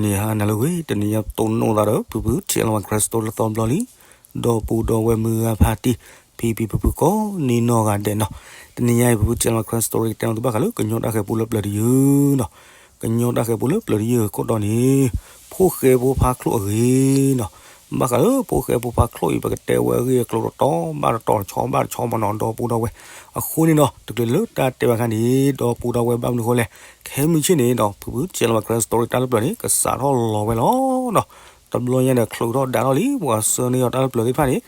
န့ၣ်ဟါနၤလၢအဂ့ၤ, တနံၤညါပတိၢ်နီၣ်သးဒီး ဖုဖု ထံၣ်လီၤဝဲ Christo လၢသီဘျီလံ, ဒီပုၢ်ဒီဝဲၢ်မုၢ်ဂၤဖးတံၢ်, ဖံဖံဖုဖုကိးနီၢ်ဂၤဒဲးနီၤ, တနံၤညါအံၤ ဖုဖု ထံၣ်လီၤဝဲ Christo ကတဲလီၤသုဘၣ်ဃးလၢ ကညီတၢ်ဃၤပူလၢပျၢၤတယုၢ်နီၤ, ကညီတၢ်ဃၤပူလၢပျၢၤတယုၢ်ခိၣ်တီန့ၣ် ဖိၣ်ဃဲဖိဖါချိၣ်အဂ့ၢ်နီၤ, ဘၣ်ဃးလၢဖိၣ်ဃဲဖိဖါချိၣ်အံၤ ပကတဲဝဲအဂ့ၢ်အကျိၤတတီၤဘၣ်တတီၤ တဆီဘၣ်တဆီမ့ၢ်နီၤ ဒီပုၢ်ဒီဝဲၢ်, အဃိန့ၣ်နီၤ တချုးလၢတၢ်တဲဘၣ်ခါန့ၣ် ဒီပုၢ်ဒီဝဲၢ်ဘၣ်မနုၤဃိလဲၣ်, ခဲမုၢ်ဆ့ၣ်န့ၣ်ဒီး ဖုဖု ထံၣ်လီၤဝဲ Christo တၢ်လၢပျၢၤန့ၣ် ကစးထီၣ်လီၤဝဲလီၤနီၤ, တဘျီညါဒီး ချုးထီၣ်ဒါထီၣ်လံ ပှၤဆှၢန့ၢ်အီၤတၢ်လၢပျၢၤသ့ၣ်တဖၣ်န့ၣ်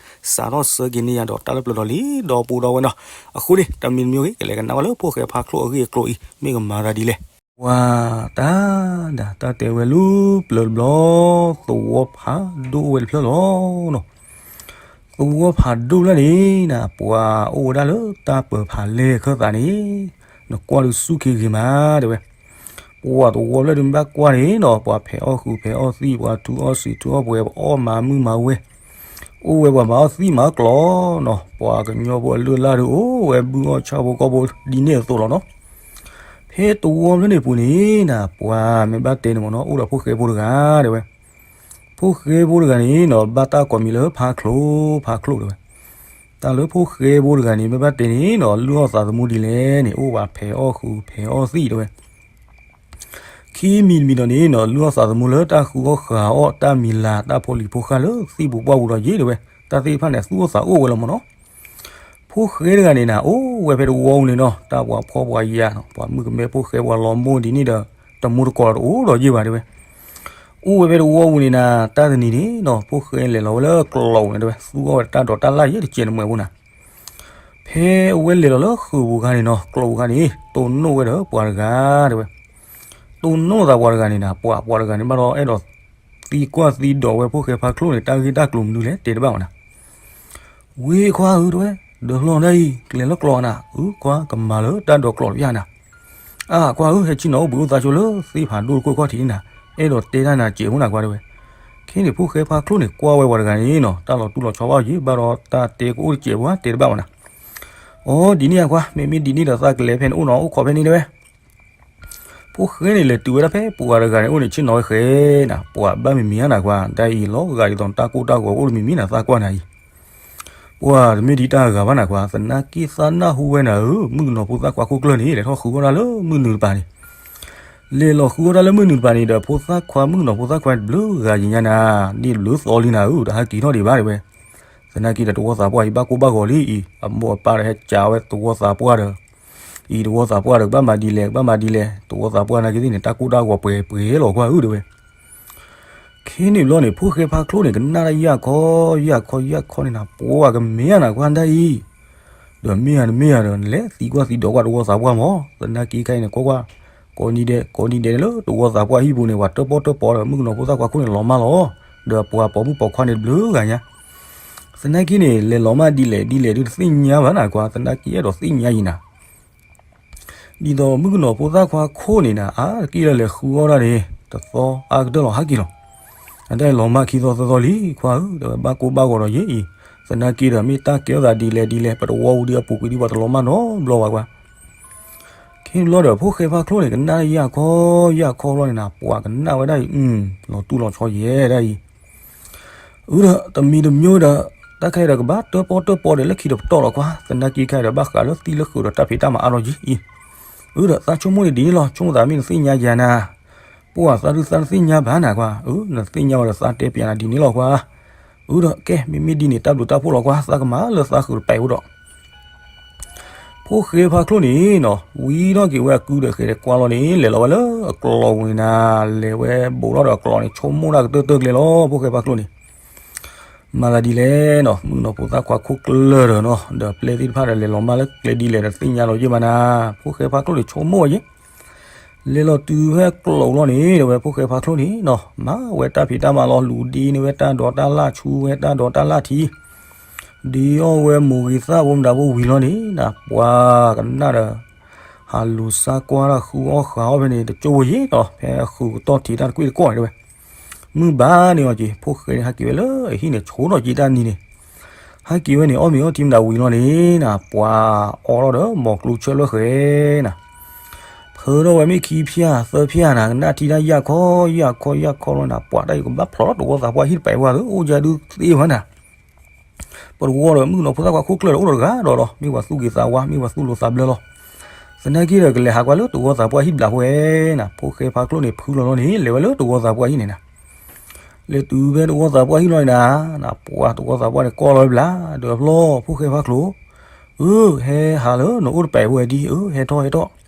စးထီၣ်ဆှၢက့ၤန့ၢ်ယၤဒီးတၢ်လၢပျၢၤဒီးလံ ဒီပုၢ်ဒီဝဲၢ်နီၤ, အဃိန့ၣ် တၢ်မံၤတမံၤဂ့ၤ ကလဲၤကနၣ်ဝဲလၢဖိၣ်ဃဲဖါချိၣ်အဂ့ၢ်အကျိၤအံၤ မ့ၢ်ကမၤသးဒ်လဲၣ်, ပှၤတၢ်ဒၣ်တၢ်တဲဝဲလၢပျၢၤတဘျီ သဝီဖးဒိၣ်ဝဲတဖျၢၣ်လီၤနီၤ, သဝီဖးဒိၣ်လၢန့ၣ်နၤ ပှၤအိၣ်ဝဲဒၣ်လၢတၢ်ပၢၤဖးလဲၢ်ခၢၣ်သးန့ၣ်, နကွၢ်ဒုးစူၢ်က့ၤဂ့ၤမးတဲဝဲ, ပှၤသဝီဖျၢၣ်ဒုးမ့ၢ်ဘၣ်ကွၢ်န့ၣ်နီၤ ပှၤဖဲးအီၣ်ဃုာ်ဖဲးအီၣ်သံၣ် ပှၤထူအီၣ်စံာ်ထူအီၣ်ပှဲၤ ပှၤအီၣ်မၤမုၢ်မၤဝဲ, အိၣ်ဝဲပှၤမၤအီၣ်သံၣ်မၤအီၣ်ကျီနီၤ, ပှၤကညီဖိအလုၢ်အလၢ်ဒုးအိၣ်ဝဲဘုအီၣ်ဆၣ်ဖိကီၢ်ဖိ ဒ်န့ၣ်အသိးလီၤနီၤ, ဖဲသဝီဖျၢၣ်န့ၣ်ပူၤန့ၣ်နၤ ပှၤမ့ၢ်ဘၣ်တဲန့ၣ်မ့ၢ်နီၤ အိၣ်ဒီးဖိၣ်ဃဲဖိတဂၤတဲဝဲ, ဖိၣ်ဃဲဖိတဂၤန့ၣ်နီၤ ဘၣ်တၢ်ကိးမံၤလၢဖါချိၣ်, ဖါချိၣ်တဲဝဲ, တၢ်လၢဖိၣ်ဃဲဖိတဂၤန့ၣ် မ့ၢ်ဘၣ်တဲန့ၣ်နီၤ လုၢ်အီၣ်သးသမူဒ်လဲၣ်န့ၣ် အိၣ်ဝဲဖဲးအီၣ်ဃုာ်ဖဲးအီၣ်သံၣ်တဲဝဲ, ခံမံၤတမံၤဒီးန့ၣ်နီၤ လုၢ်အီၣ်သးသမူလၢတၢ်ဃုအီၣ်ဃုာ်အီၣ် တၢ်မံၤလၤ တၢ်ဖိလံၤဖိဃၢ်လၢသံၣ်ပူၤပှၢ်ပူၤဒီးယ့ၢ်တဲဝဲ, တၢ်သ့ၣ်တဖၣ်န့ၣ် သူၣ်အိၣ်သးအိၣ်ဝဲလီၤမ့ၢ်နီၤ, ဖိၣ်ဃဲတဂၤန့ၣ်နၤ အိၣ်ဝဲဖဲသဝီပူၤန့ၣ်နီၤ တၢ်ပှၤဖှီၣ်ပှၤယာ်နီၤ ပှၤမုၣ်ကမဲဖိၣ်ဃဲပှၤလီၤမိၢ်ဒ်န့ၣ်ဒီး တမူတကိးဒီးတအိၣ်ဒီးယ့ၢ်ဘၣ်တဲဝဲ, အိၣ်ဝဲဖဲသဝီပူၤန့ၣ်နၤ တၢ်တနံၤန့ၣ်နီၤ ဖိၣ်ဃဲလဲၤလီၤဝဲလၢကျီပူၤန့ၣ်တဲဝဲ သူၣ်အီၣ်ဝဲတၢ်ဒိးတၢ်လၢ်ယ့ၢ်တစဲးတမှဲးဖိနၤ, ဖဲအဝဲလဲၤလီၤလၢဃုာ်ပူၤခါန့ၣ်နီၤ ကျီပူၤခါန့ၣ် တိၢ်နီၣ်ဝဲဒီးပှၤတဂၤတဲဝဲ, တိၢ်နီၣ်သးပှၤတဂၤန့ၣ်နၤ ပှၤပှၤတဂၤန့ၣ်ဘၣ်ဒီးအဲၣ်ဒိးသံကွၢ်သံဒိးဝဲဖိၣ်ဃဲဖါချိၣ်န့ၣ် တၢ်ဂ့ၢ်တၢ်ကျိၤမနုၤလဲၣ် တဲတဘၣ်မးနၤ, ဝ့ၢ်ခွါဧၢတဲဝဲ, ဒၢးလီၢ်ဒၣ်အံၤ ကျဲၤလၢကျီနၤ အုၣ်ခွါကမၤလၢတၢ်ဒိးကျီတဘၣ်နၤ, အါခွါဧၢ ဟဲဆ့ၣ်နီၤအိၣ်ဘှံးအိၣ်သါဆိလၢသ့ၣ်ဖးဒိၣ်တခိၣ်ခီၣ်ထံးနၤ, အဲၣ်ဒိးတဲတၢ်နၤစဲးဖိနၤခွါတဲဝဲ, ခဲန့ၣ်ဖိၣ်ဃဲဖါချိၣ်န့ၣ် ကွၢ်ဝဲပှၤတဂၤန့ၣ်နီၤ တၢ်လီၤတူၢ်လီၤဆီဘၣ်ယ့ၢ် ဘၣ်ဒီးတၢ်တဲကအိၣ်တစဲးဖိဧါ တဲတဘၣ်မးနၤ, အိ ဒ်န့ၣ်အခွါ မ့မ့ၢ်ဒ်န့ၣ်ဒီးသးကလဲၤဖဲန့ၣ်အိၣ်နီၤ အိၣ်ခိးဖဲန့ၣ်တဲဝဲ ဖိၣ်ဃဲန့ၣ် လဲၤတုၤဝဲဒၣ်ဖဲပှၤတဂၤန့ၣ်အိၣ်န့ၣ် ဆ့ၣ်နီၤဝဲဃဲနၤ ပှၤဘၣ်မံၤမံၤဧါနၤခွါ တၢ်အံၤလီၤဂာ်ဒ်သိးတၢ်ကိၢ်တၢ်ဂီၤအိၣ်တမံၤမံၤနၤ သးကွၢ်နၤအံၤ, ပှၤတမ့ၢ်ဒ်တၢ်ဂၤဘၣ်နၤခွါ သနာ်က့သးနၢ်ဟူဝဲနၤဧၢ မုၣ်ကနီၤဖိသၣ်ခွါခိၣ်ကျၢၢ်န့ၣ် လဲၤထီၣ်ဃုအီၣ်တၢ်လၢမုၢ်နုာ်တပၤန့ၣ်, လဲၤလီၤဃုအီၣ်တၢ်လၢမုၢ်နုာ်တပၤန့ၣ်ဒီး ဖိသၣ်ခွါ မုၣ်ကနီၤဖိသၣ်ခွါတဘျုးဂၤယံၤညါနၤ, ဒ်တဘျုးသီလံနၤဧၢ တဟးက့ၤထီၣ်ဒံးဘၣ်တဲဝဲ, သနာ်က့ဒီးတဝီသးပှၢ်အံၤဘၣ်ကိၢ်ဘၣ်ဂီၤလံအံၤ အမိၢ်အပၢ်ဒီးဟဲကးဝဲတဝီသးပှၢ်ဒီး အံၤတဝီသးပှၢ်ဒီး ကဘၣ်မၤဒ်လဲၣ် ကဘၣ်မၤဒ်လဲၣ် တဝီသးပှၢ်နာ်က့သ့ၣ်န့ၣ် တၢ်ကိၢ်တၢ်ဂီၤပှဲၤပှဲၤလီၤကွၢ်ဧၢတဲဝဲ, ခဲန့ၣ်ဘျီန့ၣ် ဖိၣ်ဃဲဖါချိၣ်န့ၣ် ကနၣ်တၢ်ယၢ်ခီ ယၢ်ခီ ယၢ်ခီန့ၣ်နၤ ပှၤကမ့ၢ်ဧါနၤကွၢ်တၢ်အံၤ, ဒီးမ့ၢ်ဧါတမ့ၢ်ဧါဒီး နလဲၤသံကွၢ်သံဒိးကွၢ်တဝီသးပှၢ်မး သနာ်က့ခဲအံၤန့ၣ် ကွၢ်ကွၢ် ကိးနံၤဒဲး ကိးနံၤဒဲးန့ၣ်လၢတဝီသးပှၢ်ဟံၣ်ပူၤန့ၣ် ပှၤတၢၣ်ပီၣ်တၢၣ်ပီဒီး မုၣ်ကနီၤဖိသၣ်ခွါခိၣ်န့ၣ် လီၤမၢ်လီၤ, ဒီးပှၤပိာ်မုၣ်ပိာ်ခွါန့ၣ်တဘျုးဂၤညါ သနာ်က့န့ၣ် လဲၤလီၤမၢ်ဒ်လဲၣ်ဒ်လဲၣ်ဒုးတသ့ၣ်ညါဘၣ်နၤကွၢ် သနာ်က့အဲၣ်ဒိးသ့ၣ်ညါယံၤနၤ, ဒ်သိးမုၣ်ကနီၤဖိသၣ်ခွါခိၣ်န့ၣ်နၤ အါတက့ၢ်လၢလဲၤဃုအီၣ်တၢ်န့ၣ် တသီအါကတၢၢ်လီၤဟးက့ၤလီၤ, အတၢ်လီၤမၢ်ခံသီသၢသီလံ ခွါဧၢ ဒီးဘၣ်ကိၢ်ဘၣ်ဂီၤဒီးယ့ၢ်အံၤ, သနာ်က့ဒီးမ့ၢ်တၢ်ကဲထီၣ်သးဒ်လဲၣ်ဒ်လဲၣ် ပတဝီပူၤဒုးအပူၤကွံာ်ဒုးပှၤတလီၤမၢ်နီတဘျီဘၣ်ကွၢ် ခဲန့ၣ်ဘျီဒီး ဖိၣ်ဃဲဖါချိၣ်န့ၣ် ကနၣ်ယၢ်ခီ ယၢ်ခီဘျီန့ၣ်နၤ ပှၤကနၣ်ဝဲဒၣ်အံၤ လီၤတူၢ်လီၤဆီယဲဒၣ်အံၤ, အုဒီး တမံၤတမံၤဒီး တၢ်ခဲအံၤဒီးကဘၣ်တၢၣ်ပီၣ်တၢၣ်ပီဒီးလၢခံတပတီၢ်လီၤကွၢ် သနာ်က့ခဲအံၤဒီးဘၣ်ဃးလၢသံလၢဃုာ်ဒီးတၢ်ဖံးတၢ်မၤအါထီၣ်ယံၤအံၤ, အုဒီး သးဆိကမိၣ်န့ၣ်ဒ်န့ၣ်လီၤ ဆိကမိၣ်သးမ့ၢ်နသ့ၣ်ညါယၤနၤ, ပှၤသးဒုးသးတသ့ၣ်ညါဘၣ်နၤကွၢ် အု နသ့ၣ်ညါဝဲဒီးသးတဲပျးနၤဒ်န့ၣ်လီၤကွၢ်, အုဒီး ကဲ မ့မ့ၢ်ဒ်န့ၣ် တၢ်ဘျုးတၢ်ဖှိၣ်လီၤကွၢ် သးကမၤလၢသးဃုာ်တပဲာ်အိၣ်ဒီး ဖိၣ်ဃဲဖါချိၣ်န့ၣ်နီၤ ဝံထီၣ်က့ၤဝဲအကုဒီးဃဲၤဒီးကွၢ်လီၤန့ၣ် လဲၤလီၤဝဲလၢအကျီပူၤန့ၣ်နၤ, လဲၤဝဲဘူးထီၣ်ဒီးအကျီန့ၣ် ဆိကမိၣ်တၢ်ကတၢၢ်တၢၢ်ကျဲလီၤ ဖိၣ်ဃဲဖါချိၣ်န့ၣ်, မၤသးဒ်လဲၣ်နီၤ မုၣ်ကနီၤဖိသၣ်ခွါခိၣ်ကျၢၢ်ဒီးနီၤ ဒီးပျဲၢ်သ့ၣ်တဖၣ်ဒီးလဲၤလီၤမၢ်လၢကျဲဒ်လဲၣ်ဒီးသ့ၣ်ညါလီၤယ့ၢ်မးနၤ, ဖိၣ်ဃဲဖါချိၣ်န့ၣ်ဆိကမိၣ်ဝဲယ့ၢ် လဲၤလီၤတုၤဖဲကျီပူၤလီၤန့ၣ် ဒီးဝဲဖိၣ်ဃဲဖါချိၣ်န့ၣ်နီၤ မၤဝဲတၢ်ဖံးတၢ်မၤလီၤ လူၤဒ့န့ၢ်ဝဲတၢ်ဒိးတၢ်လၣ် ဆူဝဲတၢ်ဒိးတၢ်လၣ်ထံ, ဒ့အီၣ်ဝဲမိၢ်ဂ့ၤသၣ်ဖိမတၤဖိဝံၤလီၤန့ၣ် နပှၤကနၣ်ဒီး ဟးလူၤစါကွၢ်တၢ်ဃုအီၣ်ဃုအီၣ်ဖဲန့ၣ် တကၠိဖိယ့ၢ်နီၤ ဖဲအဃုာ်ကတီၢ်ထံးတၢ်တကွ့ၢ်တကွီၢ်န့ၣ်တဲဝဲ, မုၢ်ဘၣ်န့ၢ်အီၤက့ၤ ဖိၣ်ဃဲန့ၣ် ဟဲက့ၤဝဲလၢအဟံၣ်န့ၣ် ဆိးထီၣ်က့ၤတၢ်နံၤန့ၣ် ဟဲက့ၤဝဲန့ၣ် အီၣ်မ့ၤအီထံမတၤဝံၤလီၤန့ၣ် နပှၤအီထီၣ်ဒီး မီၤကျိဆၢလၢဃဲၤနၤ, ဖု အၢထီၣ်ဝဲမ့ၢ်ခံဖျၢၣ်သၢဖျၢၣ်နၤ ကနၣ်ထံတၢ်ယၢ်ခီယၢ်ခီယၢ်ခီလီၤနၤ ပှၤတၢ်အံၤကဘၣ်ဖျိးလီၤတဝီသးပှၢ်ဟံၣ်တပာ်ဝဲသ့ အိၣ်ယါဒုးသ့ဝဲနၤ ပတဝီဒီးမုၣ်ကနီၤဖိသၣ်ခွါခိၣ်ကျၢၢ်ဒီးအိၣ်တဂၤဒီးလီၤ မ့ၢ်ပှၤသူၣ်ဂ့ၤသးဝါ မ့ၢ်ပှၤသူၣ်လိၤသးဘျၢလီၤ. သနာ်က့ဒီးကလဲၤဟးကွၢ်လၢတဝီသးပှၢ်ဟံၣ်တဘျီဃီဝဲနၤ ဖိၣ်ဃဲဖါချိၣ်န့ၣ် ဖုလီၤလီၤန့ၣ် လဲၤဝဲလၢတဝီသးပှၢ်ဟံၣ်န့ၣ်နၤ လဲၤတုၤဖဲတဝီသးပှၢ်ဟံၣ်လီၤန့ၣ်နၤ ပှၤတဝီသးပှၢ်န့ၣ် ကိးလီၤဝဲဘျါ ဒီးဖျီ ဖိၣ်ဃဲဖါချိၣ် အၢ ဟဲဟးလၢနအိၣ်တပာ်ဝဲဒ် အၢ ဟဲထီၣ်ဟဲထီၣ်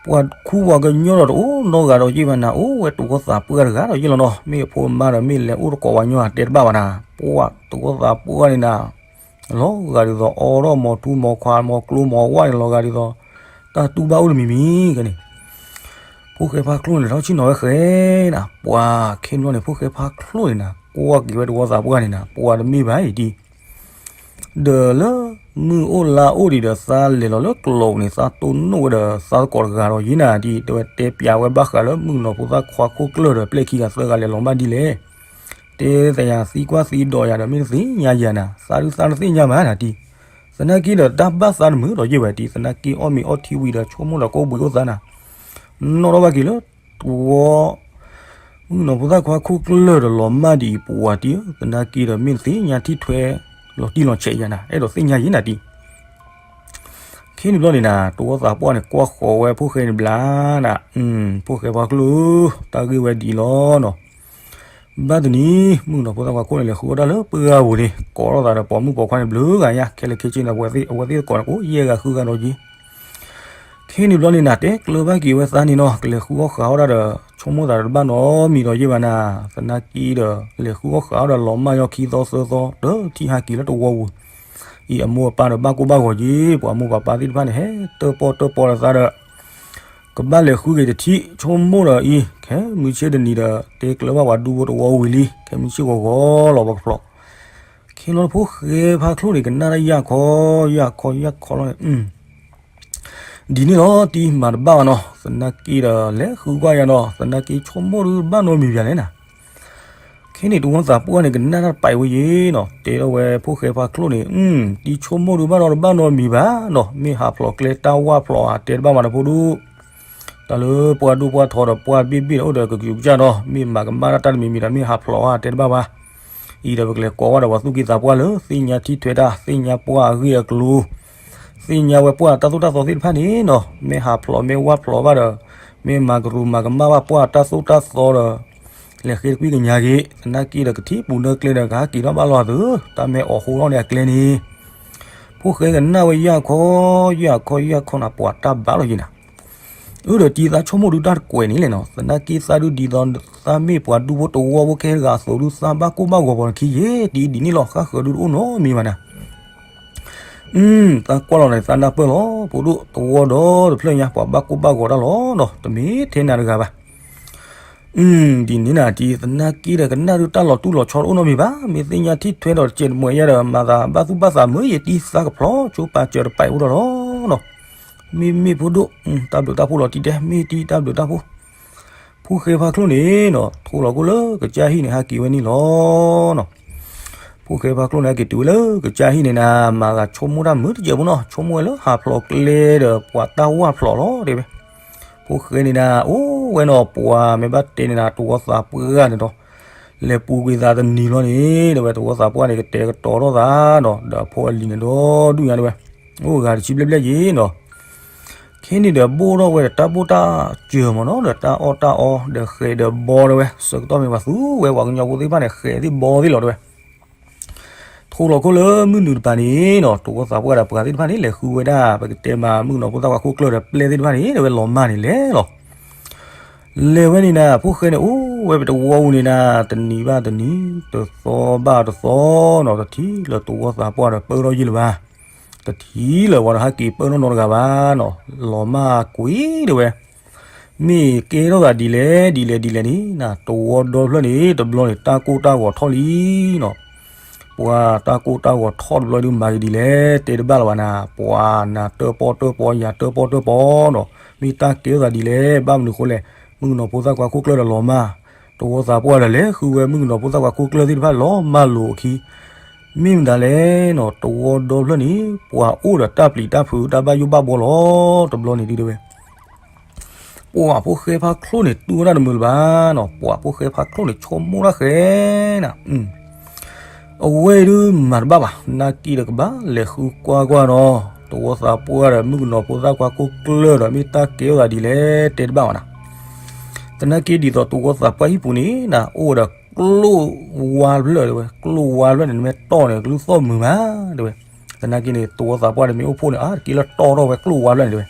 ပှၤခူပှၤကညီဒီးတအိၣ်နီတဂၤဒီးယ့ၢ်ဘၣ်နၤ အိၣ်ဝဲတဝီသးပှၢ်တဂၤဒီးယ့ၢ်လီၤနီၤ မ့ၢ်အဖိအမါဒီးမ့ၢ်လဲၤအိၣ်တကိးပှၤညီဧါ တဲတဘၣ်ဘၣ်နၤ ပှၤတဝီသးပှၢ်န့ၣ်နၤ လီၤဂာ်ဒ်သိး အိးထီၣ်မီၤထူမီၤခွါမီၤကျိမီၤဝၣ်န့ၣ် လီၤဂာ်ဒ်သိး တၢ်တူၢ်ဘၣ်အိၣ်တမံၤမံၤကန့ၣ် ဖိၣ်ဃဲဖါချိၣ်န့ၣ် လဲၤထီၣ်ဆ့ၣ်နီၤဝဲဃဲနၤ ပှၤခဲန့ၣ်ဘျီန့ၣ် ဖိၣ်ဃဲဖါချိၣ်န့ၣ်နၤ ကွၢ်က့ၤဝဲတဝီသးပှၢ်န့ၣ်နၤ ပှၤတမ့ၢ်ဘၣ်အံၤဒ် ဒီးလၢမုၢ်အိၣ်လါအိၣ်ဒံးဒီး သးလဲၤလီၤလၢကျိာ်န့ၣ် သးတိၢ်နီၣ်ဝဲဒီးသးသကိးတဂၤဒီးယ့ၢ်နၤဒ် တဲဝဲတဲပျးဝဲဘၣ်ဃးလၢမုၣ်ကနီၤဖိသၣ်ခွါခိၣ်ကျၢၢ်ဒီး ပျဲၢ်ခံဂၤသၢဂၤလဲၤလီၤမၢ်ဒ်လဲၣ် တဲသယၤသံကွၢ်သံဒိးယၤဒီး မ့ၢ်တသ့ၣ်ညါယၤနၤ သးဒုးသးတသ့ၣ်ညါဘၣ်နၤဒ် သနာ်က့ဒီးတၢ်ဘၣ်သးတမုာ်ဒီးယ့ၢ်ဝဲဒ် သနာ်က့အီၣ်မ့ၤအီထံဝံၤဒီး ဆိကမိၣ်ဒီးကိးဘှံးအိၣ်သးနၤ နီၣ်ထီၣ်ဘၣ်က့ၤလၢတဝီ မုၣ်ကနီၤဖိသၣ်ခွါခိၣ်ကျၢၢ်ဒီးလီၤမၢ်ဒ်အံၤ ပှၤတံၢ်ဧၢ သနာ်က့ဒီးမ့ၢ်တသ့ၣ်ညါထံၣ်ထွဲ လီၤတံၢ်လီၤဆဲးယၤနၤ အဲၣ်ဒိးသ့ၣ်ညါယ့ၢ်နၤဒ် ခဲန့ၣ်ဘျီန့ၣ်နၤ တဝီသးပှၢ်န့ၣ် ကွၢ်ဃီၤဝဲဖိၣ်ဃဲန့ၣ်ဘျါနၤ ဖိၣ်ဃဲပှၤကျိာ်ဧၢ တၢ်ဂ့ၢ်ဝဲဒ်အံၤလီၤနီၤ ဘၣ်တနံၤ မုၣ်ကနီၤဖိသၣ်ခွါခိၣ်န့ၣ် လဲၤဃုအီၣ်တၢ်လၢပှၢ်ပူၤန့ၣ် ကိးထီၣ်သးဒီးပိာ်မုၣ်ပိာ်ခွါန့ၣ် ဘျုးဂၤညါ ခဲလၢာ်ခဲဆ့န့ၣ် အဝဲသ့ၣ်တကိးန့ၣ် အိၣ်ယဲၢ်ဂၤဃုဂၤဒီးယ့ၢ် ခဲန့ၣ်ဘျီန့ၣ်နၤ တဲကျၢၤဘၣ်က့ၤဝဲသးန့ၣ်နီၤ ကလဲၤဃုအီၣ်ဃုအီၣ်တၢ်ဒီး ဆိကမိၣ်သးဒီးတဘၣ်နီတမံၤဒီးယ့ၢ်ဘၣ်နၤ သနာ်က့ဒီး လဲၤဃုအီၣ်ဃုအီၣ်ဒီးလီၤမၢ်ညီခံသီသၢသီ တထံၣ်ဟးက့ၤလၢတဝီပူၤ အံၤအမိၢ်အပၢ်ဒီးဘၣ်ကိၢ်ဘၣ်ဂီၤက့ၤ ပှၤမိၢ်ပှၤပၢ်သ့ၣ်တဖၣ်န့ၣ် ဟဲတၢၣ်ပီၣ်တၢၣ်ပီဒီးသးဒီး ကဘၣ်လဲၤဃုက့ၤတထံၣ် ဆိကမိၣ်ဒီးအံၤ ခဲမုၢ်ဆ့ၣ်တနံၤဒီး တဲကျၢၤဘၣ်ပှၤဒူဖိတဝီဝံၤလံ ခဲမုၢ်ဆ့ၣ်ဂီၤဂီၤလီၤပှၤကဖျိး ခဲလီၤဖိၣ်ဃဲဖါချိၣ်န့ၣ် ကနၣ်တၢ်ယၢ်ခီ ယၢ်ခီ ယၢ်ခီလီၤန့ၣ် ဒ်န့ၣ်လီၤ တံၤမၤတဘၣ်ဘၣ်နီၤ သနာ်က့ဒီး လဲၤဃုကွၢ်ယၤဒီး သနာ်က့ဆိကမိၣ်ဒုးဘၣ်နီတမံၤပၠးလဲၣ်နၤ ခဲန့ၣ်တဝီသးပှၢ်န့ၣ် ကနၣ်တၢ်တပာ်ဝဲယ့ၢ်နီၤ တဲထီၣ်ဝဲဖိၣ်ဃဲဖါချိၣ်န့ၣ် တံၤဆိကမိၣ်ဒုးဘၣ်နီတဘၣ်နီတမံၤဘၣ်နီၤ မ့ၢ်ဟးဖျိးကျဲတၢ်ဝၢ်ဖျိးဧါ တဲတဘၣ်မးဒီးဖိဒုး တၢ်လၢပှၢ်ဒိၣ်ပှၢ်ထီဒီးပှၢ်ဘ့ၣ်ဘ့ၣ်ဒီးအိၣ်ဒီးကကယူးကစၢ်ဒီး မ့ၢ်မၤကမၣ်တၢ်တမံၤမံၤဒီး မ့ၢ်ဟးဖျိးဧါ တဲတဘၣ်ဘၣ် အံၤဒီးပကလဲၤကိးဝဲဒီးပှၤသူၣ်က့သးပှၢ်လၢ သ့ၣ်ညါထံၣ်ထွဲတၢ် သ့ၣ်ညါပှၢ်အဂ့ၢ်အကျိၤ သ့ၣ်ညါဝဲပှၢ်တၢ်သိၣ်တၢ်သီသ့ၣ်တဖၣ်န့ၣ်နီၤ မ့ၢ်ဟးဖျိးမ့ၢ်ဝၢ်ဖျိးဘၣ်ဒီး မ့ၢ်မၤကရူးမၤကမၣ်ဘၣ်ပှၢ်တၢ်သိၣ်တၢ်သီဒီး လဲၤဃ့တကွံကညါက့ၤ သနာ်က့ဒီးကထံၣ်ပူၤနၢ်ကျဲဒီးကဟဲက့ၤထီၣ်ဘၣ်လီၤသု တၢ်မ့ၢ်အိးဃိထီၣ်န့ၣ်အကျဲန့ၣ် ဖိၣ်ဃဲကနၣ်ဝဲယၢ်ခီ ယၢ်ခီ ယၢ်ခီနၤ ပှၤတၢ်ဘၣ်လီၤယံၤနၤ အၢဒီးတံၤသးဆိကမိၣ်ဒုးတၢ်တကွဲးန့ၣ်လဲၣ်နီၤ သနာ်က့သးဒုးဒ်သိး သးမ့ၢ်ပှၤဒူဖိတဝီဖိခဲတဂၤအသိးဒုး သးဘၣ်ကိၢ်ဘၣ်ဂီၤပှၤတခံယ့ၢ် တံၤဒ်န့ၣ်လီၤ ဃၣ်ဃၢၤဒုးတအိၣ်နီတမံၤဘၣ်နၤ သးကွၢ်လီၤန့ၣ် သးနၢ်ပၢၢ်လီၤ ဖိဒိၣ်တဝီဒီတဖျၢၣ်ညါ ပှၤဘၣ်ကိၢ်ဘၣ်ဂီၤတၢ်လီၤနီၤ တမ့ၢ်ထဲနၤတဂၤဘၣ် ဒ်န့ၣ်နၤတံၤ သနာ်က့ဒီးကနၣ်ဒုးတၢ်လီၤတူၢ်လီၤဆီတအိၣ်နီတမံၤဘၣ် မ့ၢ်သ့ၣ်ညါထံၣ်ထွဲဒီးတစဲးတမှဲးယါဒီး မၤသးဘၣ်သူၣ်ဘၣ်သးမုာ်ယံၤတံၤသးကဖျိး ဆိပာ်စၢၤတပာ်အိၣ်ထီၣ်လီၤနီၤ မ့မ့ၢ်ဖိဒိၣ် တၢ်ဘျုးတၢ်ဖှိၣ်လီၤတံၤတဲ မ့ၢ်တံၤတၢ်ဘျုးတၢ်ဖှိၣ် ဖိၣ်ဃဲဖါချိၣ်န့ၣ်နီၤ ထိးလီၤခိၣ်လၢကစၢ်ဟံၣ်န့ၣ် ဟးက့ၤဝဲန့ၣ်လီၤနီၤ ဖိၣ်ဃဲဖါချိၣ်န့ၣ် ဟဲက့ၤတုၤဝဲလၢကစၢ်ဟံၣ်န့ၣ်နၤ မၤသးဆိကမိၣ်တၢ်မုာ်တစဲးဖိနီၤ ဆိကမိၣ်ဝဲလၢဟးဖျိးကျဲဒီး ပှၤတၢ်ဝၢ်ဖျိးလီၤတဲဝဲ ဖိၣ်ဃဲန့ၣ်နၤ အိၣ်ဝဲနီၤ ပှၤမ့ၢ်ဘၣ်တဲန့ၣ်နၤ တဝီသးပှၢ်ဂၤန့ၣ်ဒီး လဲၤပူၤကွံာ်သးတနံၤလီၤန့ၣ် တဲဝဲ တဝီသးပှၢ်န့ၣ် ကတဲာ်ကတီၤထီၣ်သးနီၤ ဒီးအဖိအလံၤန့ၣ်ဒီးဒုၣ်ညါတဲဝဲ အိၣ်ဂၤတဆံဘျဲၣ်ဘျဲၣ်ယ့ၤနီၤ ခဲန့ၣ်ဒီးဘိၣ်ထီၣ်ဝဲဒီးတၢ်ဘိၣ်တၢ်စၢၤမးနီၤ ဒီးတၢ်အီၣ်တၢ်အီ ဒီးဃဲးဒီးဘီတဲဝဲ ဆၢကတီၢ်မ့ၢ်ပှၤသူဝဲပှၤကညီဖိသ့ၣ်တဖၣ်န့ၣ် ဃဲးသ့ၣ်ဘီသ့ၣ်လီၤတဲဝဲ ထိးလီၤခိၣ်လၢမုၢ်နုာ်တပၤန့ၣ်နီၤ တဝီသးပှၢ်ဒီးပှၤသ့ၣ်တဖၣ်န့ၣ် လဲၤဃုဝဲဒၣ် ပကတဲမး မုၣ်ကနီၤဖိသၣ်ခွါခိၣ်ကျၢၢ်ဒီးပျဲၢ်သ့ၣ်တဖၣ်န့ၣ် တဲဝဲလီၤမၢ်န့ၣ်လဲၤလီၤ လဲၤဝဲန့ၣ်နၤ ဖိၣ်ဃဲန့ၣ် အိၣ်ဝဲပတဝီပူၤန့ၣ်နၤ တနံၤဘၣ်တနံၤ တသီဘၣ်တသီနီၤ တထံၣ်လၢတဝီသးပှၢ်ဒီးပၢၢ်ထီၣ်ယံာ်လၢၤဘၣ် တထံၣ်လၢၤဝဲဒီးဟဲက့ၤပၢၢ်ထီၣ်နီတဂၤဘၣ်နီၤ လီၤမၢ်ကွံာ်တဲဝဲ မ့ၢ်ကဲထီၣ်သးဒ်လဲၣ်ဒ်လဲၣ်ဒ်လဲၣ်န့ၣ်နၤ တဝီဒီဖျၢၣ်န့ၣ် တဘျီန့ၣ် တၢ်ကိၢ်တၢ်ဂီၤထီၣ်လံနီၤ ပှၤတၢ်ကိၢ်တၢ်ဂီၤထီၣ်တဘျီဒုးမၤက့ၤဒ်လဲၣ် တဲတဘၣ်လၢၤဘၣ်နၤ ပှၤနၤတၢၣ်ပီၣ်တၢၣ်ပီ ယၤတၢၣ်ပီၣ်တၢၣ်ပီနီၤ မ့ၢ်တၢ်ကဲထီၣ်သးဒ်လဲၣ် ဘၣ်မနုၤဃိလဲၣ် မုၣ်ကနီၤဖိသၣ်ခွါခိၣ်ကျၢၢ်ဒီးလီၤမၢ် တဝီသးပှၢ်ဒီးလဲၤဃုဝဲမုၣ်ကနီၤဖိသၣ်ခွါခိၣ်ကျၢၢ်သ့ၣ်တဖၣ်လီၤမၢ်လိာ်အခံ မ့ၢ်မတၤလဲၣ်နီၤ တဝီဒီဖျၢၣ်န့ၣ် ပှၤအိၣ်ဒီးတၢ်ပျံၤတၢ်ဖုးတၢ်ဘၣ်ယိၣ်ဘၣ်ဘှီလီၤ တဘျီန့ၣ်ဒုးတဲဝဲ ပှၤဖိၣ်ဃဲဖါချိၣ်န့ၣ် တူၢ်ဝဲဒၣ်တမုာ်လၢၤဘၣ်နီၤ, ပှၤဖိၣ်ဃဲဖါချိၣ်န့ၣ် ဆိကမိၣ်တၢ်ဃဲနၤ, အဝဲအံၤဒုးမၤတဘၣ်ဘၣ်, သနာ်က့ဒီးကဘၣ်လဲၤဃုကွၢ်ကွၢ်ဒီး တဝီသးပှၢ်ဒီးမုၣ်ကနီၤဖိသၣ်ခွါခိၣ်ကျၢၢ်ဒီး မ့ၢ်တၢ်ကဲထီၣ်သးဒ်လဲၣ်တဲတဘၣ်ဘၣ်နၤ. သနာ်က့ဒ်သိးတဝီသးပှၢ်ဟံၣ်ပူၤန့ၣ်နၤ အိၣ်ဝဲဒီးကျိၣ်ဝါဖျၢၣ်တဲဝဲ, ကျိၣ်ဝါဖျၢၣ်န့ၣ် နမ့ၢ်တီၢ်န့ၣ် ကလုၢ်သီၣ်မုာ်မးတဲဝဲ. သနာ်က့န့ၣ် တဝီသးပှၢ်ဒီးမ့ၢ်အိၣ်ဖှိၣ်န့ၣ် အါတက့ၢ်လၢတီၢ်ထီၣ်ဝဲကျိၣ်ဝါဖျၢၣ်န့ၣ်တဲဝဲ.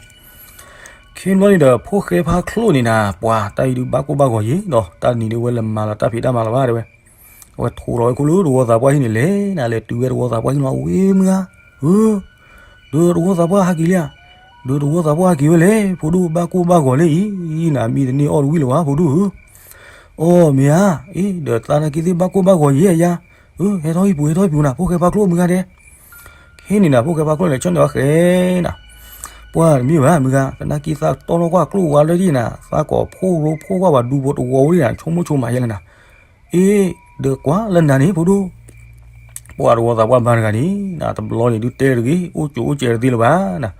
ခဲဘျီန့ၣ်ဒီး ဖိၣ်ဃဲဖါချိၣ်န့ၣ်နၤ ပှၤတၢ်အံၤဒုးဘၣ်ကိၢ်ဘၣ်ဂီၤယံၤဒီး တၢ်နံၤဒုးဝဲလဲၤမၤလီၤတၢ်ဖံးတၢ်မၤလီၤဘၣ်တဲဝဲ. အဝဲထိးလီၤဝဲခိၣ်လၢတဝီသးပှၢ်ဟံၣ်န့ၣ်လဲၤနၤ လဲၤတုၤဝဲတဝီသးပှၢ်ဟံၣ်လီၤ ဝံမုၢ်ဂၤ, ဧၢ, ဒီးတဝီသးပှၢ်ဟးက့ၤလံဧါ, ဒီးတဝီသးပှၢ်ဟးက့ၤဝဲလဲၣ် ဖိဒိၣ် ဘၣ်ကိၢ်ဘၣ်ဂီၤလၢအံၤနၤ မံတန့ၢ်အီၣ်တဝံၣ်လၢၤဘၣ် ဖိဒိၣ်ဧၢ. အိ မ့ၢ်ဧါ, အ့ ဒီးသနာ်က့သ့ၣ်ဘၣ်ကိၢ်ဘၣ်ဂီၤယံၤယါ, ဧၢ, ဟဲထီၣ်ဟံၣ်ပူၤ ဟဲထီၣ်ဟံၣ်ပူၤနၤ ဖိၣ်ဃဲဖါချိၣ်မုၢ်ဂၤဒဲး. ခဲန့ၣ်နၤ ဖိၣ်ဃဲဖါချိၣ်န့ၣ် ဆၢန့ၢ်အီၤဃဲနၤ, ပှၤတမ့ၢ်ဘၣ်မုၢ်ဂၤ, သနာ်က့သးတီၢ်ထီၣ်ကွၢ်ကျိၣ်ဝါလၢဒ်နၤ သးကိးဖှိၣ်ရိဖှိၣ်ကွၢ်ပှၤဒူဖိတဝီဝဲဒၣ်နၤ ဆိကမိၣ်ဆိကမးယဲလၢနၤ. အ့ ဒီးကွၢ်လၢနၤန့ၣ် ဖိဒိၣ် ပှၤတဝီသးပှၢ်မါတဂၤန့ၣ် တဘျီန့ၣ်ဒုးတဲတဂ့ၤ အိၣ်ကၠိအိၣ်ကဲးတသ့လၢၤဘၣ်နၤ.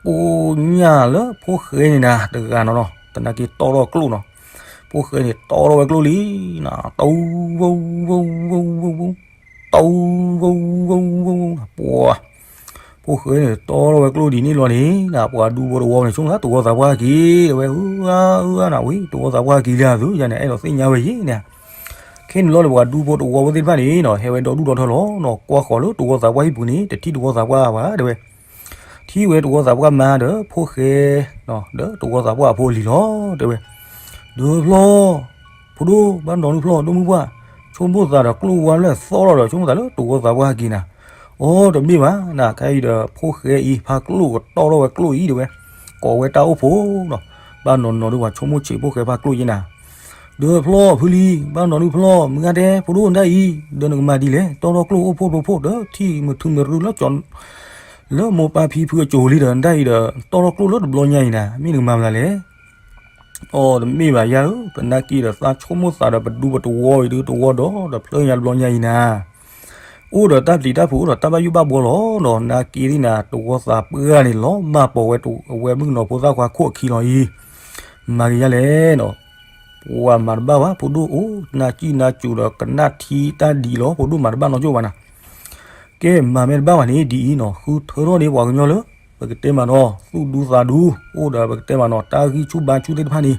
ကိညၢ်လၢဖိၣ်ဃဲန့ၣ်နၤ တဂၤနီၤနီၤ သနာ်က့တီၢ်ထီၣ်ကျိၣ်နီၤ. ဖိၣ်ဃဲန့ၣ်တီၢ်ထီၣ်ဝဲကျိၣ်လံနၤ, တီၢ်ဝူဝူဝူဝူဝူဝူ, တီၢ်ဝူဝူဝူဝူဝူ, ပှၤ ဖိၣ်ဃဲန့ၣ်တီၢ်ထီၣ်ဝဲကျိၣ်ဒ်န့ၣ်လီၤန့ၣ်နၤ ပှၤဒူဖိတဝီန့ၣ် ဆိကမိၣ်လၢတဝီသးပှၢ်ဟဲက့ၤ တဲဝဲ အၢအၢနၤ ဝံၤ တဝီသးပှၢ်ဟဲက့ၤလံသု ယၤန့ၣ် အဲၣ်ဒိးသ့ၣ်ညါဝဲယံၤန့ၣ်. ခဲန့ၣ်ဘျီန့ၣ် ပှၤဒူဖိတဝီဖိသ့ၣ်တဖၣ်န့ၣ်နီၤ ဟဲဝဲဒီဒူၣ်ဒီထၢလီၤနီၤ ကွၢ်ဃီၤလၢတဝီသးပှၢ်ဟံၣ်ပူၤန့ၣ် တထံၣ်တဝီသးပှၢ်ဘၣ်တဲဝဲ. ထံၣ်ဝဲတဝီသးပှၢ်မါဒီးဖိၣ်ဃဲ ဒီးတဝီသးပှၢ်အဖိအလံၤလီၤတဲဝဲ. ဒီးဖျီ ဖိဒိၣ် ဘၣ်နီၤဒုးဖျီ ဒိၣ်မုၢ်ပှၢ် ဆိကမိၣ်သးဒီးကျိၣ်ဝါလၢအသီၣ်လီၤဒီး ဆိကမိၣ်သးလၢတဝီသးပှၢ်ဟဲက့ၤနၤ. အိ တမ့ၢ်ဘၣ်နၤ ခဲအံၤဒီးဖိၣ်ဃဲအံၤ ဖါကျိၣ်ကတီၢ်ထီၣ်ဝဲကျိၣ်အံၤတဲဝဲ, ကိးဝဲတၢ်အိၣ်ဖှိၣ်နီၤ ဘၣ်နီၤနီၤဒုး ပှၤဆိကမိၣ်ဆံးဖိၣ်ဃဲဖါကျိၣ်ယဲနၤ. ဒီးဖျီဖုလံ ဘၣ်နီၤဒုးဖျီ မုၢ်ဂၤဒဲး ဖိဒိၣ်နဒၣ်အံၤ ဒီးနကမၤဒ်လဲၣ် တီၢ်ထီၣ်ကျိၣ်အိၣ်ဖှိၣ်ရိဖှိၣ်ဒီး ထံၣ်မုာ်ထူမုာ်ရူလၢကၠီ လၢမိၢ်ပၢ်ဖံဖုအစိၤလံဒီး နဒၣ်အံၤဒီး တီၢ်ထီၣ်ကျိၣ်လၢတဘျီညါအံၤနၤ မ့ၢ်နကမၤမနုၤလဲၣ်. အိ တမ့ၢ်ဘၣ်ယၤဧၢ, သနာ်က့ဒီးသးဆိကမိၣ်သးဒီးပဒူပတဝီအံၤဒုး တဝီဒီးဒီးဖျၢၣ်ညါတဘျီညါအံၤနၤ အိၣ်ဒီးတၢ်ပျံၤတၢ်ဖုး အိၣ်ဒီးတၢ်ဘၣ်ယိၣ်ဘၣ်ဘှီလီၤနီၤ. သနာ်က့သ့ၣ်နၤ တဝီသးပှၢ်န့ၣ် လီၤမၢ်ပိာ်ဝဲ အဝဲမုၣ်ကနီၤဖိသၣ်ခွါခိၣ်အခံလီၤအံၤ မၤက့ၤယါလဲၣ်နီၤ. ပှၤမၤတဘၣ်ဘၣ် ဖိဒိၣ်အိၣ် နၢ်ကံၣ်နၢ်စူၤဒီးကနၣ်ထံတၢ်ဒ်အံၤလီၤ ဖိဒိၣ်မၤတဘၣ်နီတကၠိၢ်ဘၣ်နၤ. ကဲ မၤမ့ၢ်တဘၣ်ဘၣ်န့ၣ် ဒ်အံၤနီၤ ဃုထၢထီၣ်န့ၣ် ပှၤကညီလၢ ပကတဲမးနီၤ သူၣ်ဒူသးဒူ အိၣ်ဒီးပကတဲမးနီၤ တၢ်ဂံၢ်ဆူၣ်ဘါဆူၣ်သ့ၣ်တဖၣ်န့ၣ်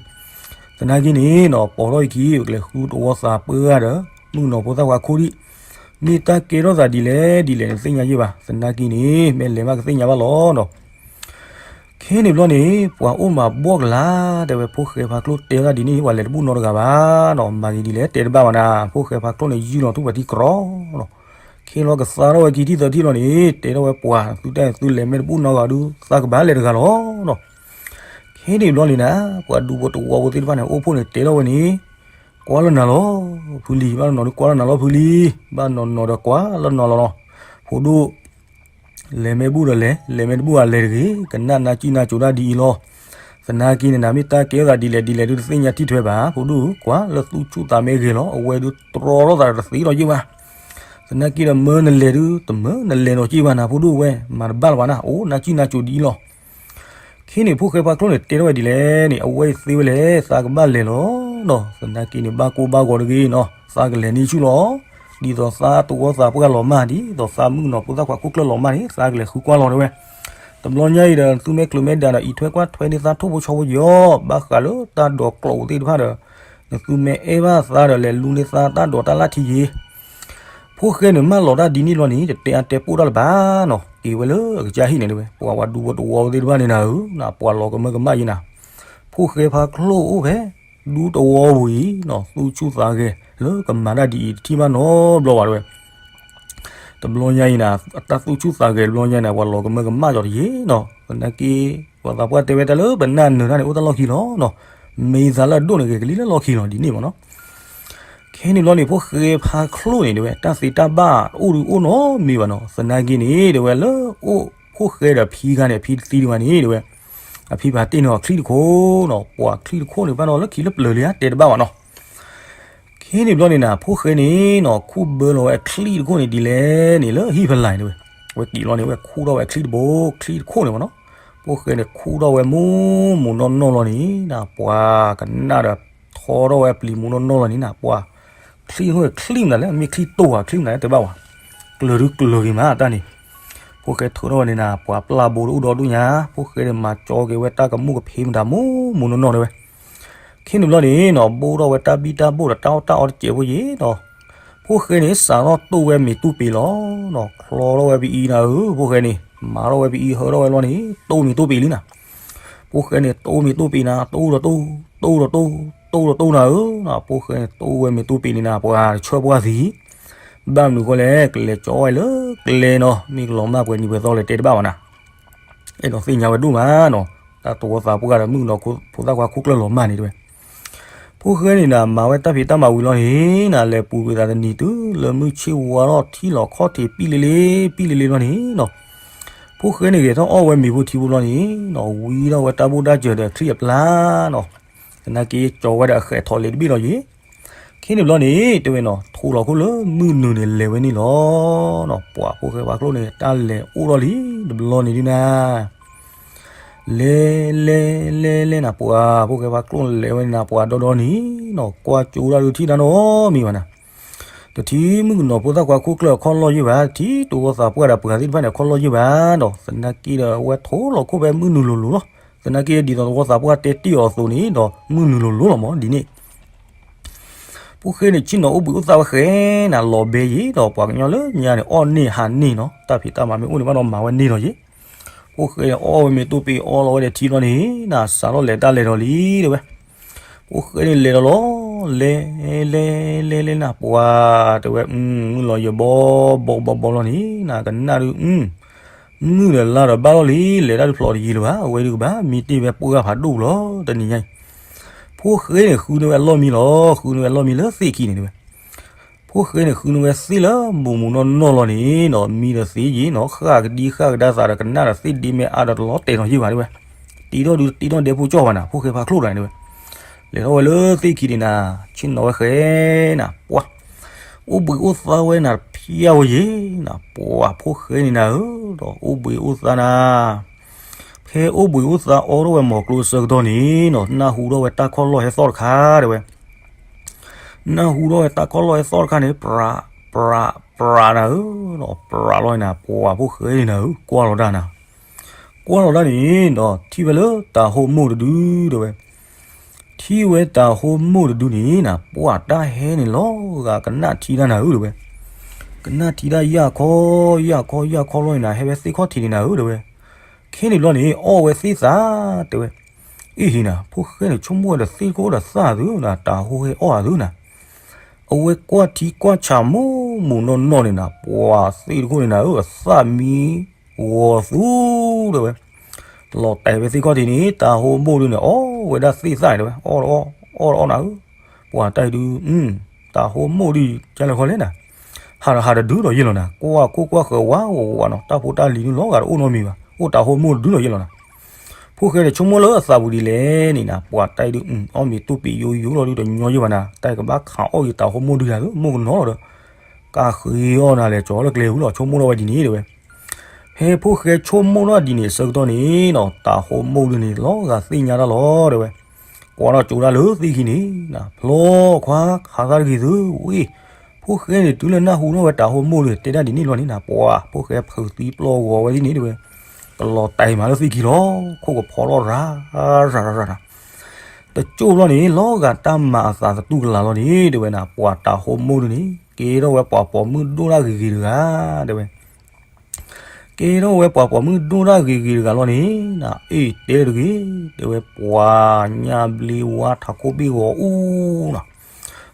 သနာ်က့န့ၣ်နီၤ ပိာ်ထီၣ်အခံ ပကလဲၤဃုတဝီသးပှၢ်ဒီး မုၣ်ကနီၤဖိသၣ်ခွါခိၣ်ဒံး မ့ၢ်တၢ်ကဲထီၣ်သးဒ်လဲၣ်ဒ်လဲၣ်န့ၣ် သ့ၣ်ညါယဲၢ်ဘၣ်. သနာ်က့န့ၣ် မ့ၢ်လဲၤမးကသ့ၣ်ညါဘၣ်လီၤနီၤ. ခဲန့ၣ်ဘျီန့ၣ် ပှၤအိၣ်မးဘှီၣ်ကလာ် တဲဝဲ ဖိၣ်ဃဲဖါကျိၣ်တဲဝဲဒၣ်ဒ်န့ၣ် ပှၤလဲၤတဘူၣ်နီတဂၤဘၣ်နီၤ မၤဂ့ၤဒ်လဲၣ်တဲတဘၣ်ဘၣ်နၤ ဖိၣ်ဃဲဖါကျိၣ်န့ၣ် ယုၢ်လီၤထူၣ်ပှၤထံကရီနီၤ. ခဲလီၤကသါထီၣ်ဝဲခံထံၣ်သၢထံၣ်လီၤန့ၣ် တဲထီၣ်ဝဲပှၤ သုတၢ်သုလဲၤမ့ၢ်တဘူၣ်နီတဂၤဒုး သးကဘၣ်လဲၤတဂၤလီၤနီၤ. ခဲန့ၣ်ဘျီန့ၣ်နၤ ပှၤဒူဖိတဝီဖိသ့ၣ်တဖၣ်န့ၣ် အိၣ်ဖှိၣ်န့ၣ်တဲထီၣ်ဝဲန့ၣ် ကွၢ်လၢနၤလီၤ ဖုလံၤ ဘၣ်နီၤနီၤဒုးကွၢ်လၢနၤလီၤဖုလံၤ ဘၣ်နီၤနီၤဒီးကွၢ်လၢနၤလီၤနီၤ ဖိဒိၣ် လဲၤမ့ၢ်ဘူၣ်ဒီးလဲၤ လဲၤမ့ၢ်တဘူၣ်အလဲၤတဂ့ၤ ကနၣ်နၢ်ကံၣ်နၢ်စူၤတၢ်ဒ်အံၤလီၤ. သနာ်က့န့ၣ်နၤ မ့ၢ်တၢ်ကဲထီၣ်သးဒ်လဲၣ်ဒ်လဲၣ်ဒုး တသ့ၣ်ညါထံၣ်ထွဲဘၣ် ဖိဒိၣ်ဧၢ ကွၢ်လၢသူၣ်ဆူၣ်သးမဲဂ့ၤလီၤ အဝဲဒုးတြီထီၣ်သးဒီးတသ့လီၤက့ၢ်ဘၣ်. သနာ်က့ဒီးမၢနလဲၤဒုး တမၢနလဲၤနီၤက့ၢ်ဘၣ်နၤ ဖိဒိၣ်ဝဲ မၤတဘၣ်လၢၤဘၣ်နၤ အိၣ်နၢ်ကံၣ်နၢ်စူၤဒ်အံၤလီၤ. ခဲန့ၣ် ဖိၣ်ဃဲဖါကျိၣ်န့ၣ် တဲထီၣ်ဝဲဒ်လဲၣ်န့ၣ် အဝဲအံၤသ့ဝဲလဲၣ် သးကဘၣ်လဲၤလီၤနီၤ သနာ်က့န့ၣ် ဘၣ်ကိၢ်ဘၣ်ဂီၤတဂ့ၤနီၤ သးကလဲၤန့ၢ်ဆူၣ်လီၤ. ဒ်သိးသးတဝီသးပှၢ်လီၤမၢ် ဒ်သိးသးမုၣ်ကနီၤဖိသၣ်ခွါခိၣ်ကျၢၢ်လီၤမၢ်န့ၣ် သးကလဲၤဃုကွၢ်လီၤတဲဝဲ. တဘျီညါအံၤဒီး သုမဲာ်ကျိၤမဲာ်ဒၣ်ဒီး အံးထွဲကွၢ်ထွဲန့ၢ်သးထိၣ်ဖိဆီဖိယီၤ ဘၣ်ဃးလၢတၢ်ဒိးကျိာ်သ့ၣ်တဖၣ်ဒီး နသုမဲာ်အဲၣ်ဘၣ်သးဒီး လဲၤလူန့ၢ်သးတၢ်ဒိးတၢ်လၢ်ထံယ့ၤ ဖိၣ်ဃဲန့ၣ် မၢလီၤတၢ်ဒ်န့ၣ်လီၤန့ၣ် တတဲအါတဲပိၢ်တၢ်လၢၤဘၣ်နီၤ က့ၤဝဲလၢအကစၢ်ဟံၣ်န့ၣ်တဲဝဲ ပှၤဝဲဒူဖိတဝီသ့ၣ်တဖၣ်န့ၣ်နၤဧၢ ပှၤလီၤကမၢကမၣ်ယံၤနၤ ဖိၣ်ဃဲဖါကျိၣ်အိၣ်ဖဲ ဒူတဝီပူၤအံၤနီၤ သူၣ်ဆူၣ်သးဂဲၤ လၢကမၤတၢ်ဒ်အံၤ တထံၣ်ဘၣ်နီတဘျီဘၣ်တဲဝဲ တဘျီညါအံၤနၤ တၢ်သူၣ်ဆူၣ်သးဂဲၤတဘျီညါအံၤနၤ ပှၤလီၤကမၢကမၣ်ကီးတယ့ၤနီၤ သနာ်က့ ပှၤသးပှၢ်တဲဝဲတၢ်လၢပနၢ်နၢၤတၢ်န့ၣ် အိၣ်တၢ်လီၢ်ခံလီၤနီၤ မ့ၢ်သးလၢအဒိၣ်န့ၣ် ဂဲၤကလံၣ်လၢလီၢ်ခံလီၤ ဒ်န့ၣ်မ့ၢ်နီၤ ခဲန့ၣ်ဘျီန့ၣ် ဖိၣ်ဃဲဖါကျိၣ်န့ၣ်တဲဝဲ တၢ်သ့တၢ်ဘၣ်အိၣ်ဒုးအိၣ်နီတမံၤဘၣ်နီၤ သနာ်က့န့ၣ် တဲဝဲလၢ အိၣ်ဖိၣ်ဃဲဒီးဖံဂၤန့ၣ် အဖံတသံဒံးဘၣ်န့ၣ် တဲဝဲ အဖံဖးတ့ၢ်န့ၢ်အီၤချံၣ်တခိၣ်နီၤ ပှၤချံၣ်တခိၣ်န့ၣ် ဘၣ်နီၤလၢခံလၢပျၢၤလံဧါ တဲတဘၣ်ဘၣ်နီၤ ခဲန့ၣ်ဘျီန့ၣ်နၤ ဖိၣ်ဃဲန့ၣ်နီၤ ခူၣ်ဘၢလီၤဝဲအချံၣ်တခိၣ်န့ၣ်ဒ်လဲၣ်န့ၣ် လၢဟံၣ်ဖဲလဲၣ်န့ၣ်ဝဲ အဝဲက့ၤလီၤန့ၣ် အဝဲခူၣ်ထီၣ်ဝဲအချံၣ်တဘိ ချံၣ်တခိၣ်န့ၣ်မ့ၢ်နီၤ ဖိၣ်ဃဲန့ၣ်ခူၣ်ထီၣ်ဝဲမူးမူးနီၢ်နီၢ်လီၤန့ၣ်နၤ ပှၤကနၣ်ဒီးထီထီၣ်ဝဲပျံၤမူးနီၢ်နီၢ်လီၤန့ၣ်နၤ ပှၤချံၣ်ဟိၣ်ချံၣ်မနုၤလဲၣ် မ့ၢ်ချံၣ်တိၢ်ဧါ ချံၣ်မနုၤလဲၣ်တဘၣ်ဝဲ ကျၢၤဒုကျၢၤဂ့ၤမးတၢ်န့ၣ် ဖိၣ်ဃဲထုးထီၣ်ဝဲန့ၣ်နၤ ပှၤပျၢ်ဘိတအိၣ်ဒီဒူၣ်ညါ ဖိၣ်ဃဲန့ၣ်မၤကၠီက့ၤဝဲတၢ်ကမူၣ်ကဖံးမတၤမူးမူးနီၢ်နီၢ်တဲဝဲ ခဲန့ၣ်ဘျီန့ၣ်နီၤ ဘိၣ်ထီၣ်ဝဲတၢ်ဘံၣ်တၢ်ဘိၣ်ဒီးတၢ်အီၣ်တၢ်အီတစဲးဖိယံၤနီၤ ဖိၣ်ဃဲန့ၣ် စးထီၣ်တိၢ်ဝဲမ့ၤတူၢ်ပ့ၤလီၤနီၤ ချီထီၣ်ဝဲပအံနၤဧၢ ဖိၣ်ဃဲန့ၣ် မၤထီၣ်ဝဲပအံဟၢထီၣ်ဝဲလီၤန့ၣ် တိၢ်မ့ၤတူၢ်ပ့ၤလံနၤ ဖိၣ်ဃဲန့ၣ် တိၢ်မ့ၤတူၢ်ပ့ၤနၤ တိၢ်ဒီးတိၢ် တိၢ်ဒီးတိၢ် တိၢ်ဒီးတိၢ်နၤဧၢနီၤ ဖိၣ်ဃဲန့ၣ် တိၢ်ဝဲမ့ၤတူၢ်ပ့ၤန့ၣ်နၤ ပှၤတဆၢပှၢ်သံ ဘၣ်မနုၤဃိလဲၣ် ကလဲၤကၠီဝဲလၢကျဲနီၤ မ့ၢ်ကလီၤမၢ်ပှဲၤနံၤပှဲၤသီလဲၣ်တဲတဘၣ်ဘၣ်နၤ အဲၣ်ဒိးသ့ၣ်ညါဝဲဒိၣ်မးနီၤ တၢ်သဝီသးပှၢ်ဒီးမုၣ်ကနီၤဖိသၣ်ခွါခိၣ်ကျၢၢ်လီၤမၢ်န့ၣ်တဲဝဲ ဖိၣ်ဃဲန့ၣ်နၤ မၤဝဲတၢ်ဖံးတၢ်မၤဝံၤလီၤန့ၣ်နၤ လဲၤပူၤကွံာ်သးတနံၤတုၤလၢမုၢ်ဆ့ၣ်ဝါထီၣ်ထံလီၤခီၣ်ထံးပံၣ်လ့လ့ ပံၣ်လ့လ့လီၤန့ၣ်နီၤ ဖိၣ်ဃဲန့ၣ်ဂဲၤထီၣ်အီၣ်ဝဲမ့ၤဖိထံဖိလီၤန့ၣ်နီၤ ဝံထီၣ်ဝဲတၢ်ဘိၣ်တၢ်စၢၤဒီးအချံအပျါနီၤ သနာ်က့ကၠီဝဲဒီးအဃဲးထီၣ်လ့ၤတဘ့ၣ်လီၤယံၤ ခဲန့ၣ်ဘျီန့ၣ် တဲဝဲနီၤ ထိလီၤခိၣ်လၢမုၢ်နုာ်န့ၣ် လဲၤဝဲန့ၣ်လီၤနီၤ ပှၤဖိၣ်ဃဲဖါကျိၣ်န့ၣ် တၢ်လဲၤအိၣ်ထီၣ်လံ တဘျီန့ၣ်ဒုနၤ လဲၤ လဲၤ လဲၤ လဲၤနၤ ပှၤဖိၣ်ဃဲဖါကျိၣ်လဲၤဝဲန့ၣ်နၤ ပှၤဒီဒီန့ၣ်နီၤ ကွၢ်ကၠိဒၣ်ဒုထံၣ်တၢ်နီတမံၤဘၣ်နၤ တထံၣ်မုၣ်ကနီၤဖိသၣ်ခွါခိၣ်ကျၢၢ်အခီၣ်လီၢ်ယံၢ်ဘၣ် တထံၣ်သဝီသးပှၢ်ဒီးပှၤသ့ၣ်တဖၣ်န့ၣ် အခီၣ်လီၢ်ယံၢ်ဘၣ်နီၤ သနာ်က့ဒီးအဝဲထိလီၤခိၣ်ဖဲမုၢ်နုာ်လိၤလိၤလီၤ သနာ်က့ဒ်သိးသဝီသးပှၢ်တဲတ့ၢ်အီၤအသိးန့ၣ်ဒီး မုၢ်နုာ်လိၤလိၤလီၤမး ဒ်န့ၣ် ဖိၣ်ဃဲန့ၣ် ဆ့ၣ်နီၤအိၣ်ဘှံးအိၣ်သါဝဲဃဲနၤ လီၤဘဲယံၤဒီးပှၤကညီလၢညါန့ၣ် အီၣ်န့ၢ်ဟးန့ၢ်နီၤ တၢ်ဖံးတၢ်မၤမ့ၢ်အိၣ်န့ၣ်ဘၣ်ဒီးမၤဝဲန့ၢ်လီၤယံၤ ဖိၣ်ဃဲန့ၣ် အီၣ်ဝဲမ့ၤတူၢ်ပ့ၤအီလီၤဝဲဒီးထံလီၤန့ၣ်နၤ စးထီၣ်လဲၤတၢ်လဲၤဒီးလံတဲဝဲ ဖိၣ်ဃဲန့ၣ်လဲၤဒီးလီၤ လဲၤ လဲၤ လဲၤ လဲၤနၤ ပှၤတဲဝဲ မုၢ်လီၤယဘီဘီဘီဘီလီၤန့ၣ်နၤ ကနၣ်ဒု မုၢ်ဒီးလါဒီးဘၣ်လီၤလံ လဲၤတၢ်ဒုးဖျိးတယံၤလၢၤဘၣ် အဝဲဒုးကဘၣ်မံတ့ၢ်ဝဲပှၢ်ဖးဒိၣ်လီၤ တနံၤညါအံၤ ဖိၣ်ဃဲန့ၣ် ဃုန့ၢ်ဝဲအလီၢ်မံလီၤ ဃုန့ၢ်ဝဲအလီၢ်မံလၢသ့ၣ်ခံန့ၣ်တဲဝဲ ဖိၣ်ဃဲန့ၣ် ဃုန့ၢ်ဝဲသ့ၣ်လၢမူးမူးနီၢ်နီၢ်လီၤန့ၣ်နီၤ မံဒီးသ့ယံၤနီၤ ဃၣ်ကဒံဃၣ်ကဒါသးဒီးကနၣ်ဒီးသ့ၣ်ဒ့မဲအါဒီးတလီၤတဲာ်နီၤယံၤဘၣ်တဲဝဲ တ့ထီၣ်ဒုတ့ထီၣ်ဒဲဖိကၠီၣ်ဘၣ်နၤ ဖိၣ်ဃဲဖါကျိၣ်ဒီးန့ၣ်တဲဝဲ လဲၤထီၣ်ဝဲလၢသ့ၣ်ခံန့ၣ်နၤ ဆ့ၣ်နီၤဝဲဃဲနၤ ပှၤ အိၣ်ဘှံးအိၣ်သါဝဲနၤ ဖျါဝဲယံၤနၤ ပှၤဖိၣ်ဃဲန့ၣ်နၤဧၢ ဒီးအိၣ်ဘှံးအိၣ်သါနၤ ဖဲအိၣ်ဘှံးအိၣ်သါအီထီၣ်ဝဲမီၤကျိအဆၢကတီၢ်န့ၣ်နီၤ နၢ်ဟူထီၣ်ဝဲတၢ်ခီၣ်လီၢ်ဟဲသီၣ်တခါတဲဝဲ နၢ်ဟူထီၣ်ဝဲတၢ်ခီၣ်လီၢ်ဟဲသီၣ်တခါန့ၣ် ပြး ပြး ပြးနၤဧၢ ဒီးပြးလီၤနၤ ပှၤဖိၣ်ဃဲန့ၣ်နၤဧၢ ကွၢ်လီၤတၢ်နၤ ကွၢ်လီၤတၢ်န့ၣ်ဒီး ထံၣ်ဝဲလၢတၤဟိမိၢ်တဒုတဲဝဲ ထံၣ်ဝဲတၤဟိမိၢ်တဒုန့ၣ်နၤ ပှၤတၢ်ဟဲန့ၣ်လီၤဂာ်ကနၣ်ထံတၢ်နၤဧၢတဲဝဲ ကနၣ်ထံတၢ်ယၢ်ခီ ယၢ်ခီ ယၢ်ခီလီၤန့ၣ်နၤ ဟဲဝဲသ့ၣ်ခီၣ်ထံးန့ၣ်နၤဧၢတဲဝဲ ခဲန့ၣ်ဘျီန့ၣ် အီၣ်ဝဲသ့ၣ်သၣ်တဲဝဲ အ့ၣ်ဟ့နၤ ဖိၣ်ဃဲန့ၣ် ဆိကမိၣ်ဝဲဒီးသ့ၣ်တခိၣ်ဒီးသၣ်သုနၤ တၤဟိဟဲအီၣ်အသုနၤ အဝဲကွၢ်ထံကွၢ်ဆးမိၢ်မိၢ်နီၢ်နီၢ်န့ၣ်နၤ ပှၤသ့ၣ်တခိၣ်န့ၣ်နၤဧၢ အသၣ်မံဂီၤသူတဲဝဲ လီၤတဲာ်ဝဲသ့ၣ်ခီၣ်ထံးန့ၣ် တၤဟိမိၢ်ဒုန့ၣ် အီၣ်ဝဲဒၣ်သ့ၣ်သၣ်န့ၣ်တဲဝဲ အီၣ်အီၣ် အီၣ်အီၣ်နၤဧၢ ပှၤတၢ်အံၤဒု တၤဟိမိၢ်ဒု ကလဲၤခီလဲၣ်နၤ ဟးဒီးဟးတဒုဒီးယဲၢ်လီၤနၤ ကွၢ်ခိၣ်ကွၢ်ဃၢၤဝါဝါဝါနီၤ တၢ်ဖိတၢ်လံၤဒုလီၤဂာ်တအိၣ်နီတမံၤဘၣ် အိၣ်တၤဟိမိၢ်တဒုဒီးယဲၢ်လီၤနၤ ဖိၣ်ဃဲန့ၣ်ဆိကမိၣ်လၢအသးပူၤဒ်လဲၣ်န့ၣ်နၤ ပှၤတၢ်အံၤဒု အီၣ်မ့ၤတူၢ်ပံးယိယိလီၤဒုတညီယဲၢ်ဘၣ်နၤ တၢ်အံၤကဘၣ်ခးအီၣ်ဂ့ၤတၤဟိမိၢ်ဒုယၤသု မိၢ်ကနီၤလီၤဒီး ကဃ့အီၣ်နၤလဲၤကၠီလၢကျဲဝံၤလီၤ ဆိကမိၣ်ထီၣ်ဝဲဒ်န့ၣ်တဲဝဲ ဖဲဖိၣ်ဃဲဆိကမိၣ်ထီၣ်ဒ်န့ၣ်အဆၢကတီၢ်န့ၣ်နီၤ တၤဟိမိၢ်ဒုန့ၣ် လီၤဂာ်သ့ၣ်ညါတၢ်လီၤတဲဝဲ ကွၢ်ထီၣ်ကၠိဒၣ်လၢသ့ၣ်ခံန့ၣ် ဖျီခွါခးသၣ်တဂ့ၤသုဝံၤ ဖိၣ်ဃဲန့ၣ် တုၤလၢနၢ်ဟူထီၣ်ဝဲတၤဟိမိၢ်ဒု တဲဒၣ်ဒ်န့ၣ်လီၤန့ၣ်နၤ ပှၤဖိၣ်ဃဲဖုးသံပျီဂီၤဝဲဒ်န့ၣ်တဲဝဲ ကလီၤတဲာ်မးလၢသ့ၣ်ခံလီၤ ခိၣ်ကဖီထီၣ်ရၤ ရၤ ရၤ ရၤ တကၠိၢ်ဘျီန့ၣ် လီၤဂာ်တၢ်မၤအသးသတူၢ်ကလာ်လီၤန့ၣ် တဲဝဲနၤ ပှၤတၤဟိမိၢ်ဒုန့ၣ် ကဲထီၣ်ဝဲပှၤပိာ်မုၣ်ဒိၣ်ဒၣ်ဂ့ၤဂ့ၤတဂၤ တဲဝဲ ကဲထီၣ်ဝဲပှၤပိာ်မုၣ်ဒိၣ်ဒၣ်ဂ့ၤဂ့ၤတဂၤလီၤန့ၣ် အ့ၣ်တဲတဂ့ၤ တဲဝဲ ပှၤညၣ်ဘျ့ဝါထးခိၣ်ဘ့ၣ်ဂီၤအူနီၤ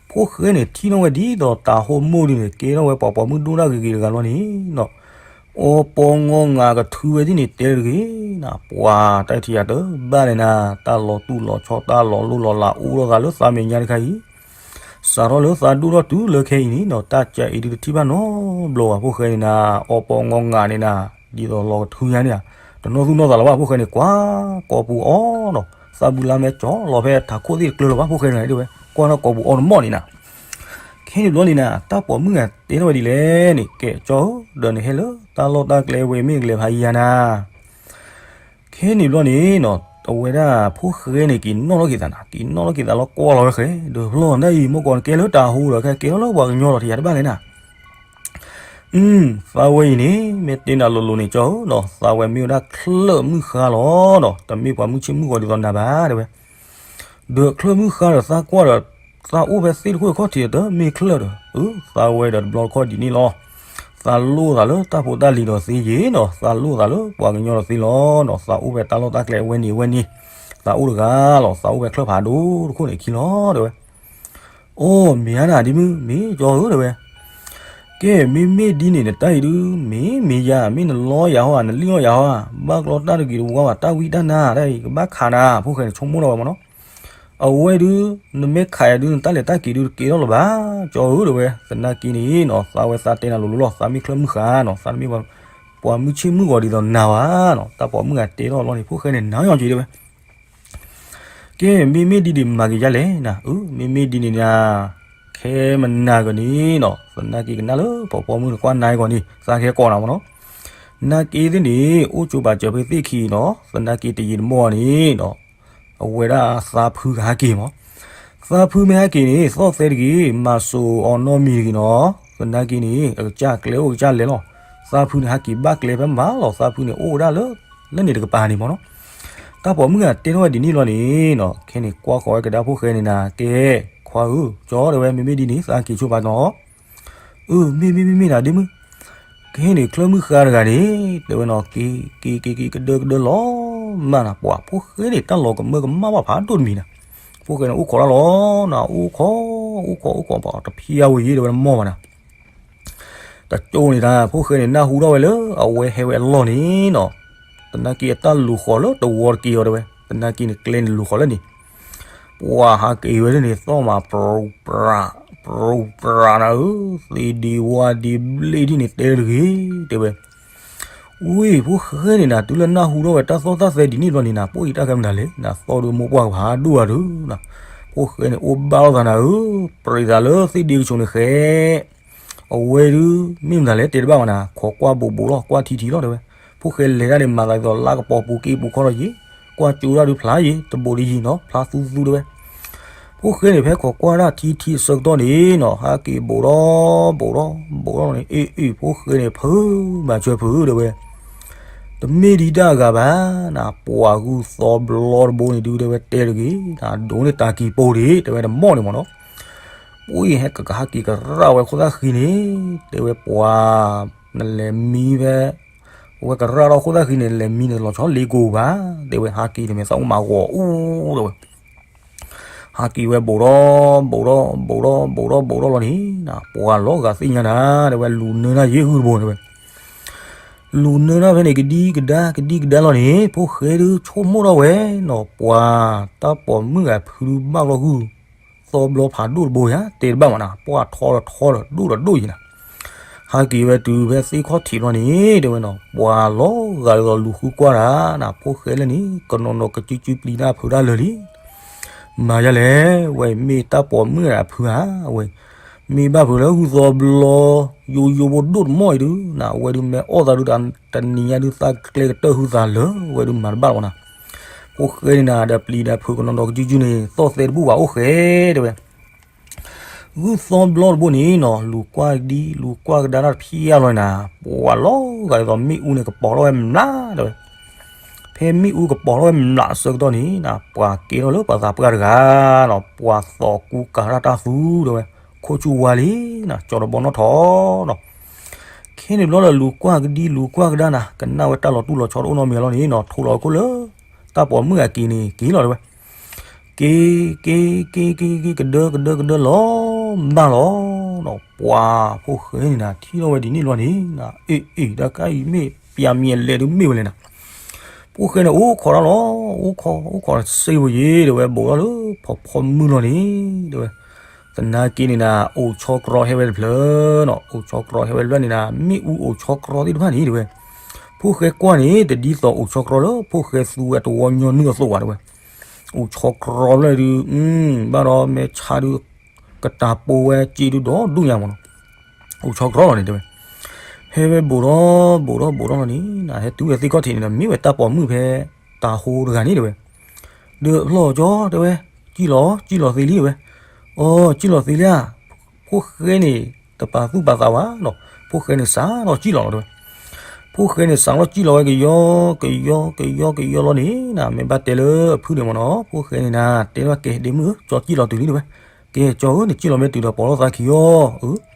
ဖိၣ်ဃဲန့ၣ် ထံၣ်ထီၣ်ဝဲဒ်သိးတၤဟိမိၢ်ဒုန့ၣ် ကဲထီၣ်ဝဲပှၤပိာ်မုၣ်ဒိၣ်ဒၣ်ဂ့ၤဂ့ၤတဂၤလီၤန့ၣ်နီၤ အီပီငီငးကထုဝဲဒ်န့ၣ်တဲတဂ့ၤနၤ ပှၤတၢ်ထံၣ်ယၤတဘၣ်န့ၣ်နၤ တၢ်လီၤတူၢ်လီၤဆီတၢ်လီၤလိၢ်လီၤလးအိၣ်ထီၣ်သးလၢသးမဲာ်ညါတခါအံၤ စးထီၣ်လၢသးဒိၣ်ထီၣ်တုၤလၢခဲအံၤန့ၣ်နီၤ တၢ်ကဲအံၤဒုတထံၣ်ဘၣ်နီတဘျီဘၣ် ဖိၣ်ဃဲန့ၣ်နၤ အီပီငီငးန့ၣ်နၤ ဒ်သိးလီၤကထုညါန့ၣ်ဧါ တနီၣ်သူၣ်နီၣ်သးလီၤဘၣ် ဖိၣ်ဃဲန့ၣ် ကွၢ်ကိာ်ပူၤအီၤနီၤ သးဘုလါမဲကၠီလီၤဖဲထးခိၣ်သ့ၣ်တကျၢၤလီၤဘၣ် ဖိၣ်ဃဲန့ၣ်တဲဝဲ ကွၢ်ထီၣ်ကိာ်ပူၤအီၤတမီၢ်န့ၣ်နၤ ခဲန့ၣ်ဘျီန့ၣ်နၤ တၢ်ပိာ်မုၣ်ဂၤတဲထီၣ်ဝဲဒ်လဲၣ်န့ၣ် ကဲကၠီဧၢ ဒီးနဟဲလၢတၢ်လီၢ်တၢ်ကျဲဝဲမ့ၢ်ကလဲၤဖးယံၤယၤနၤ ခဲန့ၣ်ဘျီန့ၣ်နီၤ အဝဲဒၣ်ဖိၣ်ဃဲန့ၣ် က့ၤနီၣ်ထီၣ်က့ၤသးနၤ, က့ၤနီၣ်ထီၣ်က့ၤသးလီၤ ကွၢ်လီၤဝဲဃဲ, ဒီးဖျီၣ်နတၢ်အံၤ မ့ၢ်ကီးနကဲလၢတၢ်ဟူဒီး ကဲကဲထီၣ်လၢပှၤကညီဒီး တယၤတဘၣ်လဲၣ်နၤ. အု သးဝဲအံၤန့ၣ် မ့ၢ်တဲနၤလိၤလိၤန့ၣ် ကၠီဧၢနီၤ, သးဝဲမ့ၢ်ဝဲဒၣ်ချၢၣ်မုၣ်ဃါလီၤနီၤ, တမ့ၢ်ပှၤမုၢ်ဆ့ၣ်မုၢ်ဂီၤဒ်သိးနၤဘၣ် တဲဝဲ. ဒီးချၢၣ်မုၣ်ဃါဒီးသးကွၢ်ဒီး သးအိၣ်ဖဲသ့ၣ်တခိၣ်တခီၣ်ထံးဒီး တမ့ၢ်ချၢၣ်ဒီး, အု သးဝဲဒီးတဘျီတခီၣ်ဒ်န့ၣ်လီၤ. သးလိၣ်သးလၢတၢ်ဖိတၢ်လံၤဒီးသ့ယ့ၤနီၤ, သးလိၣ်သးလၢပှၤကညီဒီးသ့လီၤနီၤ, သးအိၣ်ဖဲတၢ်လီၢ်တၢ်ကျဲအဝဲန့ၣ်အဝဲန့ၣ်, သးအိၣ်တဂၤလီၤ, သးအိၣ်ဖဲချၢၣ်ဖးဒိၣ်တခိၣ်န့ၣ်အခံလီၤ တဲဝဲ. အိၣ် မ့ၢ်ဧါနၤ ဒ်မုၣ် မ့ၢ်ကၠီဧၢ တဲဝဲ. ကဲ မ့မ့ၢ်ဒ်န့ၣ် နတၢ်အံၤဒုး မ့ၢ်မ့ၢ်ယၤ မ့ၢ်နလီယၤဟီဧါ နလံၣ်အီၣ်ယၤဟီဧါ, ဘၣ်ကျီတၢ်တဂ့ၤတဝါဘၣ် တၢ်ဝံတၢ်နါ တၢ်အံၤကဘၣ်ခးနၤ, ဖိၣ်ဃဲန့ၣ်ဆိကမိၣ်ထီၣ်ဝဲမ့ၢ်နီၤ. အဝဲဒုး နမ့ၢ်ခးယၤဒုး နတၢ်လဲၤတၢ်က့ၤဒုး တကဲထီၣ်လၢၤဘၣ် ကၠီဧၢ တဲဝဲ. သနာ်က့န့ၣ်နီၤ သးဝဲသးတဲနၤလိၤလိၤလီၤ, သးမ့ၢ်ချၢၣ်မုၣ်ဃါနီၤ, သးတမ့ၢ်ပှၤမုၢ်ဆ့ၣ်မုၢ်ဂီၤဒ်သိးနၤဘၣ်နီၤ, တၢ်ပိာ်မုၣ်ဂၤတဲထီၣ်လီၤန့ၣ် ဖိၣ်ဃဲန့ၣ် နၤယီၤက့ၤ တဲဝဲ. ကဲ မ့မ့ၢ်ဒ်န့ၣ် မၤက့ၤယါလဲၣ်နၤ, အု မ့မ့ၢ်ဒ်န့ၣ်နၤ, ခဲမနၤကန့ၣ်နီၤ သနာ်က့ကနၣ်လၢပှၤပိာ်မုၣ်န့ၣ် ကွၢ်နၤအံၤကီးန့ၣ် သးကဟဲကိးနၤမ့ၢ်နီၤ. နာ်က့သ့ၣ်န့ၣ် အိၣ်ကၠိဘၣ်စၢၤဖဲသ့ၣ်ခံနီၤ, သနာ်က့တယံာ်တမီၢ်န့ၣ်နီၤ အဝဲဒၣ်သးဖုကဟးက့ၤမး. သးဖုမ့ၢ်ဟဲက့ၤန့ၣ် သီၣ်သဲတဂ့ၤ, မၤစိာ်အီၤနီတမံၤတဂ့ၤနီၤ, သနာ်က့န့ၣ် အကစၢ်ကျဲအိၣ်ကစၢ်လဲၤလီၤ. သးဖုန့ၣ်ဟဲက့ၤဘၣ်ကျဲဖဲမးလီၤ, သးဖုန့ၣ်အိၣ်ဝဲဒၣ်လၢ လၢန့ၣ်တကပၤန့ၣ်မ့ၢ်နီၤ. တၢ်ပိာ်မုၣ်ဂၤတဲထီၣ်ဝဲဒ်န့ၣ်လီၤန့ၣ်နီၤ, ခဲန့ၣ်ကွၢ်ဃီၤဝဲကဒါဖိၣ်ဃဲန့ၣ်နၤ, ကဲ ခွါဧၢ, ကၠီ တဲဝဲ, မ့မ့ၢ်ဒ်န့ၣ် သးက့ၤဆိပာ်နီၤ. အၢ မ့ၢ်မ့ၢ်မ့ၢ်မ့ၢ်နၤဒ့မုၣ်, ကဟ့ၣ်န့ၣ်ချၢၣ်မုၣ်ဃါတဂၤန့ၣ် တဲဝဲနီၤ, က့ၤက့ၤက့ၤက့ၤကဒၢကဒၢလီၤမးနၤ, ပှၤဖိၣ်ဃဲန့ၣ် တၢ်လီၤကမၢကမၣ်ဘၣ်ဖးဒိၣ်တမံၤနၤ. ဖိၣ်ဃဲန့ၣ်အိၣ်ခိးတၢ်လီၤနၤ, အိၣ်ခိး အိၣ်ခိး အိၣ်ခိး ပှၤတဖျါဝဲယ့ၣ် တဲဝဲ တမီၢ်ဘၣ်နၤ. တကၠိန့ၣ်တၢ် ဖိၣ်ဃဲန့ၣ် နၢ်ဟူထီၣ်ဝဲလၢအဝဲဟဲဝဲအလီၢ်န့ၣ်နီၤ, သနာ်က့အတၢ်လူၤဃီၤလၢတဝီတက့ၢ်အီၤ တဲဝဲ, သနာ်က့န့ၣ် ကျဲန့ၣ်လူၤဃီၤလၢန့ၣ် ပှၤဟးက့ၤဝဲလၢန့ၣ် သီၣ်မး ပြူပြး ပြူပြးနၤဧၢ, သ့ဒံဝါဒံဘျ့ဒ်န့ၣ် တဲတဂ့ၤ တဲဝဲ. ဝံၤ ဖိၣ်ဃဲန့ၣ်နၤ တုၤလၢနၢ်ဟူထီၣ်ဝဲတၢ်သီၣ်တၢ်သဲဒ်န့ၣ်ဘျီန့ၣ်နၤ, ပှၤအံၤတၢ်ကဲမနုၤလဲၣ်နၤ, သီၣ်ဒုးမိၢ်ပှၢ်ကဖးဒိၣ်ဂၤဒုးနၤ, ဖိၣ်ဃဲန့ၣ် အိၣ်ဘၣ်လိာ်သးနၤဧၢ, ပြံးသးလၢသ့ဒံကဆိးန့ၣ်ဃဲ အဝဲဒုး မ့ၢ်မတၤလဲၣ် တဲတဘၣ်ဘၣ်နၤ, ခိးကွၢ်ဘူးဘူးလီၤ ကွၢ်ထံထံလီၤ တဲဝဲ. ဖိၣ်ဃဲလဲၤတၢ်န့ၣ် မၤသးဒ်သိးလၢကပီၤပူၤက့ပူၤခီလီၤယံၤ, ကွၢ်ကၠိတၢ်ဒုးဖျါယံၤ တဘူးဒ်ယံၤနီၤ ဖျါသူသူတဲဝဲ. ဖိၣ်ဃဲန့ၣ် ဖဲခိးကွၢ်တၢ်ထံထံအဆၢကတီၢ်န့ၣ်နီၤ ဟဲက့ၤဘူးဒီး ဘူးဒီး ဘူးဒီးန့ၣ် အ့ၣ်အ့ၣ် ဖိၣ်ဃဲန့ၣ် ဖုးမၤစၢၤဖုးတဲဝဲ တမ့ၢ်ဒံးတၢ်ဂၤဘၣ်နၤ, ပှၤဂုၢ်သီဘျီတဘိန့ၣ်ဒုး တဲဝဲတဲတဂ့ၤ, ဒိးန့ၢ်တၢ်ကံၤပိၤဒံး တဲဝဲတမီၢ်န့ၣ်မ့ၢ်နီၤ. ပှၤဟဲကဟဲက့ၤကရၣ်ဝဲခိၣ်သၣ်ဃံန့ၣ် တဲဝဲပှၤ နလဲၤမံဖဲ အဝဲကရၣ်ထီၣ်ခိၣ်သၣ်ဃံန့ၣ် နလဲၤမံနလီၤဆီလ့ကိးဘၣ်, တဲဝဲ ဟဲက့ၤတမ့ၢ်သးအိၣ်မၤဂီၤအူတဲဝဲ ဟဲက့ၤဝဲဘူးဒီး ဘူးဒီး ဘူးဒီး ဘူးဒီး ဘူးဒီးလီၤန့ၣ် ပှၤလီၤဂာ်သ့ၣ်ညါနၤ တဲဝဲ လူၤနၢတၢ်ယ့ၢ်ဂုၢ်တဘိတဲဝဲ လူၤနၢတၢ်ဖဲန့ၣ် ကဒံကဒါ ကဒံကဒါလီၤန့ၣ် ဖိၣ်ဃဲဒုးဆိကမိၣ်ထီၣ်ဝဲနီၤ ပှၤတၢ်ပိာ်မုၣ်ဂၤဖုဒုးဘၣ်လီၤဂုၢ် သီဘျီဖးဒိၣ်တဘိယါ တဲတဘၣ်မးနၤ ပှၤထီဒီးထီဒီးဒိၣ်ဒီးဒိၣ်ယံၤနၤ ဟဲက့ၤဝဲတုၤဖဲသ့ၣ်ခီၣ်ထံးလီၤန့ၣ် တဲဝဲနီၤ ပှၤလီၤဂာ်ဒ်သိးလူၤဃုကွၢ်တၢ်နၤ ဖိၣ်ဃဲလၢန့ၣ် ကနီၤနီၤကစုကစုပျံၤတၢ်ဖုးတၢ်လၢာ်လံ မၤယါလဲၣ် ဝဲမ့ၢ်တၢ်ပိာ်မုၣ်အဖုဧါ ဝဲ မ့ၢ်ဘၣ်ဖုးလၢဂုၢ်သီဘျီ ယိယိဖိဒိၣ်တမီၢ်အံၤဒုးနၤ အဝဲဒုးမ့ၢ်အီၣ်သးဒုးတနံၤညါဒုးသးကျဲကတၢၢ်ဟုသးလၢာ် ဝဲဒုးမၤတဘၣ်လီၤနၤ ဖိၣ်ဃဲန့ၣ်နၤ ဒီးပျံၤဒီးဖုးကနီၤနီၤကစုကစုန့ၣ် သီၣ်သဲတဘူၣ်ဘၣ်အိၣ်ဃဲ တဲဝဲ ဂုၢ်သီဘျီတဘိန့ၣ်နီၤ လူၤကွၢ်ဒံ လူၤကွၢ်ကဒါတၢ်တဖျါလီၤနၤ ပှၤလီၤဂာ်ဒ်သိးမ့ၣ်အူန့ၣ်ကပီၤထီၣ်ဝဲမျး တဲဝဲ ဖဲမ့ၣ်အူကပီၤထီၣ်ဝဲမျးအဆၢကတီၢ်န့ၣ်နၤ ပှၤကဲထီၣ်လၢပှၤသးပှၢ်တဂၤနီၤ ပှၤသီၣ်ကူကၤတၢ်တၢ်သူ တဲဝဲ ခိၣ်ဆူၣ်ဝါလံနၤ ကၠီတဘီနီၣ်ထီၣ်နီၤ ခဲန့ၣ်ဘျီဒီးလူၤကွၢ်ကဒံလူၤကွၢ်ကဒါနၤ ကနၣ်ဝဲတၢ်လီၤတူၢ်လီၤဆီတအိၣ်နီတမံၤလီၤန့ၣ်နီၤ ထိးလီၤခိၣ်လၢ တၢ်ပိာ်မုၣ်အက့ၤန့ၣ် က့ၤလီၤတဲဝဲ က့ၤ က့ၤ က့ၤ က့ၤ က့ၤ ကဒၢ ကဒၢ ကဒၢလီၤ ဘၣ်လီၤနီၤ ပှၤဖိၣ်ဃဲန့ၣ်နၤ ထံၣ်ထီၣ်ဝဲဒ်န့ၣ်လီၤန့ၣ်နၤ အ့ၣ် အ့ၣ် တၢ်ခါအံၤမ့ၢ်ပျၢၤမံၤအလဲၤဒုးမ့ၢ်ဝဲလဲၣ်နၤ ဖိၣ်ဃဲန့ၣ် အိၣ်ခိးတၢ်လီၤ အိၣ်ခိး အိၣ်ခိးစ့ဝဲယ့ၣ် တဲဝဲ ဘူးထီၣ်လၢဖီဖီမုၢ်လီၤန့ၣ် တဲဝဲ သနာ်က့န့ၣ်နၤ အိၣ်ဆီကြီဟဲဝဲတဖျၢၣ်နီၤ အိၣ်ဆီကြီဟဲဝဲတဖျၢၣ်န့ၣ်နၤ မ့ၣ်အူအိၣ်ဆီကြီသ့ၣ်တဖၣ်န့ၣ် တဲဝဲ ဖိၣ်ဃဲကွၢ်န့ၣ် တဒ်သိးအိၣ်ဆီကြီလၢဖိၣ်ဃဲသူဝဲတဝီညီနုၢ်အသိးဘၣ် တဲဝဲ အိၣ်ဆီကြီဖျၢၣ်ဒုး ဘၣ်ဒီးမဲာ်ဆါဒုး ကတၢ်ပိာ်ဝဲစ့ဒုးဒီးဒူၣ်ညါမးနီၤ အိၣ်ဆီကြီလီၤန့ၣ် တဲဝဲ ဟဲဝဲဘူးထီၣ် ဘူးထီၣ် ဘူးထီၣ်လီၤန့ၣ်နၤ ဟဲတုၤဝဲသ့ၣ်ခီၣ်ထံးန့ၣ်ဒီး မ့ၢ်ဝဲတၢ်ပိာ်မုၣ်ဖဲ တၢ်ဟိတဂၤန့ၣ်တဲဝဲ, ဒီးဖျီၣ်ကၠီတဲဝဲ, စံၣ်လီၤ စံၣ်လီၤသ့လံတဲဝဲ, အိ စံၣ်လီၤသ့လံဧါ, ဖိၣ်ဃဲန့ၣ် တပာ်သူၣ်ပာ်သးဘၣ်နီၤ, ဖိၣ်ဃဲန့ၣ်စးထီၣ်စံၣ်လီၤလီၤတဲဝဲ, ဖိၣ်ဃဲန့ၣ်စးထီၣ်စံၣ်လီၤဝဲကယီကယီကယီကယီလီၤန့ၣ်နၤ မ့ၢ်ဘၣ်တဲလၢအဖုန့ၣ်မ့ၢ်နီၤ ဖိၣ်ဃဲန့ၣ်နၤ တဲထီၣ်ကဲဒ့မုၣ်ဧၢ ကၠီစံၣ်လီၤတုၤလံတဲဝဲ, ကဲကၠီဧၢ နစံၣ်လီၤမ့ၢ်တုၤဒီးပိာ်ထီၣ်သးခံအီၤ, အၢ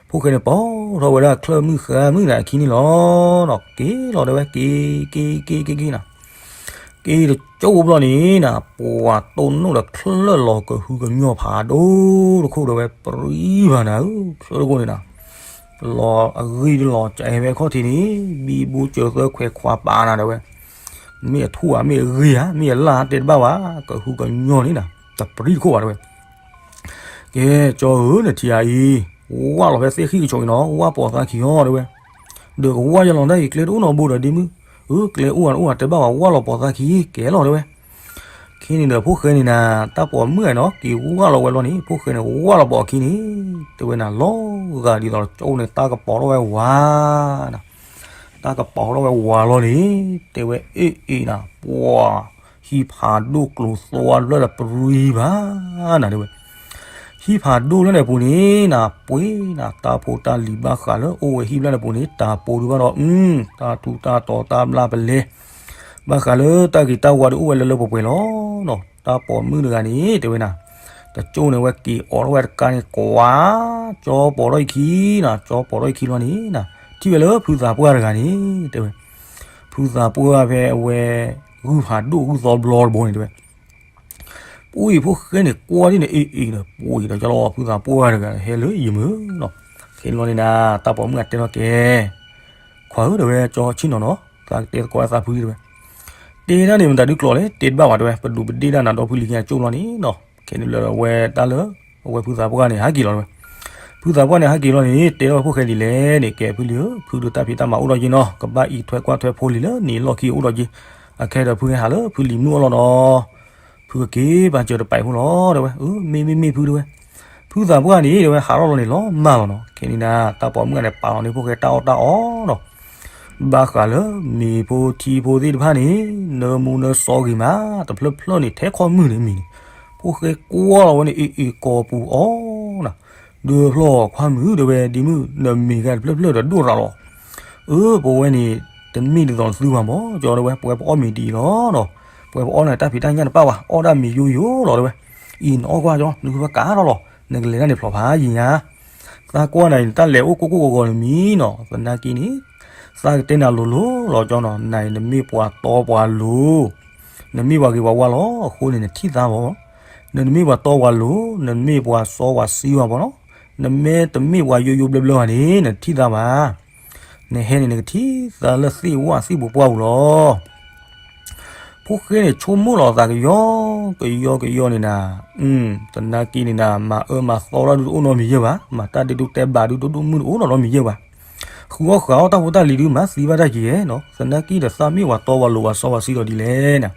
ဖိၣ်ဃဲန့ၣ်ပိာ်ထီၣ်ဝဲဒၣ်ချၢၣ်မုၣ်ဃါမုၣ်န့ၣ်အခံန့ၣ်လီၤ, က့ၤလီၤတဲဝဲ က့ၤ က့ၤ က့ၤ က့ၤ က့ၤနၤ, က့ၤတကၠိဘျီန့ၣ်နၤ ပှၤတိၢ်နီၣ်ဒီးချၢၣ်လီၤကဟုကညီၢ်ဖးဒိၣ်တခိၣ်တဲဝဲ ပြံဘၣ်နၤဧၢ ချၢၣ်တခိၣ်န့ၣ်နၤ, လီၤအဂ့ၢ်တလီၤကအဲၣ်ဝဲခီၣ်ထံးန့ၣ် ဘံဘူစၢၤသၢခွဲးခွးပာ်နၤတဲဝဲ, မ့ၢ်အထူၣ်ဧါ မ့ၢ်အဂ့ၢ်ဧါ မ့ၢ်အလၢ်ဧါ တဲတဘၣ်ဘၣ် ကဟုကညီၢ်န့ၣ်နၤ တပြံတခိၣ်ဘၣ်တဲဝဲ, ကဲ ကၠီဧၢ နထံၣ်ဧါအံၤ, ဝၢ်လီၤဖဲသ့ၣ်ဃံၣ်ကဆိးအံၤနီၤ ဝၢ်ပိာ်သးခံအီၤတဲဝဲ, ဒီးကဝၢ်ယလီၤဒၣ်အံၤ ကျဲတအိၣ်နီတဘိဒီးဒ့မုၣ်, အၢ ကျဲအိၣ်ဧါတအိၣ်ဧါတဲဘၣ်ဘၣ် ဝၢ်လီၤပိာ်သးခံ ကဲလီၤတဲဝဲ, ခဲန့ၣ်ဒီးဖိၣ်ဃဲန့ၣ်နၤ တၢ်ပိာ်မုၣ်ဂၤနီၤ က့ၤဝၢ်လီၤဝဲလီၤန့ၣ် ဖိၣ်ဃဲန့ၣ် ဝၢ်လီၤပိာ်အခံန့ၣ် တဲဝဲနၤ လီၤဂာ်ဒ်သိးကၠိန့ၣ် တၢ်ကပီၤထီၣ်ဝဲဝၤနၤ တၢ်ကပီၤထီၣ်ဝဲဝၤလီၤန့ၣ် တဲဝဲ အ့ၣ်အ့ၣ်နၤ ပှၤ ဟံၣ်ဖးဒိၣ်ကျိၤသွါတဖျၢၣ်ဒီးပြံဘၣ်နၤ တဲဝဲ, ဟံၣ်ဖးဒိၣ်လၢန့ၣ်အပူၤန့ၣ်နၤ ပှ့ၤနၤ တၢ်ဖိတၢ်လံၤဘၣ်ဃးလၢအိၣ်ဝဲဟံၣ်ဖျၢၣ်န့ၣ်အပူၤန့ၣ် တၢ်ပိာ်ဒုးဘၣ်ဒီး အု တၢ်ထူးတၢ်တီၤတၢ်ဘျၣ်ပလဲ ဘၣ်ဃးလၢတၢ်ဂ့ၤတၢ်ဝါဒုးအိၣ်ဝဲလၢလၢပှဲၤပှဲၤလီၤနီၤ တၢ်ပိာ်မုၣ်တဂၤန့ၣ် တဲဝဲနၤ တကၠိန့ၣ်ဝဲက့ၤအိးထီၣ်ဝဲတကါန့ၣ် ကွၢ် ကၠီပိာ်ထီၣ်အခံနၤ ကၠီပိာ်ထီၣ်အခံလီၤန့ၣ်နၤ ထံၣ်ဝဲလၢဖုသးပှၢ်တဂၤန့ၣ် တဲဝဲ, ဖုသးပှၢ်ဖဲအဝဲ ဂုၢ်ဖးဒိၣ်ဂုၢ်သီဘျီတဘိန့ၣ်တဲဝဲ ပှ့ၤဖိၣ်ဃဲန့ၣ် ကွၢ်ဒ်န့ၣ် အ့ၣ်အ့ၣ်ဒီး ပှ့ၤဒီးကၠီလီၤ ဖုသးပှၢ်တဂၤ ဟဲလၢယမုၢ်နီၤ, ခဲန့ၣ်လီၤန့ၣ်နၤ တၢ်ပိာ်မုၣ်အတဲလီၤကဲ ခွါဧၢ တဲဝဲ ကၠီဆ့ၣ်နီၤနီၤ သးကတဲသကိးဝဲသးဖုလံတဲဝဲ, တဲဒၣ်န့ၣ်မတၤဒုကျိၤလဲၣ် တဲတဘၣ်ဘၣ်တဲဝဲ ပဒုးပဒ့ၣ်ဒၣ်နၤဒီဖုလံခံအကၠိလီၤန့ၣ်နီၤ, ခဲန့ၣ်လၢအဝဲတၢ်လၢ အဝဲဖုသးပှၢ်န့ၣ် ဟးက့ၤလီၤတဲဝဲ, ဖုသးပှၢ်န့ၣ် ဟးက့ၤလီၤန့ၣ် တဲထီၣ်ဝဲဖိၣ်ဃဲဒ်လဲၣ်န့ၣ် ကဲဖုလံဧၢ ဖုဒီးတၢ်ဖံးတၢ်မၤအိၣ်ဒီးယ့ၢ်နီၤ ကဘၣ်အံးထွဲကွၢ်ထွဲဖိလံၤလၢနံၤလီၢ်ခံအိၣ်ဒီးယ့ၢ်, အခဲဒီးဖုဟဲဟးလၢဖုလံၤမုၢ်အလီၢ်နီၤ ဖုကက့ၤပာ်စၢၤတပာ်ဖိလီၤတဲဝဲ, အၢ မ့ၢ်မ့ၢ်မ့ၢ်ဖုတဲဝဲ, ဖုသးပှၢ်န့ၣ်တဲဝဲ ဟးထီၣ်လီၤန့ၣ်လီၤမၢ်လီၤနီၤ, ခဲန့ၣ်နၤ တၢ်ပိာ်မုၣ်ဂၤန့ၣ် ပာ်လီၤန့ၢ်ဖိၣ်ဃဲတၢ်အီၣ်တၢ်အီနီၤ, ဘၣ်ဃးလၢမ့ၤဖိထံဖိသ့ၣ်တဖၣ်န့ၣ် နၢမူနၢစီဂ့ၤမး တဖျၢၣ်ဖျၢၣ်န့ၣ် ထဲခီမုၢ်န့ၣ်မ့ၤန့ၣ်, ဖိၣ်ဃဲကွၢ်လီၤဝဲန့ၣ် အ့ၣ်အ့ၣ်ကိာ်ပူၤအီၣ်နၤ, ဒီးဖျီၣ်ခွါမုၣ်တဲဝဲ ဒ့မုၣ် နမ့ၤဂၤတဖျၢၣ်ဖျၢၣ်ဒီးဒိၣ်ရၤလီၤ အၢ ပဝဲန့ၣ် တမ့ၢ်ဒ်သိးနသုဘၣ်မၢ် ကၠီတဲဝဲ ပဝဲပအီၣ်မ့ၤဒ်အံၤလီၤနီၤ, ပဝဲပအီၣ်န့ၣ်တၢ်ဖံးတၢ်ညၣ်တပာ်ဘၣ် အီၣ်ဒၣ်မ့ၤယိယိလီၤတဲဝဲ, အံၤနအီၣ်ကွၢ်ကၠီ နဃုဖၢကၤထီၣ်လီၤ နကလဲၤတၢ်န့ၣ်ဖျိးဖးယံၤညါ, သးကွၢ်နၤအံၤ နတၢ်လဲၤအိၣ်ကိၢ်ကိၢ်ဂီၤဂီၤန့ၣ်မံနီၤ, သနာ်က့န့ၣ် သးကတဲနၤလိၤလိၤလီၤကၠီနီၤ, နၤအံၤနမ့ၢ်ပှၤတီပှၤလိၤ နမ့ၢ်ပှၤဂ့ၤပှၤဝါလီၤ အဃိန့ၣ် နထံၣ်သးဘၣ်, နတမ့ၢ်ပှၤတီပှၤလိၤ နမ့ၢ်ပှၤစီပှၤဆှံဘၣ်ဘၣ်နီၤ, နမ့ၢ်တမ့ၢ်ပှၤယိယိဘျၢဘျၢဘၣ်န့ၣ် နထံၣ်သးဘၣ်, နဟဲန့ၣ် နကထံၣ်သးလၢသ့ၣ်ဝၣ်သ့ၣ်ပူၤပှၢ်ပူၤလီၤ. ဖိၣ်ဃဲန့ၣ် ဆိကမိၣ်လီၤသးကယီကယီကယီန့ၣ်နၤ, သနာ်က့န့ၣ်နၤ မၤအၢမၤသီတၢ်ဒုးတအိၣ်နီတမံၤယဲၢ်ဘၣ်, မၤတၢ်ဒဲးဒိၣ်တဲဘးဒုးတဒိၣ်မုၢ်တအိၣ်နီတမံၤယဲၢ်ဘၣ်, ဃုအီၣ်ဃုအီတၢ်ဖိတၢ်လံၤဒုး မၤသံဘၣ်တၢ်က့ၤနီၤ, သနာ်က့ဒီး သးမ့ၢ်ပှၤတီပှၤလိၤပှၤစီပှၤဆှံဒီးဒ်လဲၣ်နၤ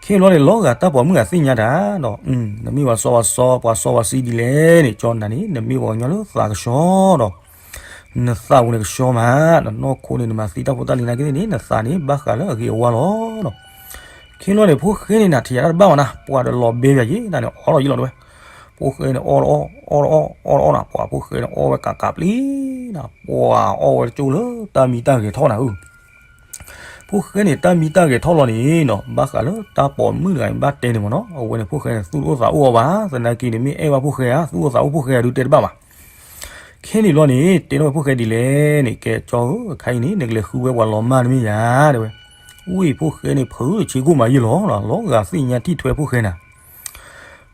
ခဲန့ၣ်လီၤန့ၣ် လီၤဂာ်တၢ်ပိာ်မုၣ်ဂၤသ့ၣ်ညါတၢ်ဒီး, နမ့ၢ်ပှၤစီပှၤစီ ပှၤစီပှၤဆှံဒ်လဲၣ်န့ၣ် ကၠီနၤန့ၣ် နမ့ၢ်ပှၤကညီလၢသးကဆှီဒီး, နသးပူၤန့ၣ်ကဆှီမး, နနီၢ်ခိန့ၣ် နမၤသံတၢ်ဖိတၢ်လံၤနာ်က့သ့ၣ်န့ၣ် နသးန့ၣ် ဘၣ်ဃးလၢအဂ့ၤအဝါလီၤ. ခဲန့ၣ်လီၤန့ၣ် ဖိၣ်ဃဲန့ၣ်နၤ ထံၣ်ယၤတၢ်တဘၣ်ဘၣ်နၤ ပှၤဒီးလီၤဘဲယၤယ့ၣ်နၤန့ၣ် အီၣ်လီၤယ့ၣ်လီၤတဲဝဲ, ဖိၣ်ဃဲန့ၣ် အီၣ်တအီၣ် အီၣ်တအီၣ် အီၣ်တအီၣ်နၤ ပှၤဖိၣ်ဃဲန့ၣ် အီၣ်ဝဲကးကးပျံၤနၤ ပှၤအီၣ်ဝဲတကၠိလၢတၢ်မံတၢ်ဂဲၤထီၣ်နၤဧၢ ဖိၣ်ဃဲန့ၣ် တၢ်မံတၢ်ဂဲၤထီၣ်လီၤန့ၣ်နီၤ ဘၣ်ဃးလၢတၢ်ပိာ်မုၣ်တဂၤန့ၣ် ဘၣ်တဲန့ၣ်မ့ၢ်နီၤ အဝဲန့ၣ်ဖိၣ်ဃဲန့ၣ် သူၣ်တအိၣ်သးအိၣ်အီၤဘၣ် သနာ်က့န့ၣ် မ့ၢ်အဲၣ်ဘၣ်ဖိၣ်ဃဲဧါ သူၣ်အိၣ်သးအိၣ်ဖိၣ်ဃဲဧါ ဒုးတဲတဘၣ်ဘၣ်. ခဲန့ၣ်လီၤန့ၣ် တဲထီၣ်ဝဲဖိၣ်ဃဲဒ်လဲၣ်န့ၣ် ကဲကၠီဧၢ အခါအံၤန့ၣ် နကလဲၤဃုဝဲပှၤလီၤမၢ်တမ့ၢ်ယၤ တဲဝဲ. ဝံၢ်ဖိၣ်ဃဲန့ၣ် ဖုးဆ့ကိၣ်မးယ့ၢ်လီၤ လီၤဂာ်သ့ၣ်ညါထံၣ်ထွဲဖိၣ်ဃဲနၤ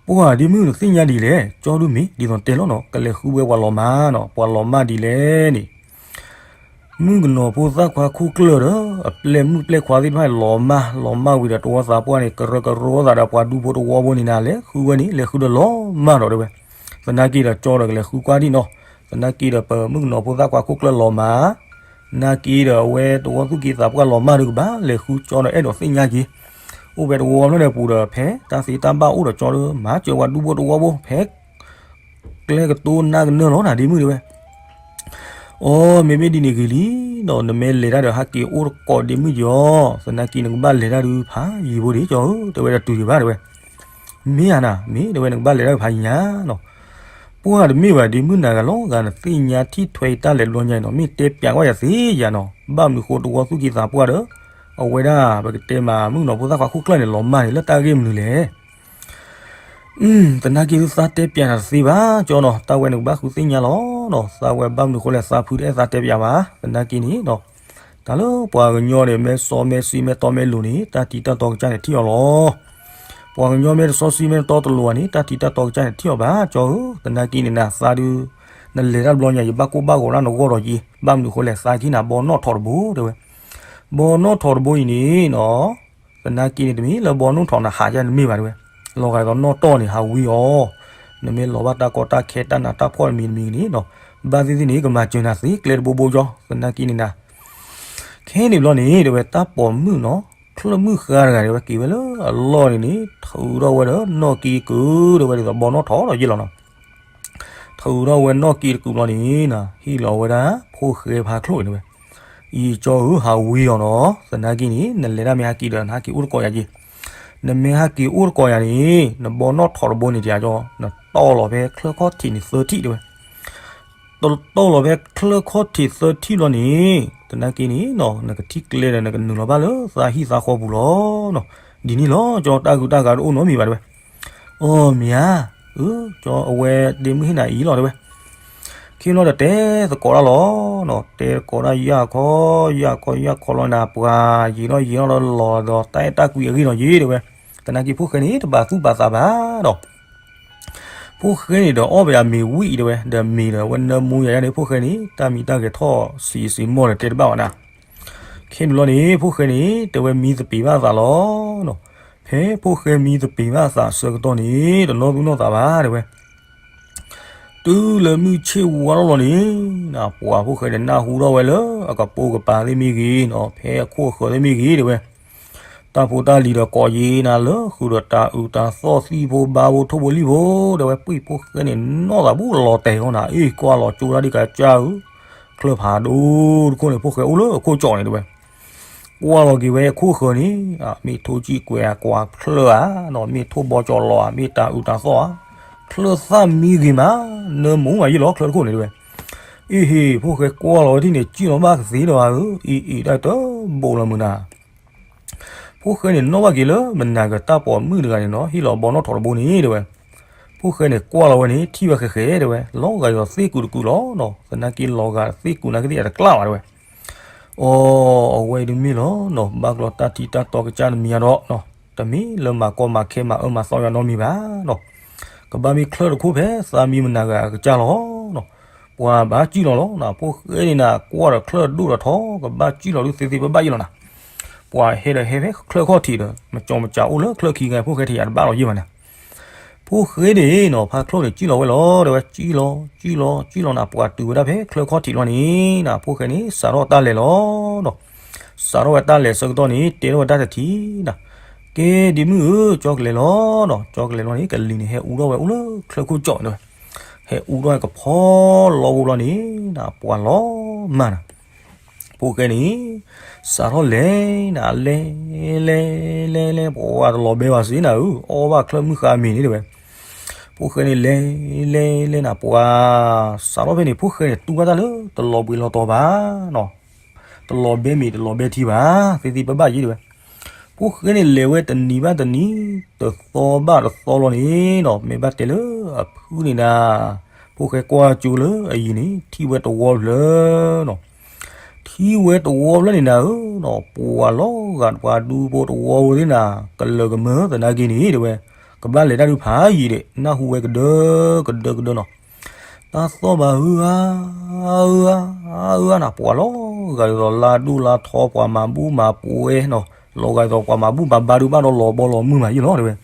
ပှၤဒ်မုၢ်နသ့ၣ်ညါဒ်လဲၣ် ကၠီဒုးမ့ၢ်ဒ်သိးတဲလီၤနီၤ ကလဲၤဃုဝဲပှၤလီၤမၢ်နီၤ ပှၤလီၤမၢ်ဒ်လဲၣ်န့ၣ် မုၣ်ကနီၤဖိသၣ်ခွါခိၣ်ကျၢၢ်ဒီး အပျဲၢ်မုၣ်ပျဲၢ်ခွါသ့ၣ်တဖၣ်န့ၣ် လီၤမၢ် လီၤမၢ်ဝံၤဒီးတဝီသးပှၢ်န့ၣ် ကရၢကရိသးဒီးပှၤဒူဖိတဝီဖိန့ၣ်နၤ လဲၤဃုဝဲန့ၣ် လဲၤဃုဒီးလီၤမၢ်ဒီးတဲဝဲ. သနာ်က့ဒီးကၠီဒီးကလဲၤဃုကွၢ်ဒံးနီၤ သနာ်က့ဒီး ပမုၣ်ကနီၤဖိသၣ်ခွါခိၣ်ကျၢၢ်လီၤမၢ် နာ်က့ဒီးအဝဲတဝီသူၣ်က့သးပှၢ်လီၤမၢ်ဒီးကဘၣ်လဲၤဃုကၠီဒီးအဲၣ်ဒိးသ့ၣ်ညါက့ၤ အိၣ်ဖဲတဝီဖျၢၣ်န့ၣ်ပူၤဒီး ဖဲတၢ်သ့တၢ်ဘၣ်အိၣ်ဒီးကၠီဒီး မၤစၢၤပှၤဒူဖိတဝီဖိ ဖဲကျဲကတိၤနၢ်ကနၢလီၤနၤ ဒ်မုၢ်တဲဝဲ. အိ မ့မ့ၢ်ဒ်န့ၣ်ဂ့ၤလံနီၤ, နမ့ၢ်လဲၤတၢ်ဒီးဟဲက့ၤအိၣ်တကိးဒ့မုၣ်ကီၤ, သနာ်က့နကဘၣ်လဲၤတၢ်ဒုးဖးယံာ်ဖိဒံးကၠီဧၢ, တဲဝဲဒီးတုၤဒံးဘၣ်တဲဝဲ. မ့ၢ်ဧါနၤ, မ့ၢ်တဲဝဲနကဘၣ်လဲၤတၢ်ဖးယံာ်ညါနီၤ. ပှၢ်တမ့ၢ်ဘၣ်ဒ့မုၣ်နၤဂၤလီၤဂာ် နသ့ၣ်ညါထံၣ်ထွဲအံၤတၢ်လဲၤတဘျီညါအံၤနီၤ, မ့ၢ်တဲပျးကွၢ်ယၤသ့ယၤနီၤ, ဘၣ်မနုၤဃိတဝီသူၣ်က့သးပှၢ်ဒီး အဝဲဒၣ်ပကတဲမးမုၣ်ကနီၤဖိသၣ်ခွါခိၣ်ကျၢၢ်န့ၣ် လီၤမၢ်န့ၣ်လၢတၢ်ဂ့ၢ်မနုၤလဲၣ်. သနာ်က့သးတဲပျးနၤတသ့ဘၣ်ကၠီနီၤ, တၢ်ဝဲနကဘၣ်ဃုသ့ၣ်ညါလီၤနီၤ, သးဝဲဘၣ်မနုၤဃိလဲၣ်သးဖုတအဲၣ်သးတဲပျးဘၣ်, သနာ်က့န့ၣ်နီၤ, တၢ်လၢပှၤကညီန့ၣ် မ့ၢ်စီမ့ၢ်ဆှံမ့ၢ်တီမ့ၢ်လိၤန့ၣ် တၢ်တံၤတၢ်တီကစၢ်န့ၣ်ထံၣ်အီၤလီၤ. ပှၤကညီမ့ၢ်တစီဆှံမ့ၢ်တတီတလိၤဘၣ်န့ၣ် တၢ်တံၤတၢ်တီကစၢ်န့ၣ်ထံၣ်အီၤဘၣ်ကၠီဧၢ, သနာ်က့န့ၣ်နၤသးဒုး နလဲၤတၢ်တဘျီညါ ယဘၣ်ကိၢ်ဘၣ်ဂီၤဒၣ်နဂီၢ်ဒီးယံၤ, ဘၣ်မနုၤဃိလဲၣ်သးကဟ့ၣ်နၤဘီနီၣ်ထိးတဘိတဲဝဲ. ဘီနီၣ်ထိးတဘိအံၤန့ၣ်နီၤ, သနာ်က့န့ၣ်တမ့ၢ်လၢဘီနီၣ်ထိးနၤဟးယါတမ့ၢ်ဘၣ်တဲဝဲ, လီၤဂာ်ဒ်သိးနီၣ်တီၢ်န့ၣ် ဟးဝံၤအီၤ, နမ့ၢ်လီၤဘၣ်တၢ်ကီတၢ်ခဲတၢ်နးတၢ်ဖှီၣ်တမံၤတမံၤန့ၣ်နီၤ, ဘၣ်သ့ၣ်သ့ၣ်န့ၣ် ကမၤစၢၤနၤသ့ကျဲတဘိဘိကၠီ, သနာ်က့န့ၣ်နၤ ခဲန့ၣ်ဘျီန့ၣ် တဲဝဲတၢ်ပိာ်မုၣ်နီၤ, ချၢၣ်မုၣ်ဃါတဂၤတဲဝဲ က့ၤဝဲလၢအလီၢ်န့ၣ်န့ၣ် ထုးထီၣ်ဝဲဒီးနီၣ်က့ကုၤတဲဝဲဒ်သိးဘီနီၣ်ထိးဒီးယ့ၢ်လီၤနီၤ. ထုးထီၣ်ဝဲနီၣ်က့တကုၤဘျီန့ၣ်နီၤ ဟ့ၣ်လီၤဝဲဒၣ်ဖိၣ်ဃဲဖါချိၣ်တဲဝဲ, ယံာ်ကၠီဧၢ ဟးဝံၤအီၤနီၤ, သနာ်က့န့ၣ် နလဲၤတၢ်မ့ၢ်ဟဲက့ၤဒီး နဟဲက့ၤအိၣ်တကိးယၤက့ၤ, နမ့ၢ်ဟဲက့ၤအိၣ်တကိးယၤန့ၣ် နဘီနီၣ်ထိးတဘိန့ၣ် တယၤကၠီ နတီၢ်လီၤဖဲချၢၣ်ခီၣ်ထံးန့ၣ်သၢထံၣ်တဲဝဲ တတီၢ်လီၤဖဲချၢၣ်ခီၣ်ထံးသၢထံၣ်ဘျီန့ၣ် သနာ်က့န့ၣ်နီၤ နကထံၣ်ကျဲဒီး နကနုာ်လီၤဘၣ်လၢသးဟံၣ်သးဃီပူၤလီၤနီၤ. ဒ်န့ၣ်လီၤကၠီ တၢ်ဂုၤတၢ်ဂၤတအိၣ်နီတမံၤဘၣ်တဲဝဲ. အိမ့ၢ်ဧါ, အၢ ကၠီ အဝဲဒ့မုၣ်ဟ့ၣ်နၤအံၤလီၤတဲဝဲ. ခဲဘျီဒီးတဲသကိးတၢ်လီၤနီၤ, တဲသကိးတၢ်ယၢ်ခီ ယၢ်ခီ ယၢ်ခီလီၤနၤ ပှၤယံာ်ထီၣ်ယံာ်ထီၣ်ဒီးလီၤဒီး တၢ်အဲၣ်တၢ်ကွံအဂ့ၢ်နီၤယ့ၢ်တဲဝဲ. သနာ်က့ဖိၣ်ဃဲန့ၣ် တပာ်သူၣ်ပာ်သးဘၣ်ဒီး ဖိၣ်ဃဲန့ၣ်ဒီးအီၣ်ဘၣ်အမ့ၤဝံၣ်တဲဝဲ, ဒီးမ့ၤဒီးအဝဲနၢမူယၤယါန့ၣ် ဖိၣ်ဃဲန့ၣ် တၢ်မံတၢ်ဂဲၤထီၣ်စံးစံးမီၢ်ဒီးတဲတဘၣ်ဘၣ်နၤ. ခဲန့ၣ်ဘျီန့ၣ် ဖိၣ်ဃဲန့ၣ် တဲဝဲမံသပ့ၤဘၣ်အသးလီၤနီၤ. ဖဲဖိၣ်ဃဲမံသပ့ၤဘၣ်အသးအဆၢကတီၢ်န့ၣ် တနီၢ်သူၣ်နီၢ်သးဘၣ်တဲဝဲ. တုၤလၢမုၢ်ဆ့ၣ်ဝါထီၣ်လီၤန့ၣ် ပှၤဖိၣ်ဃဲန့ၣ် နၢ်ဟူထီၣ်ဝဲလၢအကပိာ်ကပၤသ့ၣ်မ့ၢ်ဂ့ၤနီၤ, ဖဲအခိၣ်အဃၢၤသ့ၣ်မ့ၢ်ဂ့ၤတဲဝဲ တၢ်ဖိတၢ်လံၤဒီးကိးယံၤနၤလၢဃုာ်ဒီးတၤအုးတၤသီၣ်သံၣ်ဖိဘါဖိထိၣ်ဖိလံၣ်ဖိ တဲဝဲ ပှၤဖိၣ်ဃဲန့ၣ် နီၢ်သးဘူးလီၤတဲာ်လီၤနၤ, အ့ၣ် ကွၢ်လီၤကၠိတၢ်ဒံးကစၢ်ဧၢ, ချၢၣ်ဖးဒိၣ်တခိၣ်န့ၣ် ဖိၣ်ဃဲအိၣ်လၢအခိၣ်ကၠီၣ်န့ၣ်တဲဝဲ. ကွၢ်လီၤက့ၤဝဲအခိၣ်ဃၢၤန့ၣ် မ့ၢ်ထိၣ်ကံၣ်ကွဲးအကွၢ်ချၢၣ်ဧါ, မ့ၢ်ထိၣ်ဘီကၠီၣ်လီၤဧါ, မ့ၢ်တၤအုးတၤသီၣ်ဧါ, ချၢၣ်သၣ်မံဂ့ၤမး, နၢမူမးယ့ၢ်လီၤ ချၢၣ်တခိၣ်န့ၣ်တဲဝဲ. အ့ၣ်ဟ့ၣ် ဖိၣ်ဃဲကွၢ်လီၤဝဲဒ်န့ၣ် ကံၣ်လီၤဘၣ်ကသ့လီၤဧါဧၢ, အ့ၣ်အ့ၣ် တၢ်တဘိးလီၤမုာ်နၤ ဖိၣ်ဃဲန့ၣ် နီၣ်ဘၣ်က့ၤလၢမနၤကတၢ်ပိာ်မုၣ်တဂၤန့ၣ်နီၤ ဟ့ၣ်လီၤဘီနီၣ်ထိးတဘိန့ၣ်တဲဝဲ. ဖိၣ်ဃဲန့ၣ် ကွၢ်လီၤဝဲန့ၣ် ထံၣ်ဝဲဃဲးဃဲးတဲဝဲ, လီၤဂာ်ဒ်သိးသ့ၣ်ကုာ်တကုာ်လီၤနီၤ, သနာ်က့လီၤဂာ်သ့ၣ်ကုာ်နာ်က့သ့ၣ်အတကျၢ်ဘၣ်တဲဝဲ. အိ အဝဲအံၤတမ့ၢ်လီၤနီၤ, ဘၣ်ကျီတၢ်ထံတၢ်တီကစၢ်တမံၤဒီးနီၤ, တမ့ၢ်လၢမၤကီမၤခဲမၤအၢမၤသီယွၤနီတမံၤဘၣ်နီၤ, ကဘၣ်မ့ၢ်ချၢၣ်တခိၣ်ဖဲသးမံမနၤဂၤအကစၢ်လီၤနီၤ. ပှၤဘၣ်စံၣ်လီၤလီၤနၤ, ဖိၣ်ဃဲန့ၣ်နၤ ကွၢ်ဒီးချၢၣ်ဒိၣ်ဒီးထီ ကဘၣ်စံၣ်လီၤဒုးသ့သ့ဘၣ်ဘၣ်ယ့ၢ်လီၤနၤ. ပှၤဟဲဒီးဟဲဖဲချၢၣ်ခီၣ်ထံးဒီး မကၠီမကၠးအိၣ်လၢချၢၣ်ခံဂၤ ဖိၣ်ဃဲထံးယၤတဘၣ်လီၤယ့ၢ်ဘၣ်နၤ. ဖိၣ်ဃဲန့ၣ်နီၤ ဖါချိၣ်န့ၣ် စံၣ်လီၤဝဲလီၤတဲဝဲ, စံၣ်လီၤ စံၣ်လီၤ စံၣ်လီၤနၤ, ပှၤတုၤဝဲဒၣ်ဖဲချၢၣ်ခီၣ်ထံးလီၤန့ၣ်နၤ, ဖိၣ်ဃဲန့ၣ် စးထီၣ်တၢ်လဲၤလီၤနီၤ. စးထီၣ်ဝဲတၢ်လဲၤဆၢကတီၢ်န့ၣ် တဲထီၣ်ဝဲတၢ်တထံၣ်နၤ, ကဲဒ့မုၣ်ဧၢ ကၠီကလဲၤလီၤနီၤ. ကၠီကလဲၤလီၤန့ၣ် ကလံၤန့ၣ်ဟဲအူထီၣ်ဝဲအိၣ်လၢချၢၣ်ခိၣ်ကၠီၣ်တဲဝဲ, ဟဲအူထီၣ်ဝဲကဖီလီဘိဘျီန့ၣ်နၤ ပှၤလီၤမၢ်နၤ. ဖိၣ်ဃဲန့ၣ် စးထီၣ်လဲၤနၤ လဲၤ လဲၤ လဲၤ လဲၤ ပှၤတလီၤဘဲဘၣ်စ့နၤဧၢ, အီၣ်ဘၣ်ချၢၣ်မုၣ်ဃါမ့ၤန့ၣ်တဲဝဲ. ဖိၣ်ဃဲန့ၣ် လဲၤ လဲၤ လဲၤနၤ ပှၤ စးထီၣ်ဖဲန့ၣ် ဖိၣ်ဃဲန့ၣ်တူၢ်ဘၣ်တၢ်လၢတလီၤဘှံးလီၤတီၤဘၣ်နီၤ, တလီၤဘဲမ့ၤတလီၤဘဲထံဘၣ်, သ့သ့ဘၣ်ဘၣ်ယ့ၢ်တဲဝဲ. ဖိၣ်ဃဲန့ၣ် လဲၤဝဲတနံၤဘၣ်တနံၤ တသီဘၣ်တသီလီၤန့ၣ်နီၤ, မ့ၢ်ဘၣ်တဲလၢအဖုန့ၣ်နၤ, ဖိၣ်ဃဲကွၢ်ကၠိလၢအယံၤန့ၣ် ထံၣ်ဝဲတဝီဖျၢၣ်နီၤ. ထံၣ်ဝဲတဝီဖျၢၣ်န့ၣ်နၤဧၢနီၤ, ပှၤလီၤဂာ်ပှၤဒူဖိတဝီဖိသ့ၣ်နၤ, ကလၢာ်ကမၢသနာ်က့န့ၣ်တဲဝဲ, ကဘၣ်လဲၤတၢ်ဒုးဖးယံာ်ဒီး နၢ်ဟူဝဲကဒၢ ကဒၢ ကဒၢနီၤ. တၢ်သီၣ်ဘၣ်ဧၢဧါ ဧၢဧါ ဧၢဧါနၤ, ပှၤလီၤဂာ်ဒ်သိးလါဒိၣ်လါထီ ပှၤမၤဘူၣ်မၤပှဲၤနီၤ, လီၤဂာ်ဒ်သိးပှၤမၤဘူၣ်မၤဘါဒုးဘၣ်ဒီးလီၤဘီလီၤမုၢ်မးယ့ၢ်လီၤတဲဝဲ.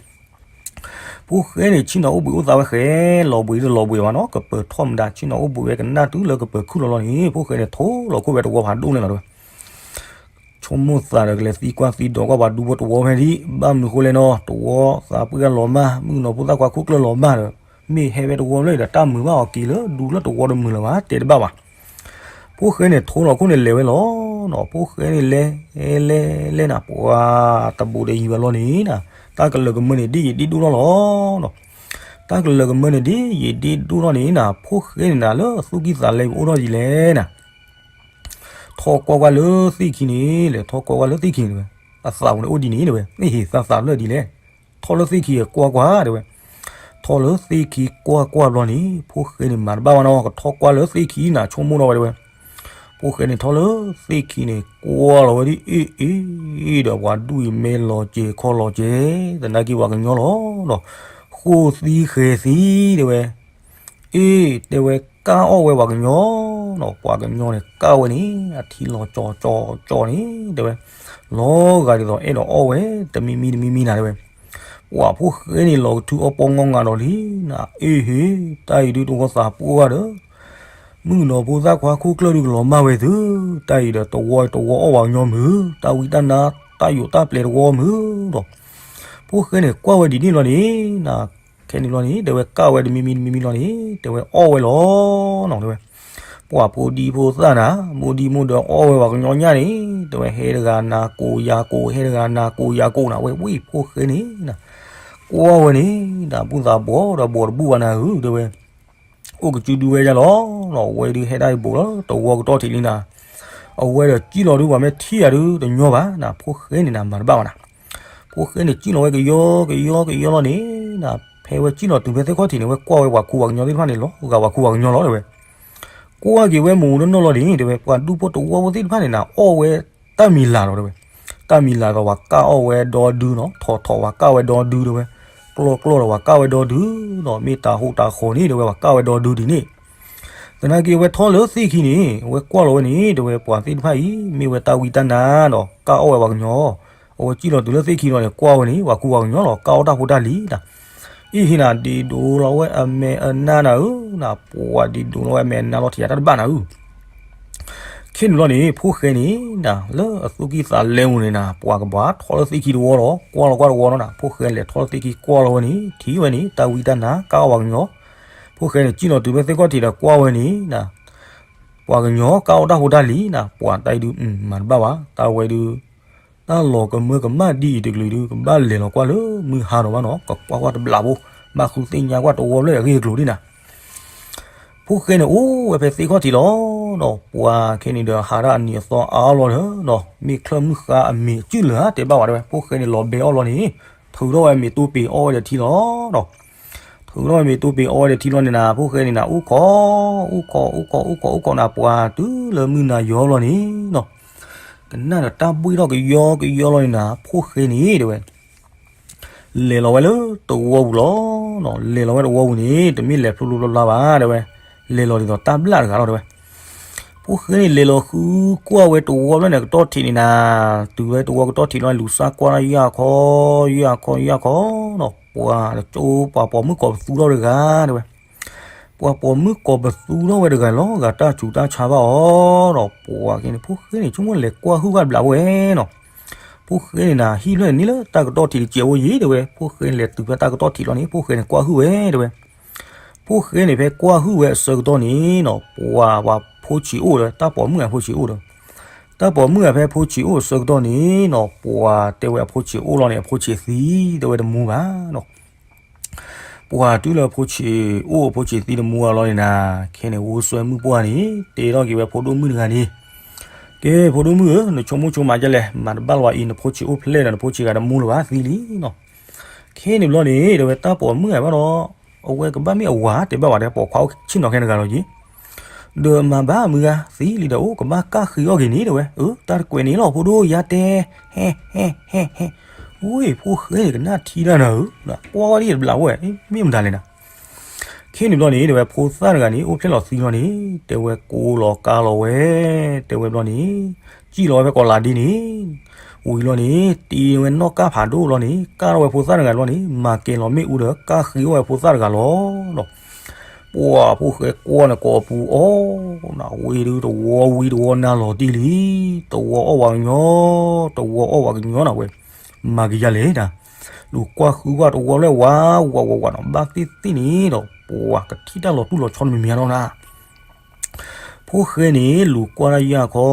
ဖိၣ်ဃဲန့ၣ် ဆ့ၣ်နီၤအိၣ်ဘှံးအိၣ်သါဝဲဃဲ, လီၤဘှံးတလီၤဘှံးဘၣ်နီၤ, ကပၢၤထီၣ်မတၤ ဆ့ၣ်နီၤအိၣ်ဘှံးဝဲကနၣ်တုၤလၢကပၢၤခုၣ်လီၤလီၤန့ၣ် ဖိၣ်ဃဲန့ၣ် ထိးလီၤခိၣ်ဝဲတဝီဖးဒိၣ်န့ၣ်လီၤတဲဝဲ. ဆိကမိၣ်သးဒီးကလဲၤသံကွၢ်သံဒိးကွၢ်ပှၤဒူဖိတဝီဖဲဒၣ်, ဘၣ်မနုၤဃိလဲၣ်နီၤ, တဝီသးပှၢ်လီၤမၢ်, မုၣ်ကနီၤဖိသၣ်ခွါခိၣ်ကျၢၢ်လီၤမၢ်ဒီး, မ့ၢ်ဟဲဝဲတဝီဖျၢၣ်ဒီး တၢ်မုာ်ဘၣ်အီၤက့ၤလၢဒူလၢတဝီတမုာ်လၢၤဘၣ် တဲတဘၣ်ဘၣ်. ဖိၣ်ဃဲန့ၣ်ထိလီၤခိၣ်န့ၣ်လဲၤဝဲလီၤနီၤ. ဖိၣ်ဃဲန့ၣ်လဲၤ လဲၤ လဲၤနၤ ပှၤတဘူးဒီးယံၤဝဲလီၤန့ၣ်နၤ, တၢ်ကလၢၤကမၢန့ၣ် ဒ်ယံၤဒ်ဒိၣ်ထီၣ်လီၤနီၤ. တၢ်ကလၢၤကမၢန့ၣ် ဒ်ယံၤဒ်ဒိၣ်ထီၣ်န့ၣ်နၤ, ဖိၣ်ဃဲန့ၣ်နၤ လၢသူၣ်ကံၢ်သးလဲပူၤအိၣ်ထီၣ်ဒ်လဲၣ်နၤ ထီၣ်ကွၢ်ကွၢ်လၢသ့ၣ်ခံန့ၣ်, လဲၤထီၣ်ကွၢ်ကွၢ်လၢသ့ၣ်ခံန့ၣ်ဝဲ, အသးပူၤန့ၣ်အိၣ်ဒ်န့ၣ်တဲဝဲ, မ့ၢ်ဟ့ၣ်သးသးဖျၢၣ်ဒ်လဲၣ်, ထီၣ်လၢသ့ၣ်ခံကွၢ်ကွၢ်တဲဝဲ. ထီၣ်လၢသ့ၣ်ခံကွၢ်ကွၢ်ဘျီန့ၣ် ဖိၣ်ဃဲန့ၣ်မၤတဘၣ်ဘၣ်နီၤ, ကထီၣ်ကွၢ်လၢသ့ၣ်ခံနၤ ဆိကမိၣ်ထီၣ်ဝဲတဲဝဲ. ဖိၣ်ဃဲန့ၣ်ထီၣ်လၢသ့ၣ်ခံန့ၣ် ကွၢ်လီၤဝဲဒ်အ့ၣ်အ့ၣ်ဒီး ပှၤဒူၣ်အံၤမ့ၢ်လီၤစဲၤခီလီၤစဲၤ, သနာ်က့ပှၤကညီလီၤဒီး ဃိသံဃဲၤသံတဲဝဲ, အ့ၣ်တဲဝဲ ကၢ်အီၣ်ဝဲပှၤကညီနီၤ, ပှၤကညီန့ၣ် ကၢ်ဝဲန့ၣ် အထံလီၤကၠီကၠီကၠီန့ၣ်တဲဝဲ, လီၤဂာ်ဒ်သိးအဲၣ်ဒိးအီၣ်ဝဲ တမံမံတမံမံနၤတဲဝဲ. ပှၤဖိၣ်ဃဲန့ၣ်လီၤကထုအီၣ်ပီၣ်ငီၢ်ငါဒီးလံနၤ, အ့ၣ်ဟ့ၣ် တၢ်အံၤဒုးတဝီသးပှၢ်ဂၤဒီး မုၣ်ကနီၤဖိသၣ်ခွါခိၣ်ကျၢၢ်ဒုးကလီၤမၢ်ဝဲသု, တၢ်အံၤဒီးတဝီတဝီအီၣ်ပှၤကညီမုၢ်, တၢ်ဝံတၢ်နါ တၢ်ယိးတၢ်ပျဲၤတဝီမုၢ်ဒီး ဖိၣ်ဃဲန့ၣ်ကွၢ်ဝဲဒ်န့ၣ်လီၤန့ၣ်နၤ, ခဲန့ၣ်လီၤန့ၣ် တဲဝဲကၢ်ဝဲတမံမံတမံမံလီၤန့ၣ် တဲဝဲအီၣ်ဝဲလီၤနီၤတဲဝဲ. ပှၤဖိဒံဖိသၣ်နၤ မိၢ်ဒံမိၢ်ဒီးအီၣ်ဝဲပှၤကညီညၣ်န့ၣ် တဲဝဲဟဲတဂၤနၤကိးယၤကိး ဟဲတဂၤနၤကိးယၤကိးနၤ, ဝဲဝံၣ်ဖိၣ်ဃဲန့ၣ်နၤ ကွၢ်ဝဲန့ၣ်နၤ ဘူၣ်သးဘီၣ်ဒီးဘီၣ်တဘူၣ်ဘၣ်နၤဧၢ တဲဝဲ အိၣ်ကစုဒုဝဲဒၣ်လီၤနီၤ, အဝဲဒုးဟဲဒၣ်အံၤဘူးလီၤတဝီကတီၢ်ထံးလံနၤ, အဝဲဒီးစံၣ်လီၤဒုးပှၤမ့ၢ်ထံၣ်ယၤဒုးတညီဘၣ်နၤ, ဖိၣ်ဃဲန့ၣ်နၤ မၤတဘၣ်ဘၣ်နၤ. ဖိၣ်ဃဲန့ၣ်စံၣ်လီၤဝဲကယီကယီကယီလီၤန့ၣ်နၤ, ဖဲဝဲစံၣ်လီၤတုၤဖဲသ့ၣ်ခီၣ်ထံးန့ၣ် ဝဲကွၢ်ဝဲပှၤခူပှၤကညီသ့ၣ်တဖၣ်န့ၣ် လီၤဂာ်ပှၤခူပှၤကညီလီၤတဲဝဲ. ကွၢ်က့ၤဝဲမူးတနီၢ်လီၤန့ၣ် တဲဝဲ ပှၤဒူဖိတဝီဖိသ့ၣ်တဖၣ်န့ၣ်နၤ အီၣ်ဝဲတၢ်မံၤလၤလီၤတဲဝဲ. တၢ်မံၤလၤဒီးပှၤကၢ်အီၣ်ဝဲဒီဒုနီၤ, ထီၣ်ထီၣ်ပှၤကၢ်ဝဲဒီဒုတဲဝဲ, ကျီၢ်ကျီၢ်ဒီးပှၤကၢ်ဝဲဒီဒုနီၤ, မ့ၢ်တၢ်ဟူးတၢ်ဃီၤန့ၣ် တဲဝဲ ပှၤကၢ်ဝဲဒီဒုဒ်န့ၣ်. သနာ်က့အဝဲထီၣ်လၢသ့ၣ်ခံန့ၣ် အဝဲကွၢ်လီၤဝဲန့ၣ် တဲဝဲ ပှၤသ့ၣ်တဖၣ်အံၤ မ့ၢ်ဝဲတၢ်ဝံတၢ်နါဒီး ကၢ်အီၣ်ဝဲပှၤကညီ အဝဲစံၣ်လီၤတုၤလၢသ့ၣ်ခံလီၤန့ၣ် ကွၢ်ဝဲန့ၣ် ပှၤခူပှၤကညီလီၤ, ကၢ်အီၣ်တၢ်ဖိတၢ်လံၤနၤ. အ့ၣ်ဟ့ၣ်နၤ ဒ့ဒိးလီၤဝဲအမဲာ်အနါနၤဧၢ, နၤပှၤဒ့ဒိးလီၤဝဲအမဲာ်အနါလီၤ ထံၣ်ယၤတၢ်တဘၣ်နၤဧၢ. ခဲန့ၣ်ဘျီန့ၣ် ဖိၣ်ဃဲန့ၣ်နၤ လၢအသူၣ်ကံၢ်သးလဲပူၤန့ၣ်နၤ ပှၤကဘၣ်ထီၣ်လၢသ့ၣ်ခံတဝီလီၤ, ကွၢ်လီၤကွၢ်တဝီလီၤနၤ, ဖိၣ်ဃဲလဲၤထီၣ်လၢသ့ၣ်ခံကွၢ်လီၤဝဲန့ၣ် ထံၣ်ဝဲန့ၣ် တၢ်ဝံတၢ်နါ ကၢ်အီၣ်ပှၤကညီ. ဖိၣ်ဃဲန့ၣ် စံၣ်လီၤတုၤဖဲသ့ၣ်ခီၣ်ထံးဒီးကွၢ်ဝဲန့ၣ်နၤ ပှၤကညီကၢ်အီၣ်တၢ်ဖိတၢ်လံၤနၤ, ပှၤတၢ်အံၤဒုး မၤတဘၣ်ဘၣ်, တၢ်ဝဲဒုး တၢ်လီၤကမၢကမၣ်ဒ်အံၤတကလုာ်ဒုး ကဘၣ်လဲၤလီၤကွၢ်လၢမုၢ်ဟါဒီးဘၣ်နီၤ, ကကွၢ်ကွၢ်တဘျီဖိ, ဘၣ်ဃုသ့ၣ်ညါကွၢ်တဝီဖျၢၣ်အဂ့ၢ်အကျိၤဒ်နၤ. ဖိၣ်ဃဲန့ၣ်အိၣ်ဝဲဖဲသ့ၣ်ခီၣ်ထံးလီၤ, ဒီးပှၤခဲန့ၣ်ဒီးဟးဒၣ်အနံၤအသီအါလီၤဒီး မ့ၢ်ချၢၣ်မုၢ်ဃါအမ့ၤအစုၣ်လၢၤဧါတဲဘၣ်ဝဲ, ဖိၣ်ဃဲန့ၣ်လီၤဘဲအီၣ်လီၤန့ၣ် ထုးထီၣ်ဝဲမ့ၤတိၢ်ပ့ၤအီၣ်ဝဲဒီးထံလီၤဒီး ထုးထီၣ်ဝဲမ့ၤတိၢ်ပ့ၤအီၣ်ဝဲဒီးထံလီၤန့ၣ်နၤ, ဖိၣ်ဃဲန့ၣ်နၤ အိၣ်ခိး အိၣ်ခိး အိၣ်ခိး အိၣ်ခိး အိၣ်ခိးနၤ ပှၤတုၤလၢမုၢ်နၤယီၤလီၤန့ၣ်နီၤ, ကနၣ်ဒီးတၢ်ဘှ့ၣ်ထီၣ်ကယီကယီလီၤန့ၣ်နၤ, ဖိၣ်ဃဲန့ၣ်တဲဝဲ လဲၤလီၤဝဲလၢတဝီပူၤလီၤနီၤ, လဲၤလီၤဝဲတဝီပူၤန့ၣ် တမ့ၢ်လဲၤဖျိဖျိဖျါဖျါဘၣ်တဲဝဲ, လဲၤလီၤဒ်သိးတၢ်ဘျၣ်တဂၤလီၤတဲဝဲ. ဖိၣ်ဃဲန့ၣ်လဲၤလီၤဃုကွၢ်ဝဲတဝီဖျၢၣ်န့ၣ် ကတီၢ်ထံးန့ၣ်နၤ, တုၤဝဲတဝီကတီၢ်ထံးလီၤ လူၤစၢ်ကွၢ်ယၢ်ခီ ယၢ်ခီ ယၢ်ခီနီၤ, ပှၤတကၠိ ပှၤပိာ်မုၣ်ကိးပသူထီၣ်တဂၤတဲဝဲ, ပှၤပိာ်မုၣ်ကိးပသူထီၣ်ဝဲတဂၤလီၤ, ဂၤတၢ်ဆူးတၢ်ဆါဘၣ်အီၤဒီး ပှၤက့န့ၣ် ဖိၣ်ဃဲန့ၣ် ဆိကမိၣ်လဲၤကွၢ်ဟုၣ်ဘၣ်တဘျီဝဲနီၤ. ဖိၣ်ဃဲန့ၣ်နၤ ဟံၣ်ဖျၢၣ်န့ၣ်န့ၣ်လၢတၢ်ကတီၢ်ထံးတစဲးဖိယံၤတဲဝဲ, ဖိၣ်ဃဲန့ၣ်လဲၤတုၤဖဲတၢ်ကတီၢ်ထံးလီၤန့ၣ် ဖိၣ်ဃဲန့ၣ်ကွၢ်ဟုၣ်ဝဲတဲဝဲ. ဖိၣ်ဃဲန့ၣ်ဖဲကွၢ်ဟုၣ်ဝဲအဆၢကတီၢ်န့ၣ်နီၤ, ပှၤ ပှၤဖိဆံးအိၣ်ဒီး တၢ်ပိာ်မုၣ်အဖိဆံးအိၣ်ဒီး တၢ်ပိာ်မုၣ်အဖဲဖိဆံးအိၣ်အဆၢကတီၢ်န့ၣ်နီၤ, ပှၤတဲဝဲအဖိဆံးအိၣ်လီၤန့ၣ် အဖိဆံးသံတဲဝဲတမူဘၣ်နီၤ. ပှၤတုၤလၢအဖိဆံးအိၣ်အဖိဆံးသံတမူအလီၢ်န့ၣ်နၤ, ခဲန့ၣ် ဝိစွဲမုၣ်ပှၢ်န့ၣ် တဲထီၣ်က့ၤဝဲဖိဒိၣ်မုၣ်တဂၤန့ၣ်, ကဲ ဖိဒိၣ်မုၣ်ဧၢ, နဆိကမိၣ်ဆိကမးဒ်လဲၣ်, မၤတဘၣ်လီၤအံၤ နဖိဆံးအိၣ်ဖျဲၣ်ဒီး နဖိဆံးဂၤတမူလၢၤဘၣ်သံလံနီၤ. ခဲန့ၣ်ဘျီန့ၣ် တဲဝဲတၢ်ပိာ်မုၣ်အဘၣ်ဒီး အဝဲကဘၣ်မ့ၢ်အဝၤတဲဘၣ်ဝဲဒီး ပိာ်ခွါအိၣ်ဆ့ၣ်နီၤခဲတဂၤလီၤက့ၤ ဒီးမၤဘၣ်မုၢ်ဂၤသံလံဒီး အိၣ်ကဘၣ်ကၢ်ဃ့အီၣ်က့ၤန့ၣ်တဲဝဲ, အၢ တၢ်တကွဲးန့ၣ်လီၤ ဖိဒိၣ်ယါတဲ, ဟဲ ဟဲ ဟဲ ဟဲ, ဝ့ၢ် ဖိၣ်ဃဲန့ၣ်ကနၣ်ထံတၢ်နၤဧၢ, ကွၢ်ဝဲဒ်တဘျီဝဲ, မ့ၢ်မတၤလဲၣ်နၤ. ခဲန့ၣ်ဘျီန့ၣ် တဲဝဲဖိသၣ်တဂၤန့ၣ် အိၣ်ဖျဲၣ်လီၤသံလီၤန့ၣ် တဲဝဲကိးလီၤကါလီၤဝဲ, တဲဝဲဘျီန့ၣ် စံၣ်လီၤဝဲဖဲကိးလးဒ့န့ၣ် ဝံၤလီၤန့ၣ် တ့ဝဲနီၣ်ကၢ်ဖးဒိၣ်လီၤန့ၣ် ကၢ်ထီၣ်ဝဲဖိသၣ်တဂၤလီၤန့ၣ် မၤကဲၤလီၤမ့ၣ်အူဒီး ကၢ်ဃ့အီၣ်ဝဲဖိသၣ်တဂၤလီၤဒီး ပှၤဖိၣ်ဃဲကွၢ်န့ၣ်ကိးပူၤအီၤ, နဝ့ၢ်ဒုးတဝီဝံၤတဝီနါလီၤတံၢ်လံ, တဝီအီၣ်ဝဲကညီ, တဝီအီၣ်ဝဲကညီနဝဲ, မၤကယၤလဲၣ်နၤ, လူၤကွၢ်ဃုကွၢ်တဝီလၢဝါ ဝါ ဝါ ဝါနီၤ ဘၣ်သ့ၣ်သ့ၣ်န့ၣ်ဒီး ပှၤကထံၣ်တၢ်လီၤတူၢ်လီၤဆီတမံၤမံၤနီၤနၤ. ဖိၣ်ဃဲန့ၣ် လူၤကွၢ်တၢ်ယၢ်ခီ,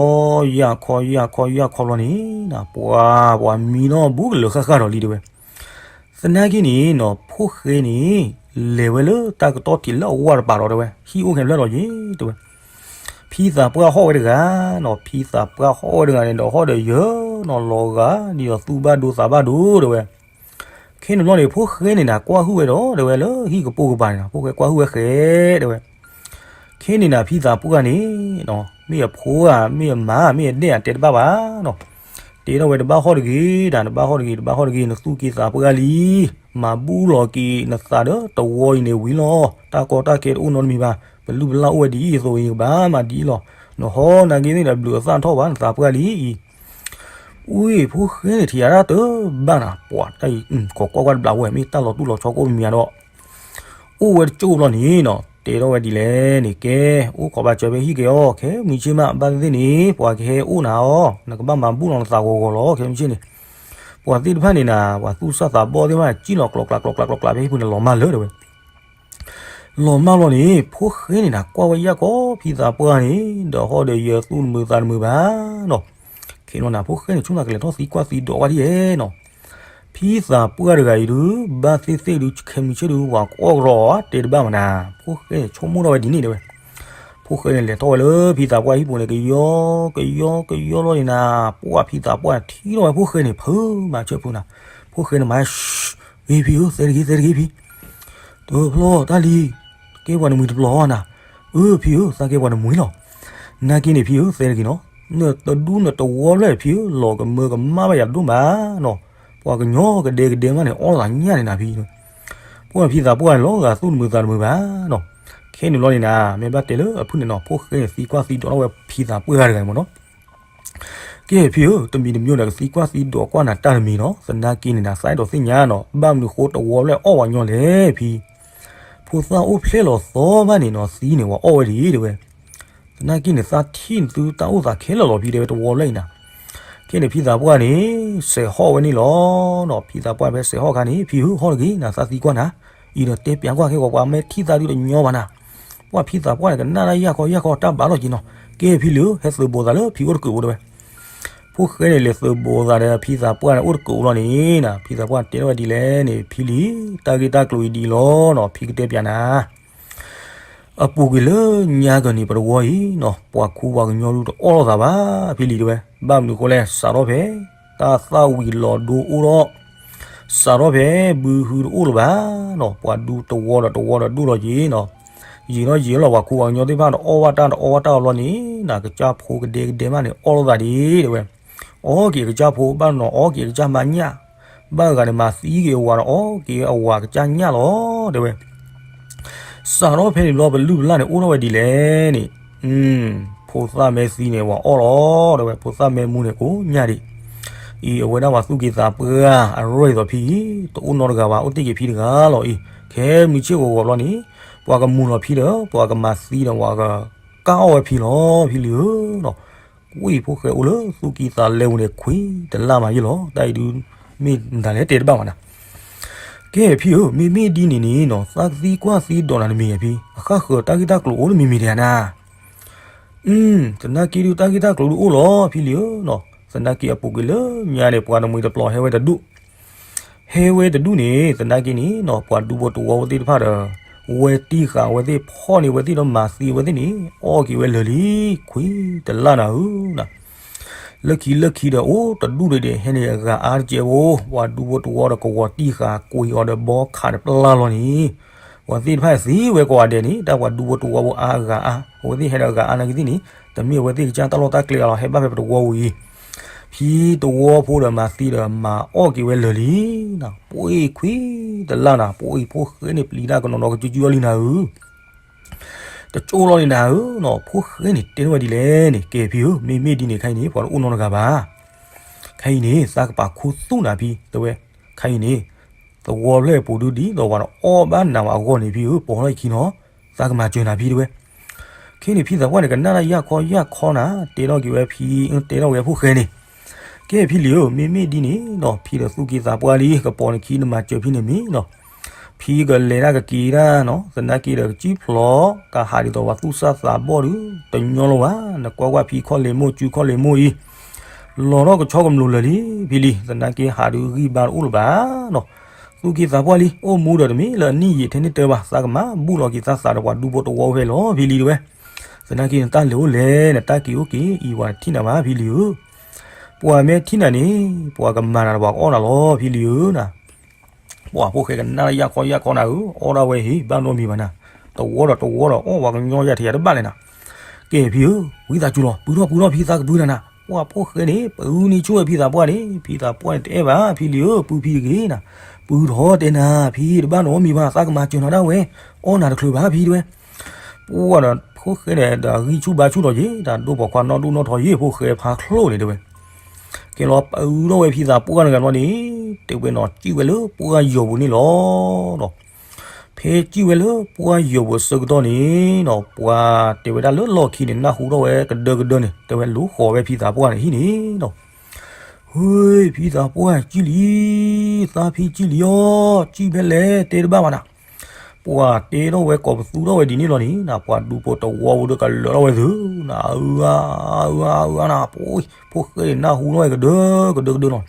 ယၢ်ခီ, ယၢ်ခီ, ယၢ်ခီဘျီန့ၣ်, ပှၤ, ပှၤမံနီၢ်ဘူးကလၢၤဃၣ်ဃၣ်ဒီးလံတဲဝဲ. သနာ်က့န့ၣ်နီၤ ဖိၣ်ဃဲန့ၣ် လဲၤဝဲလၢတၢ်ကတီၢ်ထံးလၢအဝၢ်တပၤဒီးတဲဝဲ, ဟံၣ်အိၣ်ခဲဖျၢၣ်ဒီးယ့ၤတဲဝဲ. ဖံသးပှၢ်ဟီၣ်ဝဲတဂၤနီၤ, ဖံသးပှၢ်ဟီၣ်ဝဲတဂၤန့ၣ်ဒီး ဟီၣ်ဒီးယၢၤနီၤ လီၤဂာ်ဒ်သိးသူၣ်ဘၣ်ဒိသးဘၣ်ဒိတဲဝဲ. ခဲန့ၣ်ဘျီန့ၣ် ဖိၣ်ဃဲန့ၣ်နၤ ကွၢ်ဟုၣ်ဝဲဒီးတဲဝဲလၢဟံၣ်ကပိာ်ကပၤန့ၣ်နီၤ, ဖိၣ်ဃဲကွၢ်ဟုၣ်ဝဲဃဲတဲဝဲ. ခဲန့ၣ်နၤ ဖံသးပှၢ်န့ၣ်နီၤ မ့ၢ်အဖိဧါ မ့ၢ်အမါ မ့ၢ်အဒဲၣ်ဧါ တဲတဘၣ်ဘၣ်နီၤ. တဲထီၣ်ဝဲတဘၣ်ဟီၣ်တဂ့ၤ, တဘၣ်ဟီၣ်တဂ့ၤ, တဘၣ်ဟီၣ်တဂ့ၤ, နသူၣ်က့သးပှၢ်လံ, မၤဘူၣ်လီၤက့ၤနသးဒီးတဝီအံၤန့ၣ်ဝံၤလီၤ. တၢ်ကီတၢ်ခဲတအိၣ်နီတမံၤဘၣ်, ပလုၢ်ပလၢ်အိၣ်ဝဲဒ်အံၤအသိးအံၤ ကဘၣ်မၤဒ်အံၤလီၤ. နဟီၣ်နာ်က့သ့ၣ်ဒီး ဘျုးအသၣ်ထီၣ်ဘၣ် နသးပှၢ်လံအံၤ. အူအံၤ ဖိၣ်ဃဲန့ၣ် ထံၣ်အတၢ်တဘၣ်နၤ, ပှၤတၢ်အံၤ ခိးကွၢ်ကွၢ်တဘျီဝဲ မ့ၢ်တၢ်လီၤတူၢ်လီၤဆီကိးမံၤမံၤဒီး အိၣ်ဝဲတကၠိၢ်ဘျီန့ၣ်နီၤ, တဲထီၣ်ဝဲဒ်လဲၣ်န့ၣ်, ကဲ, အိၣ်ခိးဘၣ်စၢၤဖဲဟံၣ်က့ၤအီၤ, ခဲမုၢ်ဆ့ၣ်မး ဘၣ်သ့ၣ်သ့ၣ်န့ၣ် ပှၤကဟဲအိၣ်နၤအီၤ, နကဘၣ်မၤဘူၣ်လီၤနသးဂီၤဂီၤလီၤ ခဲမုၢ်ဆ့ၣ်န့ၣ်. ပှၤသ့ၣ်တဖၣ်န့ၣ်နၤ ပှၤသူၣ်စၢ်သးဘီၣ်သ့ၣ်တဖၣ် ကံၣ်လီၤကျိးကျါကျိးကျါဖဲဟံၣ်ပူၤန့ၣ် လီၤမၢ်လၢၤတဲဝဲ. လီၤမၢ်လီၤန့ၣ် ဖိၣ်ဃဲန့ၣ်နၤ ကွၢ်ဝဲယၢ်ကီ ဖံသးပှၢ်န့ၣ် ဒီးဟီၣ်ဒီးယၢၤသူၣ်တမုာ်သးတမုာ်ဘၣ်နီၤ. ခဲန့ၣ်နၤ ဖိၣ်ဃဲန့ၣ် ဆိကမိၣ်ကလဲၤထီၣ်သံကွၢ်သံဒိးဝဲဒ်လဲၣ်နီၤ. ဖံသးပှၢ်တဂၤအံၤဒုး ဘၣ်သ့ၣ်သ့ၣ်ဒုး ခဲမုၢ်ဆ့ၣ်ဒုး ပှၤကအီၣ်ကရီတဲတဘၣ်မးနၤ, ဖိၣ်ဃဲန့ၣ် ဆိကမိၣ်ထီၣ်ဝဲဒ်န့ၣ်တဲဝဲ. ဖိၣ်ဃဲန့ၣ် လဲၤထီၣ်ဝဲလၢဖံသးပှၢ်ဟံၣ်ပူၤန့ၣ် ကယီကယီကယီလီၤန့ၣ်နၤ, ပှၢ်ဖံသးပှၢ်န့ၣ် ထံၣ်ထီၣ်ဝဲဖိၣ်ဃဲန့ၣ် ဖုးမၤဆၢဖုးနၤ. ဖိၣ်ဃဲန့ၣ်မၤ ဂ့ၤဖံဧၢ သဲတဂ့ၤ သဲတဂ့ၤဖံ, တဖျီတၢ်လံ, ကဲပှၤနမှံၤတဖျီနၤ. အၢ ဖံဧၢ သးကဲပှၤနမှံၤလီၤ. နာ်က့န့ၣ်ဖံဧၢ သဲတဂ့ၤနီၤ, နတဒူၣ်နတဝီဖျၢၣ်ဖံဧၢ လီၤကမၢကမၣ်ဘၣ်ယၤဒိၣ်မးနီၤ, ပှၤကညီကဒဲကဒဲမးန့ၣ် အီၣ်သးညၣ်န့ၣ်နၤဖံ. ပှၢ်ဖံသးပှၢ်န့ၣ် လီၤဂာ်သူၣ်တမုာ်သးတမုာ်ဘၣ်နီၤ. ခဲန့ၣ်လီၤန့ၣ်နၤ မ့ၢ်ဘၣ်တဲလၢအဖုၣ်န့ၣ်နီၤ ဖိၣ်ဃဲန့ၣ် သံကွၢ်သံဒိးထီၣ်ဝဲဖံသးပှၢ်တဂၤန့ၣ်မးနီၤ. ကဲဖံဧၢ တမံၤတမံၤဒီး ကသံကွၢ်သံဒိးကွၢ်နၤတၢ်တမံၤနီၤ, သနာ်က့န့ၣ်နၤ သးအဲၣ်ဒိးသ့ၣ်ညါနီၤ ဘၣ်မနုၤဃိတဝီဖျၢၣ်အီၣ်ဝဲညီလဲၣ်ဖံ. ဖိသၣ်အိၣ်ဖျဲၣ်လီၤသီဘၣ်န့ၣ်နီၤ သံန့ၣ် ပှၤအီၣ်ဝဲဒ်တဲဝဲ. သနာ်က့န့ၣ် သးထံၣ်နသုတၢ်အိၣ်သးခဲလၢာ်လီၤဖံတဲဝဲ တဝီဖျၢၣ်အံၤနၤ. ခဲန့ၣ်ဖံသးပှၢ်န့ၣ် စဲးဟီၣ်ဝဲန့ၣ်လီၤနီၤ, ဖံသးပှၢ်ဖဲစဲးဟီၣ်ခါန့ၣ် ဖံဧၢ ဟီၣ်တဂ့ၤ နၤသးသံကွၢ်နၤ, အံၤဒီးတဲပျးကွၢ်ခဲဂီၤ ပှၤမ့ၢ်ထံၣ်သးဒုးတညီဘၣ်နၤ. ပှၢ်ဖံသးပှၢ်န့ၣ် ကနၣ်တၢ်ယၢ်ခီယၢ်ခီတၢ်ဘၣ်လီၤက့ၤနီၤ. ကဲဖံလံၤဧၢ ဟဲသုးဘူးသးလၢဖံအိၣ်တကုးအိၣ်တဲဝဲ. ဖိၣ်ဃဲန့ၣ် လဲၤသုးဘူးသးဒီးဖံသးပှၢ်န့ၣ် အိၣ်တကုးအိၣ်လီၤန့ၣ်နၤ, ဖံသးပှၢ်တဲထီၣ်ဝဲဒ်လဲၣ်န့ၣ် ဖံလံၤ တၢ်ဂ့ၢ်တၢ်ကျိၤအံၤဒ်အံၤလီၤနီၤ, ဖံကတဲပျးနၤ. အပူၤကွံာ်လၢညါကၢၤန့ၣ် ပတဝီအံၤနီၤ ပှၤခူပှၤကညီဒုးတအီၣ်လိာ်သးဘၣ်ဖံလံၤတဲဝဲ, ဘၣ်မနုၤဃိလဲၣ် စးထီၣ်ဖဲ တၢ်သၣ်ဝံၤလီၤဒိအိၣ်ထီၣ်, စးထီၣ်ဖဲဘုဟုတအိၣ်လၢၤဘၣ်နီၤ, ပှၤဒူတဝီဒီးတဝီဒီးဒိၣ်လီၤက့ၤနီၤ, ယံာ်ထီၣ်ယံာ်လီၤ ပှၤခူပှၤကညီသ့ၣ်တဖၣ်ဒီးအီၣ်ဘၣ်တၢ်ဒီးအီၣ်ဘၣ်တၢ်အီၤလီၤန့ၣ်နၤ, ကစၢ်ဖိကဒဲကဒဲမးန့ၣ် အီၣ်လိာ်သးဒ်တဲဝဲ. အီၣ်က့ၤအကစၢ်ဖိ ဘၣ်နီၤအီၣ်က့ၤအကစၢ်မါညၣ်, ဘၣ်ဂၤန့ၣ် မၤသံက့ၤအဝၤဒီး အီၣ်က့ၤအဝၤကစၢ်ညၣ်လီၤတဲဝဲ. စးထီၣ်ဖဲန့ၣ်ဘျီ ပလုၢ်ပလၢ်န့ၣ် အိၣ်ထီၣ်ဝဲဒ်လဲၣ်န့ၣ်, ဖိသၣ်မ့ၢ်သံန့ၣ် ဝၤအီၣ်လီၤတဲဝဲ, ဖိသၣ်မ့ၢ်မူန့ၣ် ကိးညၣ်ဒံး. အံၤ အဝဲဒၣ်ပှၤသူၣ်က့သးပှၢ်အရ့ၣ်သိးဖံအံၤ တအိၣ်နီတဂၤဘၣ် အိၣ်တ့ၢ်က့ၤဖံတဂၤလီၤအံၤ, ခဲမုၢ်ဆ့ၣ်ဂီၤဂီၤဘျီန့ၣ် ပှၤကမူၤလီၤဖံဒီး ပှၤကမၤသံဒီး ပှၤကကအီၣ်ဝဲဖံလီၤ ဖံလံၤဧၢနီၤ. ကွၢ်အံၤ ဖိၣ်ဃဲအိၣ်လၢသူၣ်ကံၢ်သးလဲပူၤန့ၣ် ခွံတလၢ်မးယ့ၢ်လီၤ, တၢ်အံၤဒုး မ့ၢ်နတၢ်လဲၣ်တဲတဘၣ်မးနၤ. ကဲဖံဧၢ, မ့မ့ၢ်ဒ်န့ၣ်န့ၣ်နီၤ သးကသံကွၢ်သံဒိးနၤတမံၤဧါဖံ, အဃၣ်ဃၢၤတၢ်ဂ့ၢ်တၢ်ကျိၤအိၣ်တမံၤမံၤဒံးဧါနၤ. သနာ်က့ဒုး တၢ်ဂ့ၢ်တၢ်ကျိၤဒုးအိၣ်လီၤ ဖံလံၤဧၢနီၤ. သနာ်က့အပူၤကွံာ်လၢညါန့ၣ် ပှၤတမှံၤတပျီၤဟဲဝဲတဒူၣ် ဟဲဝဲတဒူၣ်န့ၣ် သနာ်က့န့ၣ်နီၤ ပှၤဒူဖိတဝီဖိသ့ၣ်တဖၣ်ဒီး ဝဲတံၢ်ဃာ်ဝဲသ့ၣ် ဖီၣ်န့ၢ်ဝဲသ့ၣ်ဒီးမၤသံဝဲသ့ၣ်န့ၣ် အီၣ်က့ၤဝဲလၢာ်လံ ခွံတလၢ်နၤဧၢနီၤ. လၢခံလၢခံဒီး အိၣ်တဒူၣ်ဒံးဒံး ဟဲန့ၢ်အဂၤအါတကဲးဖိ, ပှၤဒူဖိတဝီဒီးကဝီၤတံၢ်ဃာ်ကွံာ်အီၤဒီးဘီခးတပျၢ်လီၤန့ၣ် ပှၤသ့ၣ်တဖၣ်သံဝဲကိးဂၤဒဲးန့ၣ် တၢ်ပှၤဒူဖိတဝီဖိအါအဂၤအါ, အဝဲသ့ၣ်ဟဲဒီးအဂၤအါနာ်က့သ့ၣ်န့ၣ် တမ့ၢ်အဝဲသ့ၣ်ကစၢ်တၢ်လီၢ်တၢ်ကျဲအါလီၤ ဟဲဘၣ်ဖဲပတဝီပူၤအံၤ ဖံတဝီဖိဒီးမၤသံဒီးမၤအီၣ်က့ၤဝဲလၢာ်လံနီၤ. ပှ့ၤခွံတလၢ်နၤ, ပှ့ၤဖိၣ်ဃဲန့ၣ် ပျံၤတၢ်ကနီၤနီၤကစုကစုအီၤလံနၤဧၢ. တကၠိလီၤန့ၣ်နၤဧၢနီၤ, ဖိၣ်ဃဲန့ၣ်တဲထီၣ်ဝဲဒ်လဲၣ်န့ၣ်, ကဲဖံဧၢ, မ့မ့ၢ်ဒ်န့ၣ်ခဲအံၤန့ၣ် ပှၤတအိၣ်နီတဂၤဘၣ်. ခဲအံၤန့ၣ် သးကပာ်ခူသူၣ်နၤဖံ, တဲဝဲ, ခဲအံၤန့ၣ် သဝီဖျၢၣ်အပူၤဒုဒ်သိး ပှၤတအီၣ်ဘၣ်နၤဝဲအဂီၢ်န့ၣ် ဖံဧၢ, ပိာ်ထီၣ်အခံနီၤ, သးကမၤစၢၤနၤဖံတဲဝဲ. ခဲန့ၣ်ဖံသးပှၢ်န့ၣ် ကနၣ်တၢ်ယၢ်ခီယၢ်ခီနၤ, တဲထီၣ်က့ၤဝဲဖံ, တဲထီၣ်က့ၤဝဲဖိၣ်ဃဲန့ၣ်, ကဲဖံလံၤဧၢ, မ့မ့ၢ်ဒ်န့ၣ်နီၤ, ဖံဒီးသူၣ်က့သးပှၢ်လံ, ကပိာ်နခံနမၤစၢၤဖံန့ၣ်မ့ၢ်နီၤ, ဖ ဖံကလဲၤတၢ်ကက့ၤတၢ်နီၤ, သနာ်က့ဒီးကစံၣ်ဖျိး, တၢ်ဟးဒ်သိးပှၤသူၣ်စၢ်သးဘီၣ်ဒုး တညီလီၤဘၣ်, နကွၢ်ကွၢ်ဖံခီၣ်လ့ၤမိၢ် စုခီၣ်လ့ၤမိၢ်အံၤ, လီၤထီၣ်ကဆီကမျိးလၢာ်လံ, ဖံလံ, သနာ်က့ဟးဒုးဂံၢ်ဘါတအိၣ်လၢၤဘၣ်နီၤ, သူၣ်က့သးပှၢ်လံ, အိၣ်မူဒီးတမ့ၢ်လၢအနံၣ်ယံာ်ထဲန့ၣ်တၢ်ဘၣ်, သးကမၤဘူၣ်လီၤက့ၤသးသးဒီးပှၤဒူဖိတဝီဖဲလီၤ ဖံလံတဲဝဲ, သနာ်က့နတၢ်လဲၤအိၣ်လဲၤ နတၢ်က့ၤအိၣ်က့ၤအံၤ ပှၤတထံၣ်နၤဘၣ် ဖံလံဧၢ, ပှၤမ့ၢ်ထံၣ်နၤန့ၣ် ပှၤကမၤနၤဒီးပှၤကအီၣ်နၤလီၤ ဖံလံဧၢနၤ ပှၤဖိၣ်ဃဲကနၣ်ယၢ်ခီယၢ်ခီနၤဧၢ, အီၣ်ဒၣ်ဝဲဟ့ၣ် ဘၣ်နီတမံၤဘၣ်နၤ, တဝီဒီးတဝီဒီးအီၣ်ပှၤကညီယၤထံယၤတဘၣ်လဲၣ်နၤ, ကဲဖံဧၢ, ဝံသးစူၤလီၤ ပုၢ်ထီၣ်ပုၢ်ထီၣ်ဖံသးကပုၢ်နၤနၤ, ပှၤဖိၣ်ဃဲန့ၣ် ပအုၣ်န့ၢ်ဆိၣ်ဝဲဖံသးပှၢ်န့ၣ်, ဖံသးပှၢ်န့ၣ်တအဲၣ်ဘၣ် ဖံလံဧၢ, ပုၢ်ဖံတဂ့ၤနၤ, ပုၢ်ထီၣ်တဲနၤ ဖံတဘၣ်နီတမံၤဘၣ် သးကမၤစၢၤနၤဒၣ်ဝဲ, အီၣ်နၤတချုးဘၣ်ဖံတဲဝဲ ပှၤဒီးဖိၣ်ဃဲန့ၣ်ဒီးအဂံၢ်ဆူၣ်ဘါဆူၣ်ထီၣ်ယ့ၣ် တၢ်ဒိၣ်ပိာ်ခွါနီၣ်ဒိၣ်နီၣ်ထီယ့ၣ် ဖိၣ်ဃဲဖးချိၣ်န့ၣ်တဲဝဲ, ကဲလီၤပအုၣ်ထီၣ်ဝဲဖံသးပှၢ်တဂၤလီၤန့ၣ်, တဲဝဲနီၤ စံၣ်ဝဲလၢပှၢ်ယီၤပူၤန့ၣ်လီၤဒီး, ဖဲစံၣ်ဝဲလၢပှၢ်ယီၤပူၤအဆၢကတီၢ်န့ၣ်နီၤ ပှၤတဲဝဲဒၣ်လၢလီၢ်ခံန့ၣ် နၢ်ဟူထီၣ်ဝဲကဒၢကဒၢန့ၣ် တဲဝဲလူၤဃီၤဝဲဖံသးပှၢ်န့ၣ်ဟံၣ်န့ၣ်နီၤ ဟ့ၣ် ဖံသးပှၢ်စံၣ်လံ, သးဖံစံၣ်လံအီၤ, စံၣ်ဖဲလဲၣ်တဲတဘၣ်ဘၣ်နၤ, ပှၤတဲထီၣ်ဝဲကိးပသူထီၣ်ဝဲဒ်န့ၣ်လီၤန့ၣ်နၤ ပှၤဒူဖိတဝီဖိဒီးကလၢာ်ထီၣ်ဝဲသု, အအါ အအါ အအါနၤ, ဖိၣ်ဃဲန့ၣ်နၢ်ဟူထီၣ်ဝဲကဒၢကဒၢကဒၢနီၤ,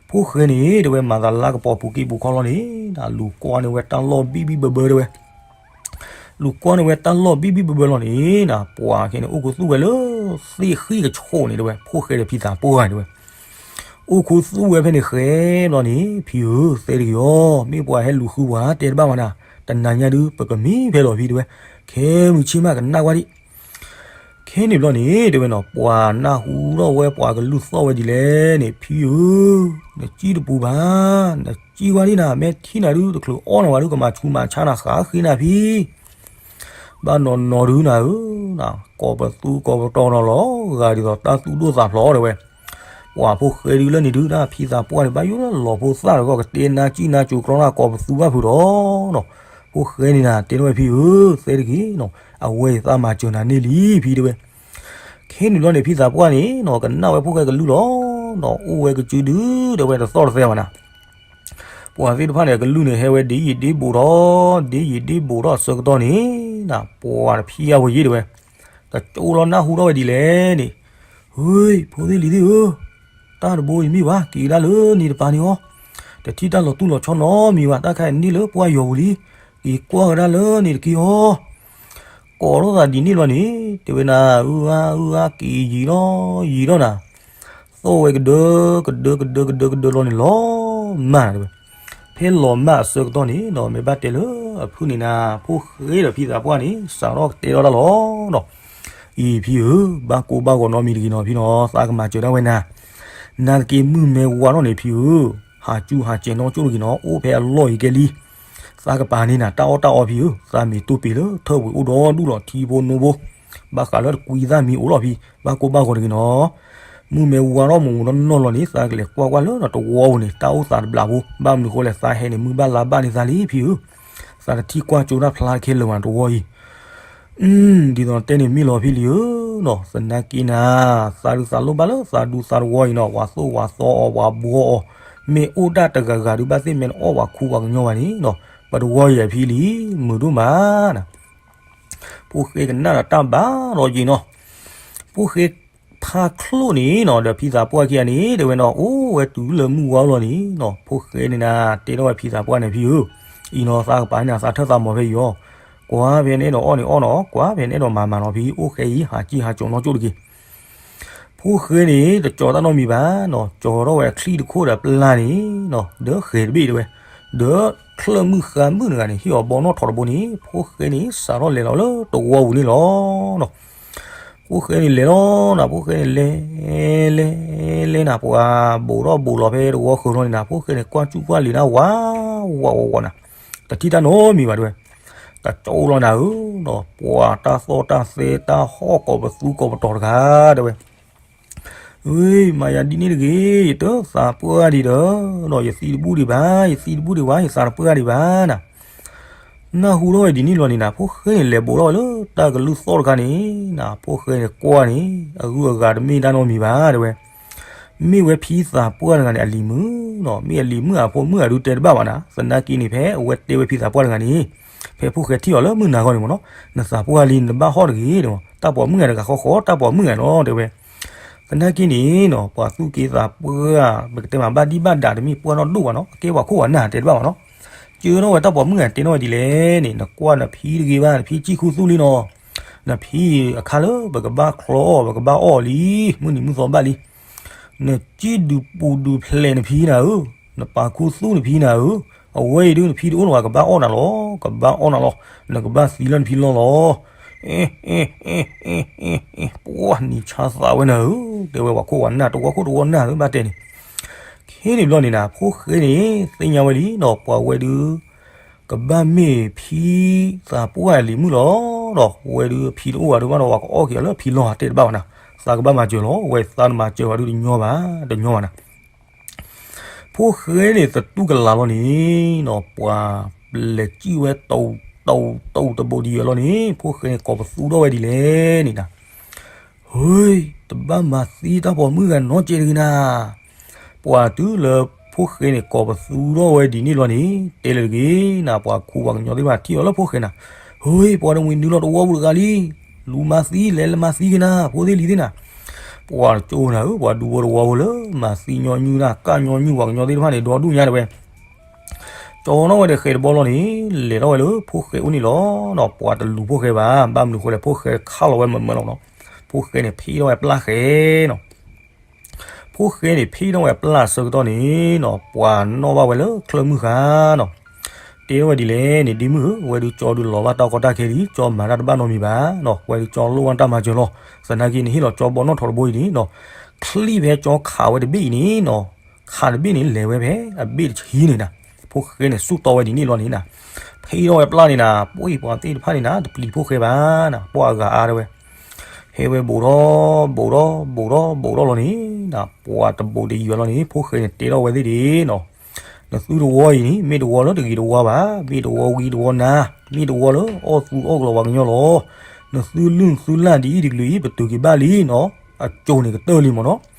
ဖိၣ်ဃဲန့ၣ် တဲဝဲမၤသးလါကပီၤပူၤက့ၢ်ပူၤခီလီၤန့ၣ်နၤ လူၤကွၢ်န့ၢ်ဝဲတၢ်လီၢ်ဘံၣ်ဘံၣ်ဘၢဘၢတဲဝဲ လူၤကွၢ်န့ၢ်ဝဲတၢ်လီၢ်ဘံၣ်ဘံၣ်ဘၢဘၢလီၤန့ၣ်နၤ ပှၤခဲန့ၣ် အိၣ်ခူသူၣ်ဝဲလၢ သ့ၣ်ဃံၣ်ကဆိးန့ၣ်တဲဝဲ ဖိၣ်ဃဲဒီးဖံသးပှၢ်တဲဝဲ, အိၣ်ခူသူၣ်ဝဲဖဲန့ၣ်ဃဲလီၤန့ၣ် ဖံဧၢ သဲတဂ့ၤအီၤ, မ့ၢ်ပှၤဟဲလူၤဃုပှၤတဲတဘၣ်မးနၤ, တနၤညါဒုး ပကမံဖဲလီၤဖံတဲဝဲ, ခဲမုၢ်ဆ့ၣ်မးကနၣ်ကွၢ်ဒံး ခဲန့ၣ်ဘျီန့ၣ် တဲဝဲနီၤ ပှၤနၢ်ဟူထီၣ်ဝဲ ပှၤကလုၢ်သီၣ်ဝဲဒ်လဲၣ်န့ၣ် ဖံဧၢ, နစံၣ်တပူၤဘၣ်, နစံၣ်ဝဲဒၣ်နၤ မ့ၢ်ထံၣ်နၤဒုး တချုးအီၣ်နၤဝဲဒုး ကမၤဆူးမၤဆါနၤ ဃးဃ့နၤဖံ, ဘၣ်နီၢ်နီၢ်ဒုးနၤဧၢ, ကိးပသူကိးပတီၤနီၤလီၤ ဂၤဒ်သိးတၢ်သူၣ်ဒိၣ်သးဖျိးတဲဝဲ, ပှၤဖိၣ်ဃဲဒုးလၢန့ၣ်ဒုး တၢ်ဖံသးပှၢ်န့ၣ် ဘၣ်ယိၣ်လၢလီၤဖိသၣ်တဂီၢ် ကတဲနါစံၣ်နါစိၤကြီနၤ ကိးပသူဘၣ်ဖုးဒီးနီၤ, ဖိၣ်ဃဲန့ၣ်နၤ တဲထီၣ်ဝဲဖံဧၢ, သဲတဂ့ၤနီၤ, အဝဲအံၤသးမၤစၢၤနၤန့ၢ်လံဖံတဲဝဲ, ခဲန့ၣ်ဘျီန့ၣ် ဖံသးပှၢ်န့ၣ်နီၤ ကနၣ်ဝဲဖိၣ်ဃဲကလုၢ်လီၤ, ဒီးအိၣ်ဝဲကစုဒုး တဲဝဲတသီၣ်တသဲမးနၤ ပှၤသ့ၣ်တဖၣ်န့ၣ် အကလုၢ်န့ၣ် ဟဲဝဲဒ်ယံာ်ဒ်ဘူးထီၣ်, ဒ်ယံာ်ဒ်ဘူးထီၣ်အဆၢကတီၢ်န့ၣ်, ပှၤတဖံးအဝဲယ့ၣ်တဲဝဲ, တကၠိလီၤနၢ်ဟူထီၣ်ဝဲဒ်လဲၣ်န့ၣ်, ဟ့ၣ် ဖိသ့ၣ်လံၤသ့ၣ်ဧၢ, တၢ်တဘိအံၤမ့ၢ်ဘၣ် က့ၤဒၣ်လၢန့ၣ်တပၤန့ၣ်အီၤ, တထံၣ်တၢ်လီၤတူၢ်လီၤဆီနီတမံၤဘၣ်, တၢ်ခါအံၤန့ၣ်လၢပှၢ်ယီၤပူၤလံ, က့ၤကွၢ်ကဒါလၢန့ၣ်တက့ၢ်အီၤ ကိးထီၣ်သးဒ်န့ၣ်လီၤန့ၣ် တဲဝဲနၤ, အုအါ အုအါ က့ၤယံာ်လီၤယံာ်လီၤနၤ, သီၣ်ဝဲကဒၢ ကဒၢ ကဒၢ ကဒၢ ကဒၢလီၤန့ၣ် လီၤမၢ်တဲဝဲ, ဖဲလီၤမၢ်အဆၢကတီၢ်န့ၣ်ဒီး မ့ၢ်ဘၣ်တဲလၢအဖုၣ်န့ၣ်နၤ, ဖိၣ်ဃဲဒီးဖံသးပှၢ်န့ၣ် စးထီၣ်ကတဲထီၣ်တၢ်လီၤဒီး, အံၤဖံဧၢ, ဘၣ်ကိၢ်ဘၣ်ဂီၤနီတမံၤတဂ့ၤနီၤဖံနီၤ, သးကမၤစၢၤဒၣ်ဝဲနၤ, နၤတက့ၢ်မုၢ်မ့ၢ်ဝါထီၣ်န့ၣ်ဖံဧၢ, ဟးစူၤဟးစဲးနီၢ်ကၠိတဂ့ၤနီၤ, အိၣ်ဖဲအလီၢ်အံၤကဲလံ သးကပၤန့ၣ်နၤ တၢ်အီၣ်တၢ်အီဖံဧၢ, သးမ့ၢ်တိၢ်ပ့ၤလၢထၢၣ်ပှ့ၤအိၣ်ဒီဒူၣ်လီၤ ထံဖိနိဖိ, ဘၣ်ဃးလၢတကွံသၣ်မံၤအိၣ်လီၤဖံ, ဘၣ်ကိၢ်ဘၣ်ဂီၤတဂ့ၤနီၤ, မုၢ်မ့ၢ်ဝါထီၣ်မုၢ်မ့ၢ်နီၢ်နီၢ်လီၤန့ၣ် သးကလဲၤကွၢ်ကွၢ်လၢနတဝီပူၤန့ၣ် တၢ်အိၣ်သးတဘျးဖိ, ဘၣ်မနုၤဃိလဲၣ် သးဟဲန့ၣ်မုၢ်ဘၣ်လါဘၣ်န့ၣ်သးလံဖံဧၢ, သးတထံၣ်ကွၢ်ကၠိတၢ်ဖျါခဲလၢာ်ဘၣ်နတဝီအံၤ ဒ်သိးတဲန့ၣ်မ့ၢ်လီၤဖံလံဧၢနီၤ, သနာ်က့နၤ, သးဒုးသးလိၣ်ဘၣ်လၢသးဒူသးတဝီအံၤနီၤ, ပှၤသိၣ်ပှၤသီအီၤ ပှၤဘှီအီၤ, မ့ၢ်အိၣ်ဒၣ်တဂၤဂၤဒုး ဘၣ်သ့ၣ်မ့ၢ်နအီၣ်ပှၤခူပှၤကညီဘၣ်န့ၣ်နီၤ, ပတဝီအံၤအဖံလံ, မုာ်ဒိၣ်မးနၤ, ဖိၣ်ဃဲကနၣ်ဒီးတၢ်ဘၣ်ဒီးယံၤနီၤ, ဖိၣ်ဃဲဖးချိၣ်န့ၣ်နီၤ ဒီးဖံသးပှၢ်ခံဂၤန့ၣ် တဲဝဲနီၤ အိၣ်ဝဲတုၤလၢမုၢ်ဝါလီၤန့ၣ်နီၤ, ဖိၣ်ဃဲန့ၣ်နၤ တဲထီၣ်ဝဲဖံသးပှၢ်န့ၣ်ဖံဧၢ, အံၤနီၤ သးကပၤန့ၣ်နၤ သးထၢၣ်သးမီၤဖဲအံၤအီၤ, ကွၢ်ဖဲနအဲၣ်ဒိးအီၣ်န့ၣ်အီၣ်နီၤ, ကွၢ်ဖဲနအဲၣ်ဒိးမၤမၤနီၤဖံ, အိၣ်ဃဲအံၤ ဟးစံၣ်ဟးစိးနီၢ်ကၠိတက့ၢ် ဖိၣ်ဃဲန့ၣ် တကၠီၤတၢ်နီတမံၤဘၣ်နီၤ, ကၠီၤထီၣ်ဝဲအချံတခိၣ်ဒီးပျၢ်န့ၣ်နီၤ, ဒီးဃဲၤတဘ့ၣ်တဲဝဲ, ဒီးချၢၣ်မုၣ်ဃါမုၣ်တဂၤန့ၣ် ဟ့ၣ်အီၤဘီနီၣ်ထိးတဘိန့ၣ်, ဖိၣ်ဃဲန့ၣ် စးထီၣ်လဲၤလီၤလၢတဝီပူၤန့ၣ်လီၤနီၤ. ဖိၣ်ဃဲန့ၣ်လဲၤလီၤနၤ, ဖိၣ်ဃဲန့ၣ်လဲၤ လဲၤ လဲၤနၤ, ပှၤဘူးထီၣ်ဘူးလီၤဖဲတဝီဃၢၤလီၤန့ၣ်နၤ, ဖိၣ်ဃဲန့ၣ် ကွၢ်စူၣ်ကွၢ်လံၤနၤ ဝး ဝး ဝး ဝးနၤ, တထံၣ်တၢ်နီတမံၤဘၣ်တဲဝဲ, တကၠီၤလီၤနၤဧၢနီၤ, ပှၤတၢ်သီၣ်တၢ်သဲတၢ်ဟီၣ်ကိးပသူကိးပတီၤတဂၤတဲဝဲ မၤယၤဒ်န့ၣ်တဂ့ၤ, ယတသးပှၢ်ဒံးဒီး, ဒီးယသံတဘူၣ်ဒံးဘၣ်, ယသံတဘူၣ်ဒံးဘၣ်, ယသးတပှၢ်ဒံးဘၣ်နၤ. နၢ်ဟူထီၣ်ဝဲဒ်န့ၣ်လီၤန့ၣ်နၤ, ဖိၣ်ဃဲန့ၣ် လဲၤဘူးထီၣ်ဝဲလၢတၢ်ကလုၢ်သီၣ်တခါန့ၣ်နၤ, ဖိၣ်ဃဲန့ၣ်ကွၢ်န့ၣ် အဂုၤအဂၤတမ့ၢ်တၢ်နီတမံၤဘၣ်တဲဝဲ, မ့ၢ်ဝဲဖံသးပှၢ်တဂၤန့ၣ် အလံၤမုၢ် မ့ၢ်အလံၤမုၣ်ဧါဖိမုၣ်ဧါဒုးတဲတဘၣ်ဘၣ်နၤ, သနာ်က့န့ၣ် ဖဲအဝဲတဲဝဲဖံသးပှၢ်တဂၤန့ၣ်, ဖဲဖိၣ်ဃဲထံၣ်အီၤလၢမုၢ်နၤဂီၢ်န့ၣ်မ့ၢ်နီၤ, နသးပှၢ်လံနဘၣ်ဟီၣ်တဂ့ၤ, တၢ်ပိာ်မုၣ်ဂၤတဂၤဃီဃီ တၢ်ပိာ်မုၣ်ဂၤနီၤ တဲဝဲ. သနာ်က့န့ၣ်နီၤ ပှၤသူၣ်က့သးပှၢ် ပကတဲမးဘၣ်ဒံၣ်ဘၣ်ဒၣ်တမ့ၢ်ပှၢ်နီၣ်ဒိၣ်ဘၣ်နီၤ, အကဲပှၤခိၣ်ပှၤနၢ်တဲတဘၣ်ဘၣ်နီၤ. စၢထီၣ်ဝဲတၢ်ပိာ်မုၣ်ဂၤတဲထီၣ်ဝဲဒ်လဲၣ်န့ၣ်, နကွၢ်နဖံတဂ့ၤဘၣ်, နဖံကံၢ်ခူသူၣ်လံနီၤ, နဖံအခါလၢပကဘၣ်ချီအီၣ် ပကဘၣ်အီၣ်လံ, မုၢ်နံၤမုၢ်သီဘၣ်လံ, နစံၣ်ဒုးပူၤဒုးဖျဲးနဖံနၤဧၢ, နပာ်ခူသူၣ်နဖံနၤဧၢ, အဝဲအံၤဒုးနဖံတအိၣ်လၢၤဘၣ် ကဘၣ်အီၣ်နၤလီၤ, ကဘၣ်အီၣ်နၤလီၤ, နကဘၣ်သံလၢနဖံလီၢ်လီၤ. ပှၢ်နံၤဆါသးဝဲနၤဧၢ, တဲဝဲပှၤခိၣ်ပှၤနၢ် တဝီခိၣ်တဝီနၢ်ဧၢ ဘၣ်တဲန့ၣ်. ခဲန့ၣ်ဘျီန့ၣ်နၤ ဖိၣ်ဃဲန့ၣ် သ့ၣ်ညါဝဲလံနီၤ ပှၤဝဲဒုး ကဘၣ်မ့ၢ်ဖံသးပှၢ်အလံၤမုၣ်လီၤဒီး ဝဲဒုးဖံတအိၣ်ဘၣ်ဒုးဘၣ်ဒီး ပှၤကအီၣ်က့ၤအီၤလၢဖံလီၢ်ဧါ တဲတဘၣ်ဘၣ်နၤ, သးကဘၣ်မၤစၢၤလီၤ, ဝဲသးနမၤစၢၤဘၣ်ဒုးတညီဘၣ်, တညီဘၣ်နၤ. ဖိၣ်ဃဲန့ၣ်သတူၢ်ကလာ်လီၤန့ၣ်နီၤ ပှၤလဲၤစံၣ်ဝဲ တအူးတအူးတအူးတဘိးဒံးဝဲလီၤန့ၣ် ဖိၣ်ဃဲန့ၣ်ကိးပသူထီၣ်ဝဲဒ်လဲၣ်န့ၣ်နၤ, ဟ့, တဘၣ်မၤသံတၢ်ပိာ်မုၣ်ဂၤနီတစဲးတဂ့ၤနၤ. ပှၤတုၤလၢဖိၣ်ဃဲန့ၣ်ကိးပသူထီၣ်ဝဲဒ်န့ၣ်လီၤန့ၣ် တဲလၢတဂ့ၤနၤ, ပှၤခူပှၤကညီသ့ၣ်တဖၣ်ထံၣ်အီၤလၢဖိၣ်ဃဲနၤ, ဟ့, ပှၤတမှံၤနုာ်လီၤတဝီပူၤတဂၤလံ, လူၤမၤသံ လဲၤလၢမၤသံက့ၤနၤ ဖိသ့ၣ်လံၤသ့ၣ်နၤ. ပှၤကၠိနၤဧၢ, ပှၤဒူဖိတဝီဖိလၢ မၤသံညီနုၢ်နၤ ကၣ်ညီနုၢ်ပှၤကညီသ့ၣ်တဖၣ်န့ၣ် ဒီဒူၣ်ညါတဲဝဲ ကၠီထီၣ်ဝဲဒီးဃဲးတဘီလီၤန့ၣ် လဲၤထီၣ်ဝဲလၢဖိၣ်ဃဲအိၣ်န့ၣ်လီၤနီၤ. ပှၤတလူၤဖိၣ်ဃဲဘၣ်, ဘၣ်မနုၤဃိလဲၣ် ဖိၣ်ဃဲခးလီၤဝဲမးမးလီၤနီၤ. ဖိၣ်ဃဲန့ၣ်ဖံးထီၣ်ဝဲပျၢ်ဃဲနီၤ. ဖိၣ်ဃဲန့ၣ်ဖံးထီၣ်ဝဲပျၢ်အဆၢကတီၢ်န့ၣ်နီၤ ပှၤနီၣ်ဘၣ်ဝဲလၢချၢၣ်မုၢ်ဃာ်နီၤ. တဲထီၣ်ဝဲဒ်လဲၣ်န့ၣ် ဒ်မုၢ်ဧၢ, ဝဲဒုးကၠီဒုးလီၤဘၣ်တၢ်ကီတၢ်ခဲလံ, ကၠီမၤတၢ်တဘၣ်နီတမံၤဘၣ်နီၤ. ဝဲဒုးကၠီလိၣ်ဘၣ်တၢ်မၤစၢၤလီၤ. သနာ်က့န့ၣ်ဟ့ၣ်လီၤကၠီဘီနီၣ်ထီးတဘိအံၤန့ၣ်နီၤ ချံၣ်ဖဲကၠီခးဝဲတဘ့ၣ်အံၤန့ၣ်နီၤ, ခးတဘ့ၣ်န့ၣ် လဲၤဝဲဖဲအဘ့ၣ်တဆံန့ၣ်နၤ. ဖိၣ်ဃဲန့ၣ်ဆူၣ်တီဝဲဒ်န့ၣ်လီၤန့ၣ်နၤ. ဖံးထီၣ်ဝဲပျၢ်န့ၣ်နၤ ပှ့ၤပှၤသ့ၣ်တဖၣ်န့ၣ်နၤ တပျံၤဖိၣ်ဃဲဘၣ်နၤ ပှၤအဂၤအါတဲဝဲ. ဟဲဝဲဘူးထီၣ်ဘူးထီၣ်ဘူးထီၣ်ဘူးထီၣ်လီၤန့ၣ်နၤ ပှၤတဘူးတယံၤလီၤန့ၣ် ဖိၣ်ဃဲန့ၣ်တဲထီၣ်ဝဲသ့ၣ်ဒ်နီၤ နသုတဝီအံၤန့ၣ် မ့ၢ်တဝီလၢတဂ့ၤတဝါဘၣ်, မ့ၢ်တဝီဝံတဝီနၤ, မ့ၢ်တဝီလၢအီၣ်သူအီၣ်ကလီၤပှၤကညီလီၤ. နသုလုၢ်နသုလၢ်ဒ်အံၤတကလုာ်အံၤ ပတုာ်က့ၤဘၣ်လံနီၤ, အကိၤန့ၣ်ကတၢၢ်လံမ့ၢ်နီၤ.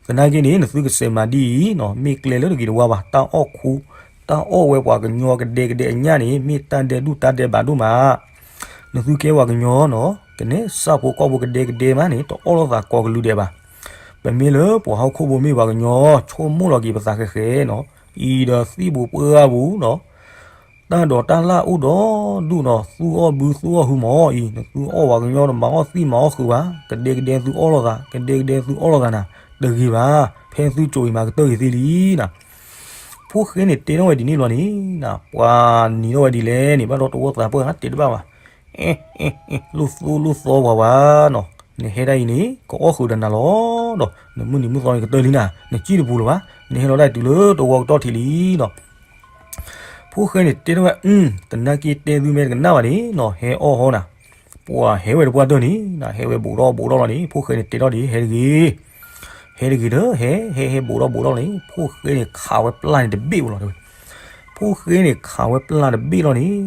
သနာ်က့န့ၣ် နသုကစဲးမၤဒ်အံၤနီၤ မ့ၢ်ကျဲလၢတဂ့ၤတဝါဘၣ်, တၢ်အီၣ်ခူ တၢ်အီၣ်ဝဲပှၤကညီကဒဲကဒဲအညၣ်န့ၣ် မ့ၢ်တၢ်ဒဲးဒူၣ်တၢ်ဒဲးဘးဒိၣ်မး နသုကဲပှၤကညီနီၤ ကနဲစၢ်ဖိကီၢ်ဖိကဒဲကဒဲမးန့ၣ် တအီၣ်လိာ်သးကိးကလုာ်ဒဲးဘၣ်. ပမ့ၢ်လၢပှၤဟီၣ်ခိၣ်ဖိမ့ၢ်ပှၤကညီ ဆိကမိၣ်လီၤက့ၤပသးဃဲးဃဲးနီၤ, အံၤဒီးသံၣ်ပူၤပှၢ်ပူၤနီၤ, တၢ်ဒိးတၢ်လၣ်အိၣ်ဒီဒူၣ်နီၤ, သူၣ်အီၣ်ဘုသူၣ်အီၣ်ဟုမးအံၤ, နသုအီၣ်ပှၤကညီတမၤအီၣ်သံၣ်မၤအီၣ်ဃုာ်ဘၣ်, ကဒဲကဒဲသုအီၣ်လိာ်သး, ကဒဲကဒဲသုအီၣ်လိာ်သးနၤ, တဂ့ၤဘၣ်, ဖဲသုကိၤအံၤမးကတၢၢ်ဂ့ၤသ့လံနၤ. ဖိၣ်ဃဲန့ၣ်တဲထီၣ်ဝဲဒ်န့ၣ်လီၤန့ၣ်နၤ, ပှၤနံၤထီၣ်ဝဲဒ်လဲၣ်န့ၣ် ဘၣ်ဒီးတဝီသးပှၢ်တဲတဘၣ်ဘၣ်. အ့ အ့ အ့ လိၣ်သိလိၣ်သီပှၤဝါနီၤ, နဟဲဒၣ်အံၤန့ၣ် ကအီၣ်ဃုာ်ဒီးနၤလီၤဒီး နမုၢ်နံၤမုၢ်သီန့ၣ်ကတၢၢ်လံနၤ, နစံၣ်တပူၤလၢၤဘၣ်, နဟဲလီၤဒၣ်တုၤလၢတဝီကတီၢ်ထံးလံနီၤ. ဖိၣ်ဃဲန့ၣ်တဲထီၣ်ဝဲ, တနာ်က့တဲသုမ့ၢ်တကနၣ်ဘၣ်န့ၣ်နီၤ, ဟဲအီၣ်ဟီနၤ. ပှၤဟဲဝဲတပှၢ်တၢၢ်န့ၣ်နၤ, ဟဲဝဲဘူးထီၣ်ဘူးထီၣ်လီၤန့ၣ် ဖိၣ်ဃဲန့ၣ်တဲထီၣ်ဒ် ဟဲတဂ့ၤ ဟဲတဂ့ၤဒီး ဟဲ ဟဲ ဟဲဘူးထီၣ်ဘူးထီၣ်န့ၣ် ဖိၣ်ဃဲန့ၣ်ခးဝဲပျၢ်န့ၣ်တဘ့ၣ်ဝဲလီၤတဲဝဲ. ဖိၣ်ဃဲန့ၣ်ခးဝဲပျၢ်တဘ့ၣ်လီၤန့ၣ်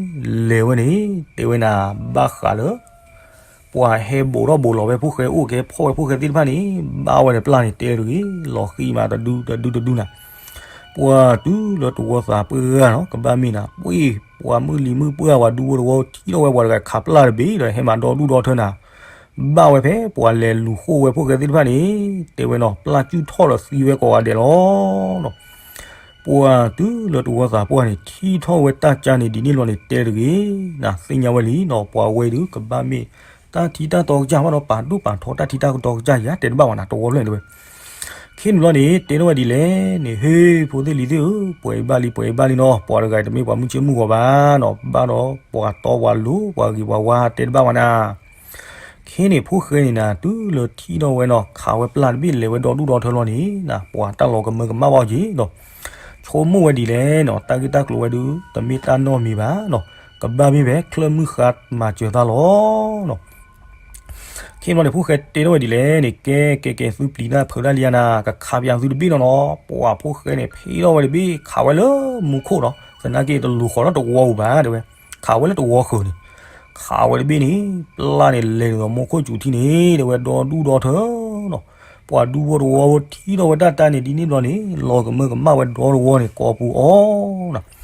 လဲၤဝဲန့ၣ် တဲဝဲနၤ ဘၣ်ဃးလၢ ပှၤဟဲဘူးထီၣ်ဘူးလီၤဝဲဖိၣ်ဃဲအိၣ် ကဲဖီၣ်ဝဲဖိၣ်ဃဲသ့ၣ်တဖၣ်န့ၣ် ဘၣ်ဝဲဒီးပျၢ်န့ၣ် တဲတဂ့ၤ လီၤဃံမးတဒုတဒုတဒုနၤ. ပှၤတုၤလၢတဝီသးပှၢ်နီၤ ကဘၣ်မ့ၢ်နၤ ပှ့ၤ ပှၤမုၢ်လံၤမုၢ်ပှၢ်ဝဲဒူဖိတဝီ ထံၣ်ထီၣ်ဝဲပှၤတဂၤခးပျၢ်တဘ့ၣ်ဒီး ဟဲမၤဒီဒူၣ်ဒီထၢနၤ ဘၣ်ဝဲဖဲပှၤလဲၤလူၤဃိဝဲဖိၣ်ဃဲသ့ၣ်တဖၣ်န့ၣ် တဲဝဲနီၤ ပျၢ်စုၣ်ထီၣ်ဒီးသံဝဲကိးဂၤဒဲးလီၤနီၤ. ပှၤတုၤလၢတဝီသးပှၢ်န့ၣ် ထံၣ်ထီၣ်ဝဲတၢ်ကါန့ၣ်ဒ်န့ၣ်လီၤန့ၣ် တဲတဂ့ၤ နသ့ၣ်ညါဝဲလံနီၤ ပှၤဝဲဒုးကဘၣ်မ့ၢ် တၢ်ထံတၢ်တီကစၢ်ဘၣ်ဒီးပာ်ဒိၣ်ပာ်ထီတၢ်ထံတၢ်တီကစၢ်ယၤ တဲတဘၣ်ဝဲနၤ တဝီဖျၢၣ်န့ၣ်တဲဝဲ. ခဲန့ၣ်ဘျီန့ၣ် တဲထီၣ်ဝဲဒ်လဲၣ်န့ၣ် ဟ့ၣ် ဖိသ့ၣ်လံၤသ့ၣ်ဧၢ ပှဲၤဘၣ်လံ ပှဲၤဘၣ်လံနီၤ ပှၤတဂၤတမ့ၢ်ပှၤမုၢ်ဆ့ၣ်မုၢ်ဂီၤဘၣ်နီၤ ဘၣ်ဒီးပှၤတီပှၤလိၤ ပှၤဂ့ၤပှၤဝါ တဲတဘၣ်ဝဲနၤ. ခဲန့ၣ်ဖိၣ်ဃဲန့ၣ်နၤ တုၤလၢထံၣ်ထီၣ်ဝဲနီၤ ခးဝဲပျၢ်တဘ့ၣ် လဲၤဝဲဒီဒူၣ်ဒီထၢလီၤန့ၣ်နၤ ပှၤတၢ်လီၤကမၢကမၣ်ဘၣ်က့ၤဒီး ဆိကမိၣ်ဝဲဒ်လဲၣ်နီၤ တၢ်ဂ့ၢ်တၢ်ကျိၤဝဲဒုး တမ့ၢ်တၢ်နီတမံၤဘၣ်နီၤ ကဘၣ်မ့ၢ်ဖဲချၢၣ်မုၢ်ဃာ်မၤစၢၤတၢ်လီၤနီၤ. ခဲန့ၣ်ဘျီန့ၣ် ဖိၣ်ဃဲတဲထီၣ်ဝဲဒ်လဲၣ်န့ၣ် ကဲ ကဲ ကဲ သုပျံၤတၢ်ဖုးတၢ်လံဧါနၤ ကခးပၠးသုတဘ့ၣ်လီၤနီၤ ပှၤဖိၣ်ဃဲန့ၣ် ဖံးထီၣ်ဝဲတဘ့ၣ် ခးဝဲလၢမူခိၣ်နီၤ သနာ်က့တလူၤဃီၤလၢတဝီပူၤဘၣ်တဲဝဲ ခးဝဲလၢတဝီဃၢၤန့ၣ် ခးဝဲတဘ့ၣ်န့ၣ် ပျၢ်န့ၣ်လဲၤနုာ်လီၤမူခိၣ်စူၤထံန့ၣ် တဲဝဲဒီဒူၣ်ဒီထၢနီၤ. ပှၤဒူဖိတဝီဖိထံၣ်ထီၣ်ဝဲဒၣ်တၢ်န့ၣ်ဒ်န့ၣ်ဘျီန့ၣ် လီၤကမၢကမၣ်ဝဲဒီတဝီန့ၣ် ကိးပူၤအီၤနီၤ.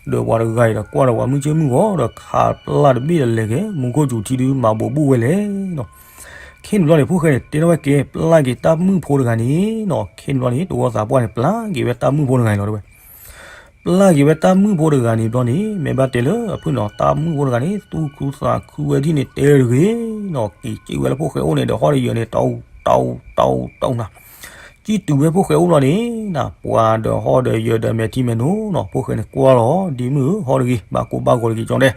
ဒီးပှၤတဂၤအံၤဒီးကွၢ်ဒီးပှၤမုၢ်ဆ့ၣ်မုၢ်ဂီၤဒီး ခးပျၢ်တဘ့ၣ်ဒီးလဲၤက့ၤ မူခိၣ်စူၤထံဒုးမၤဘူးဘူးဝဲလဲၣ်နီၤ. ခဲန့ၣ်ဘျီန့ၣ် ဖိၣ်ဃဲန့ၣ် တဲထီၣ်ဝဲကဲ ပျၢ်က့ၤတၢ်မုၣ်ဖိတဂၤန့ၣ်နီၤ. ခဲန့ၣ်ဘျီန့ၣ် တဝီသးပှၢ်န့ၣ် ပျၢ်က့ၤဝဲတၢ်မုၣ်ဖိတဂၤန့ၣ်လီၤတဲဝဲ. ပျၢ်က့ၤဝဲတၢ်မုၣ်ဖိတဂၤန့ၣ်ဘျီန့ၣ် မ့ၢ်ဘၣ်တဲလၢအဖုၣ်န့ၣ် တၢ်မုၣ်ဖိတဂၤန့ၣ် သူၣ်ခုသးခုဝဲဒ်န့ၣ်တဲတဂ့ၤနီၤ, က့ၤစံၣ်ဝဲလၢဖိၣ်ဃဲအိၣ်န့ၣ်ဒီး ဟီၣ်ဒီးယၢၤန့ၣ် တၢ်အူတၢ်အူတၢ်အူနၤ, စံၣ်တုၤဝဲဖိၣ်ဃဲအိၣ်ဘျီန့ၣ်နီၤ ပှၤဒီးဟီၣ်ဒီးယၢၤဒီးမဲာ်ထံမဲာ်နိနီၤ, ဖိၣ်ဃဲန့ၣ်ကွၢ်လီၤ ဒ်မုၣ်ဧၢ ဟီၣ်တဂ့ၤ ဘၣ်ကိၢ်ဘၣ်ဂီၤတဂ့ၤကၠီတဲ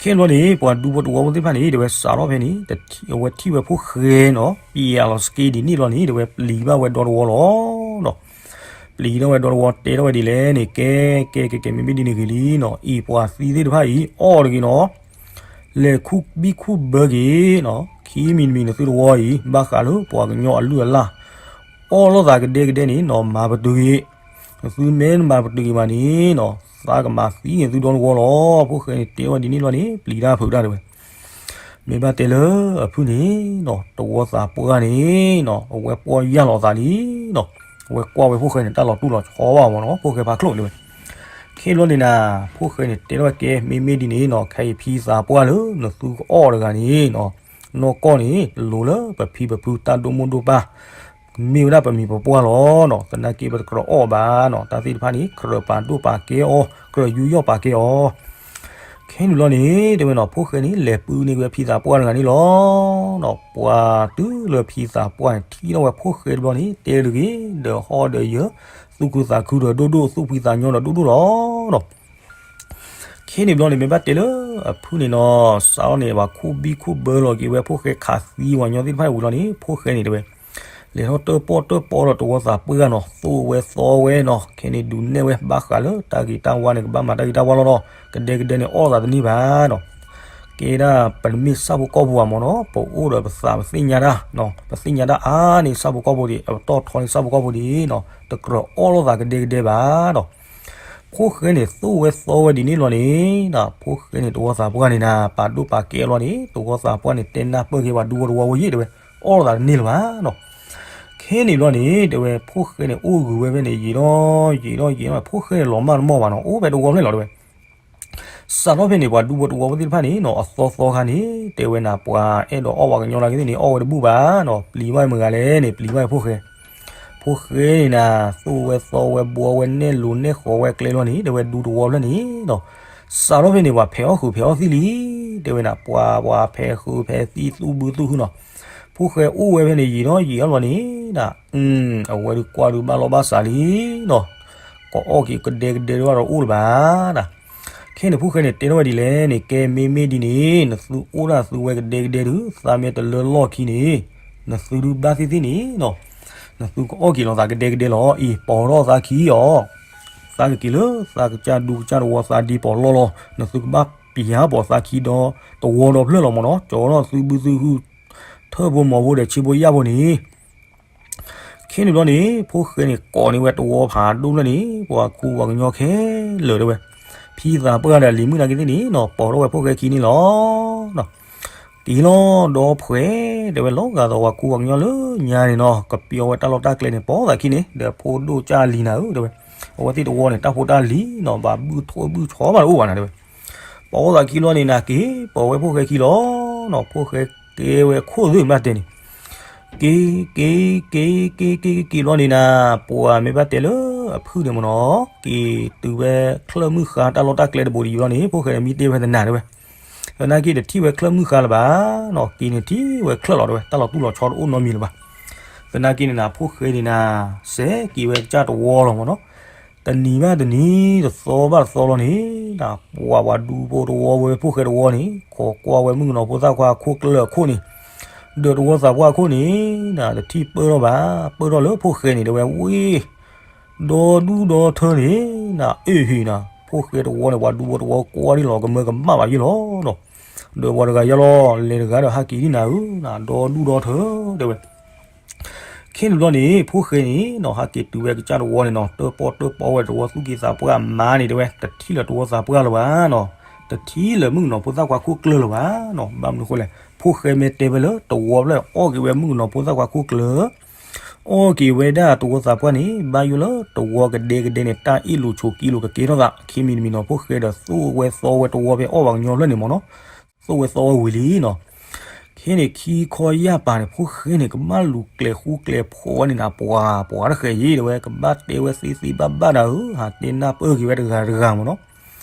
ခဲန့ၣ်ဘျီန့ၣ် ပှၤဒူဖိတဝီဖိသ့ၣ်တဖၣ်န့ၣ် တဲဝဲစးထီၣ်ဖဲန့ၣ် အဝဲထံၣ်ဝဲဖိၣ်ဃဲနီၤ ပျံၤအလီၤစက့ဒ်န့ၣ်ဘျီန့ၣ် တဲဝဲပျံၤဘၣ်ဝဲဒီတဝီလီၤနီၤ. ပျံၤထီၣ်ဝဲဒီတဝီတဲထီၣ်ဝဲဒ်လဲၣ်န့ၣ် ကဲ ကဲ ကဲ မ့မ့ၢ်ဒ်န့ၣ်ဂ့ၤလံနီၤ အံၤပှၤသံသ့ၣ်တဖၣ်အံၤ အီၣ်တဂ့ၤနီၤ လဲၤခူၣ်ဘံၣ်ခူၣ်ဘၢက့ၤနီၤ ခံမံၤတမံၤနသုတဝီအံၤ ဘၣ်ဃးလၢပှၤကညီအလုၢ်အလၢ် အီၣ်လိာ်သးကဒဲကဒဲန့ၣ်နီၤ မၤပတုာ်က့ၤ, နသုမ့ၢ်နမၤပတုာ်က့ၤဘၣ်န့ၣ်နီၤ သးကမၤသံန့ၣ်သုဒီတဝီလီၤ. ဖိၣ်ဃဲန့ၣ်တဲဝဲဒ်န့ၣ်ဘျီန့ၣ် ပျံၤတၢ်ဖုးတၢ်တဲဝဲ မ့ၢ်ဘၣ်တဲလၢအဖုၣ်န့ၣ်နီၤ တဝီသးပှၢ်န့ၣ်နီၤ အဝဲပီၢ်ယၢ်လီၤသးလံနီၤ, အဝဲကွၢ်ဝဲဖိၣ်ဃဲန့ၣ် တၢ်လီၤတူၢ်လီၤဆီဘၣ်မ့ၢ်နီၤ ဖိၣ်ဃဲဖးချိၣ်တဲဝဲ. ခဲန့ၣ်ဘျီန့ၣ်နၤ ဖိၣ်ဃဲန့ၣ်တဲထီၣ်ဝဲကဲ မ့မ့ၢ်ဒ်န့ၣ်နီၤ ခဲအံၤဖံသးပှၢ်လၢနသုကအီၣ်တဂၤန့ၣ်နီၤ နီၢ်ကီၢ်န့ၣ် လိၤလၢပဖံပဖုတၢ်ဒိၣ်မိၢ်ဒိၣ်ပၢ် မ့ၢ်ဝဲဒၣ်ပမိၢ်ပပှၢ်လီၤနီၤ, သနာ်က့ပတကြၢးအီၣ်ဘၣ်နီၤ, တၢ်သ့ၣ်တဖၣ်န့ၣ် ကြၢးပာ်ဒိၣ်ပာ်ကဲအီၤ, ကြၢးယူးယီၣ်ပာ်ကဲအီၤ. ခဲန့ၣ်ဘျီန့ၣ် တဲဝဲနီၤ ဖိၣ်ဃဲန့ၣ် လဲၤပုၢ်န့ၢ်ဝဲဖံသးပှၢ်တဂၤန့ၣ်လီၤနီၤ, ပှၤတုၤလၢဖံသးပှၢ်န့ၣ် ထံၣ်ထီၣ်ဝဲဖိၣ်ဃဲတဘျီန့ၣ် တဲတဂ့ၤ, ဒီးဟီၣ်ဒီးယၢၤ, သူၣ်ခုသးခုဒီးဒိၣ်ဒိၣ်, သူၣ်ဖှံသးညီဒီးဒိၣ်ဒိၣ်လီၤနီၤ. ခဲန့ၣ်ဘျီန့ၣ် မ့ၢ်ဘၣ်တဲလၢအဖုၣ်န့ၣ်နီၤ, စးထီၣ်န့ၣ် ပှၤခူၣ်ဘံၣ်ခူၣ်ဘၢလီၤက့ၤဝဲဖိၣ်ဃဲခးသံပှၤကညီသ့ၣ်တဖၣ်ဝံၤလီၤန့ၣ် ဖိၣ်ဃဲန့ၣ်တဲဝဲ လဲၤထီၣ်တၢၣ်ပီၣ်တၢၣ်ပီဒီးတဝီသးပှၢ်နီၤ, သိၣ်ဝဲသီဝဲနီၤ, ခဲန့ၣ်ဒုးနဲၣ်ဝဲ ဘၣ်ဃးလၢတၢ်ဂ့ၤတၢ်ဝါန့ၣ် ကဘၣ်မၤတၢ်ဂ့ၤတၢ်ဝါလီၤနီၤ, ကဒဲကဒဲန့ၣ်အီၣ်သးတန့ၢ်ဘၣ်နီၤ. ကဲဒၣ်ပတမ့ၢ်ဆၣ်ဖိကီၢ်ဖိဘၣ်မ့ၢ်နီၤ, ပအိၣ်ဒီးပသးပသ့ၣ်ညါတၢ်, ပသ့ၣ်ညါတၢ်အါန့ၢ်ဆၣ်ဖိကီၢ်ဖိဒံး, အပတီၢ်ထီန့ၢ်ဆၣ်ဖိကီၢ်ဖိဒံးနီၤ, တကြၢးအီၣ်လိာ်သးကဒဲကဒဲဘၣ်နီၤ. ဖိၣ်ဃဲန့ၣ် သိၣ်ဝဲသီဝဲဒ်န့ၣ်လီၤန့ၣ်, ဖိၣ်ဃဲန့ၣ် တဝီသးပှၢ်န့ၣ်နၤ ပာ်ဒိၣ်ပာ်ကဲအီၤလီၤန့ၣ်, တဝီသးပှၢ်န့ၣ် တဲနၢ်ပၢၢ်က့ၤပှၤဒူဖိတဝီဖိယဲၢ်တဲဝဲ, အီၣ်လိာ်သးတန့ၢ်လၢၤဘၣ်နီၤ. ခဲန့ၣ်ဘျီန့ၣ် တဲဝဲ ဖိၣ်ဃဲန့ၣ် အိၣ်ဂုၤဝဲဖဲန့ၣ် ယံာ်ဒီးယံာ်ဒီး ဖိၣ်ဃဲန့ၣ် လီၤမၢ်တမီၢ်ဘၣ်နီၤ, အိၣ်ဖဲတဝီဖျၢၣ်လီၤတဲဝဲ. စးထီၣ်ဖဲန့ၣ် ပှၤဒူဖိတဝီဖိသ့ၣ်တဖၣ်န့ၣ်နီၤ, အသီသီခါန့ၣ် တဲဝဲနၤ ပှၤအဲၣ်ဒိးအီၣ်ပှၤကညီလၢကသ့ၣ်န့ၣ် အီၣ်ဝဲတဘူၣ်ဘၣ်နီၤ, ပျံၤဘၣ်မတၤတဂၤလဲၣ်န့ၣ် ပျံၤဘၣ်ဖိၣ်ဃဲ. ဖိၣ်ဃဲန့ၣ်နၤ သိၣ်ဝဲသီဝဲ ဘှီဝဲနဲၣ်လိၤနဲၣ်ဃီၤဝဲကျဲလီၤန့ၣ် တဲဝဲဒူတဝီဖျၢၣ်န့ၣ်နီၤ. စးထီၣ်ဖဲန့ၣ် ပှၤဖဲးအီၣ်ဃုာ်ဖဲးအီၣ်သံၣ်လံ, တဲဝဲနၤ ပှၤ ပှၤဖဲးဃုာ်ဖဲးသံၣ် သူၣ်ဘုသူၣ်ဟုနီၤ. ဖိၣ်ဃဲအိၣ်ဝဲဖဲန့ၣ် ယံာ်ဒီးယံာ်အီၤလီၤန့ၣ်နၤ, အဝဲဒုးကွၢ်ဒုးဘၣ်လီၢ်ဘၣ်စးလံနီၤ, ကအီၣ်က့ၤကဒဲကဒဲဒၣ်ဒီးအိၣ်လၢၤဘၣ်နၤ. ခဲန့ၣ် ဖိၣ်ဃဲန့ၣ် တဲထီၣ်ဝဲဒ်လဲၣ်န့ၣ်, ကဲမ့မ့ၢ်ဒ်န့ၣ် နသုအိၣ်ဒၣ်သုဝဲကဒဲကဒဲဒုး သးမ့ၢ်တလၢလီၢ်ခံန့ၣ် နသုဒုးဘၣ်သ့ၣ်သ့ၣ်န့ၣ်နီၤ, နသုကအီၣ်က့ၤလီၤသးကဒဲကဒဲလီၤ. အံၤ ပိာ်ထီၣ်သးခံအီၤ, သးကက့ၤလၢသးကစၢ်ဒူကစၢ်တဝီသးဒ်ပိာ်လီၢ်လီၤ, နသုကဘၣ်ပျံၤပိာ်သးခံဒီးတဝီဒီးဖျၢၣ်လီၤမ့ၢ်နီၤ, ကၠီထီၣ်သုဘုသုဟု ထၢၣ်ဖိမီၤဖိဒီးဆ့ဖိယၣ်ဖိန့ၣ် ခဲန့ၣ်ဘျီန့ၣ် ဖိၣ်ဃဲန့ၣ် ကိးန့ၢ်ဝဲတဝီဖးဒိၣ်ဖျၢၣ်န့ၣ် ပှၤခူပှၤကညီခဲလၢာ်တဲဝဲ, ဖံသးပှၢ်ဒီးလံၤမုၣ်နာ်က့သ့ၣ်န့ၣ်နီၤ ပိာ်ထီၣ်ဝဲဖိၣ်ဃဲခံန့ၣ်လီၤ. က့ၤလီၤဒီးဖှဲး တဲဝဲ လီၤဂာ်ဒီးပှၤခူပှၤကညီလၢညါန့ၣ်နီၤ ကပျီဝဲတၢ်လီၢ်တၢ်ကျဲန့ၣ် ပိာ်သးခံန့ၣ် ဒီးဖိဒိၣ်ကၢ်လံၤနၤဧၢ တဲဝဲ, အဝဲသ့ၣ်တဝီန့ၣ် တၢ်ဖိတၢ်လံၤနီၤ ဘၣ်ဘုၣ်ထိၣ်ဘုၣ်ဆီဘၣ်တအိၣ်ဘၣ်နၤတဲဝဲ, ပိာ်သးခံလီၤန့ၣ်နၤ က့ၤပိာ်ဝဲဖိၣ်ဃဲခံလီၤနီၤ ဖိၣ်ဃဲကဲဝဲခိၣ်သ့ၣ်မးတဲန့ၣ် က့ၤ က့ၤ က့ၤ က့ၤ က့ၤ က့ၤ က့ၤလီၤန့ၣ်နၤ ပှၤမ့ၢ်ဘၣ်တဲလၢအဖုၣ်န့ၣ်မ့ၢ်နီၤ က့ၤတုၤဝဲချၢၣ်မုၢ်ဃါတၢ်လီၢ်တၢ်ကျဲတဘိးဒံးလီၤန့ၣ် ဖိၣ်ဃဲန့ၣ်မံတဲဝဲတနၤတဲဝဲ, သနာ်က့တထံၣ်ဝဲချၢၣ်မုၢ်ဃါလၢၤဘၣ်နီၤ က့ၤန့ၣ်ထံၣ်ဝဲချၢၣ်လီၤတဲဝဲ တၢ်လီၤတူၢ်လီၤဆီတအိၣ်နီတမံၤလၢၤဘၣ်. သနာ်က့န့ၣ်နၤ ဖိၣ်ဃဲန့ၣ်နၤ စဲးက့ၤဝဲကစၢ်တဝီလီၤမ့ၢ်နီၤ တနံၤဘၣ်တနံၤ တသီဘၣ်တသီလီၤန့ၣ် ပှၤပှၤဒူဖိတဝီဝဲဖိၣ်ဃဲတဝီန့ၣ် ခိးကွၢ်ဝဲမုၣ်ကနီၤဖိသၣ်ခွါအခိၣ်ကျၢၢ်အခိၣ်န့ၣ် ဒီးတဝီသးပှၢ်အခိၣ်န့ၣ် တထံၣ်ပၢၢ်ထီၣ်ဘၣ် ပၢၢ်ထီၣ်လၢဖိၣ်ဃဲန့ၣ် တဲဝဲဝ့ၢ် ဒီဒူၣ်ဒီထၢန့ၣ် နအ့ၣ်ဟ့ၣ်နၤ ဖိၣ်ဃဲတဝီန့ၣ် ပှၤဒူဖိတဝီကွၢ်ဒ်လီၤ ကမၢကမၣ်ဘၣ်ယ့ၣ်လီၤနီၤ ဒီးပှၤတဂၤယါလီၤ လဲၤတဂၤဒီးဟးက့ၤဒ်နၤဧၢ နဒီဒူၣ်ဒီထၢ တဲဝဲ ခဲန့ၣ်ဘျီန့ၣ် ဖိၣ်ဃဲန့ၣ်နီၤ ဟးက့ၤတုၤဝဲကစၢ်တဝီန့ၣ်နီၤ တၢၣ်ပီၣ်တၢၣ်ပီဝဲတဝီသူၣ်က့သးပှၢ်မါန့ၣ်တဲဝဲ တထံၣ်လၢၤတဝီသးပှၢ်လၢၤဘၣ်နီၤ တထံၣ်လၢၤမုၣ်ကနီၤဖိသၣ်ခွါခိၣ်ကျၢၢ်လၢၤဘၣ်နီၤ ဘၣ်မနုၤဃိလဲၣ် ဖိၣ်ဃဲမ့ၢ်တဲဝဲလၢတဝီဖျၢၣ် အီၣ်က့ၤဝဲမုၣ်ကနီၤဖိသၣ်ခွါခိၣ်ကျၢၢ်, အီၣ်က့ၤဝဲဒၣ်တဝီသးပှၢ်န့ၣ် ဘၣ်ယိၣ်လၢတဝီကဒဲကဒဲန့ၣ် တၢ်အ့ၣ်လိာ်ဆိးက့လိာ်ကကဲထီၣ်သး ခံမံၤတမံၤနီၤ ဖိၣ်ဃဲဒီးသိၣ်ဝဲသီဝဲတဝီဖဲအီၣ်ဘၣ်ကညီဖျၢၣ်န့ၣ်မ့ၢ်နီၤ, သိၣ်ဝဲသီဝဲဝံၤလံနီၤ. ခဲန့ၣ်ခံခီယၢ်ပၤန့ၣ် ဖိၣ်ဃဲန့ၣ် ကဘၣ်လူၤကျဲၤဃူကျဲၤဖိးဝဲန့ၣ်နၤ ပှၤပှၤတဃဲၤယံၤတဲဝဲ ကဘၣ်တဲဝဲသ့သ့ဘၣ်ဘၣ်နၤဧၢ, ဟးတဲနၢ်ပၢၢ်က့ၤဝဲတဂၤတဂၤမ့ၢ်နီၤ.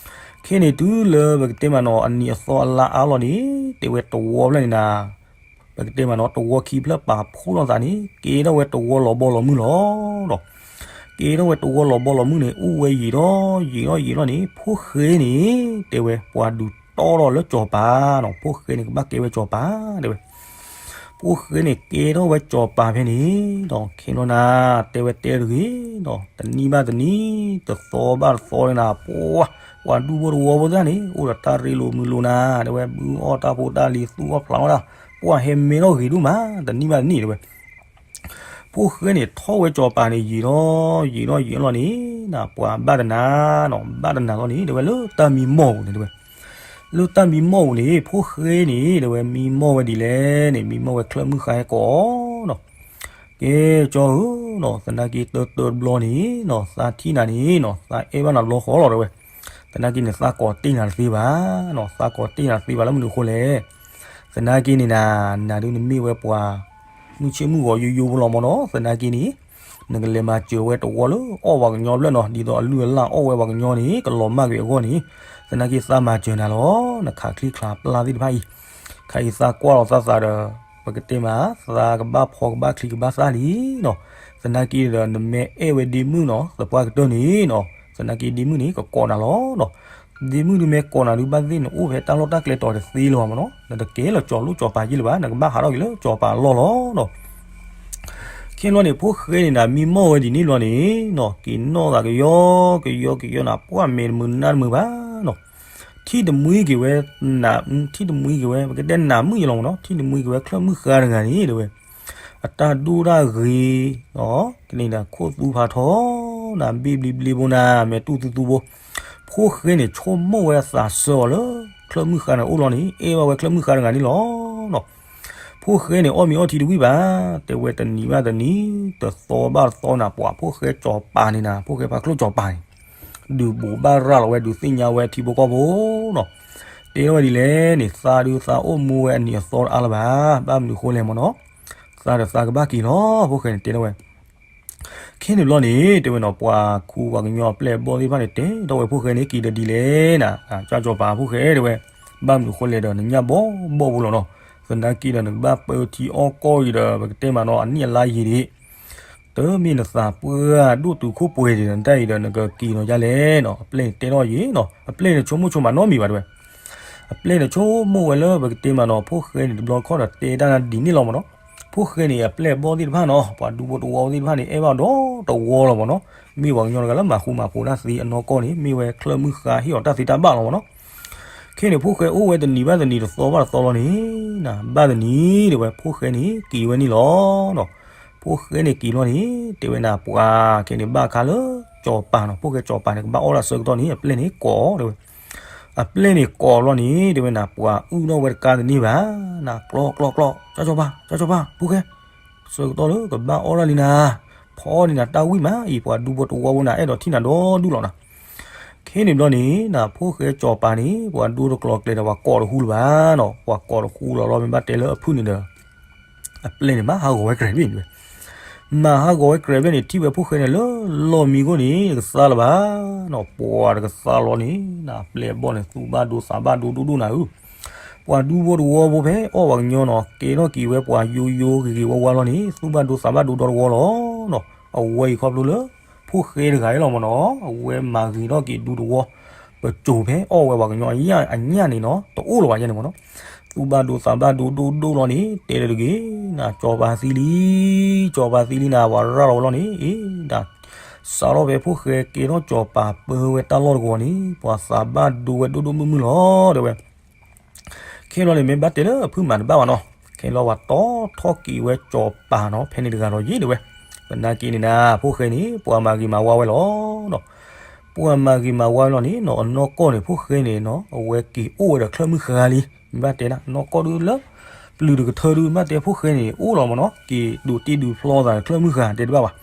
ခဲန့ၣ်တုၤလၢပကတဲမးနီၤ အနံၤအသီအလါအါလီၤန့ၣ် တဲဝဲတဝီဖျၢၣ်န့ၣ်နၤ ပကတဲမးနီၤ တဝီခံဖျၢၣ်ပာ်ဖှိၣ်လိာ်သးန့ၣ် ကဲထီၣ်ဝဲတဝီလီၤဘီလီၤမုၢ်လီၤဒီး ကဲထီၣ်ဝဲတဝီလီၤဘီလီၤမုၢ်န့ၣ် အိၣ်ဝဲယံာ်ဒီးယံာ်ဒီးယံာ်လီၤန့ၣ် ဖိၣ်ဃဲန့ၣ် တဲဝဲ ပှၤဒုးတီထီၣ်လၢစီၤပၤနီၤ, ဖိၣ်ဃဲန့ၣ် ကဘၣ်ကဲဝဲစီၤပၤ တဲဝဲ. ဖိၣ်ဃဲန့ၣ် ကဲထီၣ်ဝဲစီၤပၤဖဲန့ၣ်ဒီး ခဲလီၤနၤ တဲဝဲတဲတဂ့ၤဒီး တနံၤဘၣ်တနံၤ တသီဘၣ်တသီန့ၣ်နၤ ပှၤ ပှၤဒူဖိတဝီဖိသၣ်န့ၣ် အိၣ်ဒီးတၢ်ရ့လိာ်မုာ်လိာ်နၤ တဲဝဲ ဘုအီၣ်တၢ်ဖိတၢ်လံၤ သူၣ်အီၣ်ဖျးအီၣ်ဒၣ် ပှၤဟဲမဲထီၣ်ဂ့ၤဒိၣ်မး တနံၤဘၣ်တနံၤတဲဝဲ. ဖိၣ်ဃဲန့ၣ် ထီၣ်ဝဲစီၤပၤန့ၣ် ယံာ်ထီၣ်ယံာ်ထီၣ်ယံာ်လီၤန့ၣ် နပှၤဘၣ်တနၤနီၤ, ဘၣ်တနၤလီၤန့ၣ် တဲဝဲလၢတၢ်မံမီၢ်ပူၤန့ၣ်တဲဝဲ. လၢတၢ်မံမီၢ်ပူၤန့ၣ် ဖိၣ်ဃဲန့ၣ် တဲဝဲ မံမီၢ်ဝဲဒ်လဲၣ်န့ၣ် မံမီၢ်ဝဲချၢၣ်မုၣ်ဃါဟဲကိးအီၤနီၤ. ကဲကၠီဧၢနီၤ, သနာ်က့တၢတၢတဘျီန့ၣ်နီၤ သးထံၣ်နၤန့ၣ်နီၤ သးအဲၣ်ဘၣ်နၤလီၤဃီလီၤတဲဝဲ. သနာ်က့န့ၣ် သးကိးတ့ၢ်နၤတသ့ဘၣ်နီၤ, သးကိးတ့ၢ်နၤတသ့ဘၣ်လၢမနုၤအဃိလဲၣ်. သနာ်က့န့ၣ်နၤ နၤဒုးနမ့ၢ်ဝဲပှၤ မုၢ်ဆ့ၣ်မုၢ်ဂီၤယိယိဖိလီၤမ့ၢ်နီၤ, သနာ်က့န့ၣ် နကလဲၤမၤစၢၤဝဲတဝီလၢအီၣ်ပှၤကညီဖျၢၣ်နီၤ, ဒ်သိးအလုၢ်အလၢ်အီၣ်ဝဲပှၤကညီန့ၣ် ကလီၤမၢ်ကွံာ်အဂီၢ်န့ၣ်, သနာ်က့သးမၤစၢၤနၤလီၤ. နခးချံချးပျၢ်သ့ၣ်တဖၣ်အံၤ, ခဲအံၤသးကွၢ်လီၤသးသးဒီး ပကတဲမး သးကဘၣ်ဖီကဘၣ်ချံကဘၣ်သၣ်လံနီၤ. သနာ်က့ဒီး နမ့ၢ်အဲၣ်ဝဲဒ့မုၣ်နီၤ သပှၢ်ကတၢၢ်န့ၣ်နီၤ, သနာ်က့ဒ့မုၣ်န့ၣ် ကကိးနၤလီၤနီၤ. ဒ့မုၣ်ဒုးမ့ၢ်ကိးနၤဒုး ဘၣ်သ့ၣ်နအိၣ်ဖဲတၢ်လီၢ်တၢ်ကျဲတီၤတသ့လၢၤဘၣ်မ့ၢ်နီၤ, နတကဲလၢစီၤလိၣ်စီၤပၤက့လၢၤဘၣ်, နကဘၣ်ဟးထီၣ်က့ၤလၢစီၤပၤအလီၢ်လီၤနီၤ. ခဲဘျီန့ၣ် ဖိၣ်ဃဲန့ၣ်နၤ မံမီၢ်ဝဲဒ်န့ၣ်ဘျီန့ၣ်နီၤ က့ၤနီၣ်သးကယီကယီကယီနၤ ပှၢ်မဲာ်တမုာ်နါတမုာ်ဘၣ်နီၤ. ထံၣ်တမှံက့ၤဝဲ န ထံၣ်တမှံက့ၤဝဲ ပကတဲနးမုၣ်ယလီၤမ့ၢ်နီၤ, ထံၣ်တမှံက့ၤဝဲချၢၣ်မုၣ်ဃါတဂၤန့ၣ်တဲဝဲ အတၢ်ဒိၣ်တၢ်ဂ့ၤ ကန့ၣ်ဒီးခိၣ်သူဖးထီ နၤဘ့ၣ်ဘျ့ဘျ့ဘိနၤ မဲာ်တူၢ်သူသူဘိ, ဖိၣ်ဃဲန့ၣ် ဆိကမိၣ်ဝဲအသးဆၢအီၤလၢ ချၢၣ်မုၣ်ဃါန့ၣ်အိၣ်လီၤန့ၣ် အဲၣ်ဘၣ်ဝဲချၢၣ်မုၣ်ဃါတဂၤန့ၣ်လီၤနီၤ. ဖိၣ်ဃဲန့ၣ် အီၣ်မ့ၤအီထံတဝံၣ်ဘၣ်, တဲဝဲတနံၤဘၣ်တနံၤ တသီဘၣ်တသီနၤ ပှၤဖိၣ်ဃဲစီၤပၤန့ၣ်နၤ ဖိၣ်ဃဲဖးကျိၣ်စီၤပၤန့ၣ် ဒုးဘိးဘၣ်ရၤလီၤဝဲ ဒုးသ့ၣ်ညါဝဲထံဖိကီၢ်ဖိနီၤ. တဲထီၣ်ဝဲဒ်လဲၣ်န့ၣ် သးဒုးသးအိၣ်မူဝဲအနံၤအသီတအါလၢၤဘၣ်, ဘၣ်မနုၤဃိလဲၣ်မ့ၢ်နီၤ, သးဒီးသးကဘၣ်က့ၤလီၤ ဖိၣ်ဃဲန့ၣ်တဲထီၣ်ဝဲ. ခဲန့ၣ်ဘျီန့ၣ် တဲဝဲနီၤ ပှၤခူပှၤကညီအပျဲၢ်အဘီၣ်သ့ၣ်တဖၣ်န့ၣ် တဲထီၣ်ဝဲဖိၣ်ဃဲန့ၣ် က့ၤဒီးဒ်လဲၣ်နၤ, ကၠၢ်စီၤပၤဖိၣ်ဃဲတဲဝဲ, ဘၣ်မနုၤဃိလဲၣ်ဒီး နညၣ်ဘီဘီၣ်ဖိလီၤနီၤ, သနာ်က့ဒီး နကဘၣ်ပၢထံအီၣ်ကီၢ်အံၤဒီး ပကတဲမးနီၤ အနံၣ်အလါယံာ်ဒံး တမ့ၢ်နသးပှၢ်ဒိၣ်တုာ်ခိၣ်ပှဲၤဒံးဒီး နတၢ်အံၤဒီး နကက့ၤနီၤဒ်လဲၣ်နီၤ, အပျဲၢ်န့ၣ်တဲထီၣ်ယံၤနီၤ, အပျဲၢ်န့ၣ်ဆိကမိၣ်ဆိကမးနီတမံၤဘၣ်တဲဝဲ. အပျဲၢ်န့ၣ်ဆိကမိၣ်ဝဲလၢပကတဲမးနီၤ ဖိၣ်ဃဲန့ၣ် တဘျီတခီၣ်ဒီးတဲတၢ်ဒ်န့ၣ်လီၤမ့ၢ်နီၤ. ဖိၣ်ဃဲန့ၣ် အပျဲၢ်အဘီၣ်သ့ၣ်တဖၣ်နီၤ ပှၤဒူဖိတဝီဖိသ့ၣ်တဖၣ်န့ၣ် အဲၣ်ဘၣ်ဒီတဝီလီၤမ့ၢ်နီၤ. မ့ၢ်ပှၤကညီတဂၤလၢမၤဃူမၤဖိးတၢ်သ့အနီၢ်ကီၢ်န့ၣ် မ့ၢ်ဝဲချၢၣ်မုၣ်ဃါဟ့ၣ်အီၤတၢ်သ့တၢ်ဘၣ်လီၤမ့ၢ်နီၤ. ခဲန့ၣ် ဖိၣ်ဃဲအိၣ်ဝဲတနံၤဘၣ်တနံၤ တသီဘၣ်တသီလီၤန့ၣ် နၤ ဘၣ်တနံၤတဲဝဲ ဖိၣ်ဃဲန့ၣ် က့ၤဝဲန့ၣ်လီၤနီၤ. ဖိၣ်ဃဲန့ၣ်က့ၤလီၤန့ၣ် တဲဝဲနၤ ပှၤခဲန့ၣ်ဘၣ်ခါလၢ စီၤပၤနီၤ, ဖိၣ်ဃဲစီၤပၤန့ၣ် ကဘၣ်အီၣ်တၢ်ဆၢကတီၢ်န့ၣ် အပျဲၢ်န့ၣ်ကိးတဲဝဲ. အပျဲၢ်န့ၣ်ကိးလီၤန့ၣ် တဲဝဲနၤ ပှၤအုၣ်ထီၣ်ဝဲတကါတန့ၢ်ဘၣ်, နၤ ကျီကျီကျီ ကၠၢ်စီၤပၤ ကၠၢ်စီၤပၤ ဖိၣ်ဃဲ ဆၢကတီၢ်လၢကဘၣ်အီၣ်တၢ်လံနၤ, ဖီန့ၢ်နၤတၢ်ဝံၣ်မးအံၤ ပှၤဒူဖိတဝီဖိနၤ အဲၣ်ဒိးထံၣ်နၤဒီဒူၣ်လီၤနၤ. ခဲန့ၣ်ဘျီန့ၣ် နၤ ဖိၣ်ဃဲစီၤပၤန့ၣ် ပှၤဒူတကျိၤကျဲၤဒီး ပှၤကိးတဃူလၢၤဘၣ်နီၤ, ပှၤကိးတဃူလီၤလီၤ မ့ၢ်ဘၣ်တဲလၢအဖုၣ်န့ၣ်ဒီး အပျဲၢ်န့ၣ် မၤဟးဂီၤဝဲကြဲးဘ့ၣ်န့ၣ်ဝဲ, မၤဟးဂီၤဝဲကြဲးဘ့ၣ်န့ၣ် ထံၣ်ဝဲဖိၣ်ဃဲန့ၣ်လၢလီၢ်မံခိၣ်န့ၣ် တကသါလၢၤဘၣ်နီၤ, ပှၤတကသါလီၤန့ၣ် နၤ အပျဲၢ်အဘီၣ်န့ၣ် သူၣ်ဘၣ်ဒိသးဘၣ်ဒိဒိၣ်ဒိၣ်နၤဧၢ. ပှၤဒူဖိတဝီဖိဖဲအီၣ်ပှၤကညီနီၤ ကဲထီၣ်က့ၤဝဲပှၤယိယိဂ့ၤဂ့ၤဝါဝါလီၤန့ၣ် သူၣ်ဘၣ်ဒိသးဘၣ်ဒိဒီတဝီလီၤနီၤ. အဝဲအံၤခီဖျိလၢ ဖိၣ်ဃဲတဂၤအံၤလီၤမ့ၢ်နီၤ, အဝဲမၤဂ့ၤထီၣ်က့ၤဒူတဝီ ပစိၤဖဲအီၣ်ဝဲပှၤကညီအညၣ်န့ၣ်နီၤ တအိၣ်လၢၤဘၣ်ယဲန့ၣ်မ့ၢ်နီၤ. သူၣ်ဘၣ်ဒိသးဘၣ်ဒိဒိၣ်ဒိၣ်လီၤန့ၣ် တဲလၢတဂ့ၤ, နၤ စီၤပၤသံလံ, စီၤပၤသံလံနၤ ပှၤရၤလီၤဝဲလီၤန့ၣ် အ့ နၤ စးထီၣ်ဖဲဖိၣ်ဃဲကဲထီၣ်စီၤပၤပၢဝဲတၢ်လီၢ်တဝီန့ၣ် ပှၤသးဘၣ်ဒိဝဲဒိၣ်ဒိၣ်မုၢ်မုၢ်လီၤ တဲဝဲ. ခဲလီၤန့ၣ် မ့ၢ်ဘၣ်တဲလၢအဖုၣ်မးတဘၣ်ဘၣ်နီၤ, ခဲလီၤပှၤတီထီၣ်က့ၤဝဲစီၤပၤနီၤ ဖဲန့ၣ်တဂၤဒီးယ့ၣ်တဲဝဲ. သနာ်က့န့ၣ်နၤ ဖိၣ်ဃဲန့ၣ် ပှၤမၤဂ့ၤမၤဝါဝဲလီၤနီၤ. ပှၤမၤဂ့ၤမၤဝါဝဲလီၤန့ၣ်နီၤ အနီၢ်ကီၢ်န့ၣ် ဖိၣ်ဃဲန့ၣ်နီၤ အဝဲက့ၤအိၣ်ဝဲဒီးချၢၣ်မုၣ်ဃါလံ. မ့ၢ်ဘၣ်တဲနၤ နီၢ်ကီၢ်ဒုလၢ ပျုၤတကထၢဒုး မ့ၢ်တဲဖိၣ်ဃဲန့ၣ် အိၣ်လီၤမးနီၤ, က့ၤဒိးတ့ဒုးဖျီသး ချၢၣ်မုၢ်ဃာ်တဲတဘၣ်ဘၣ်.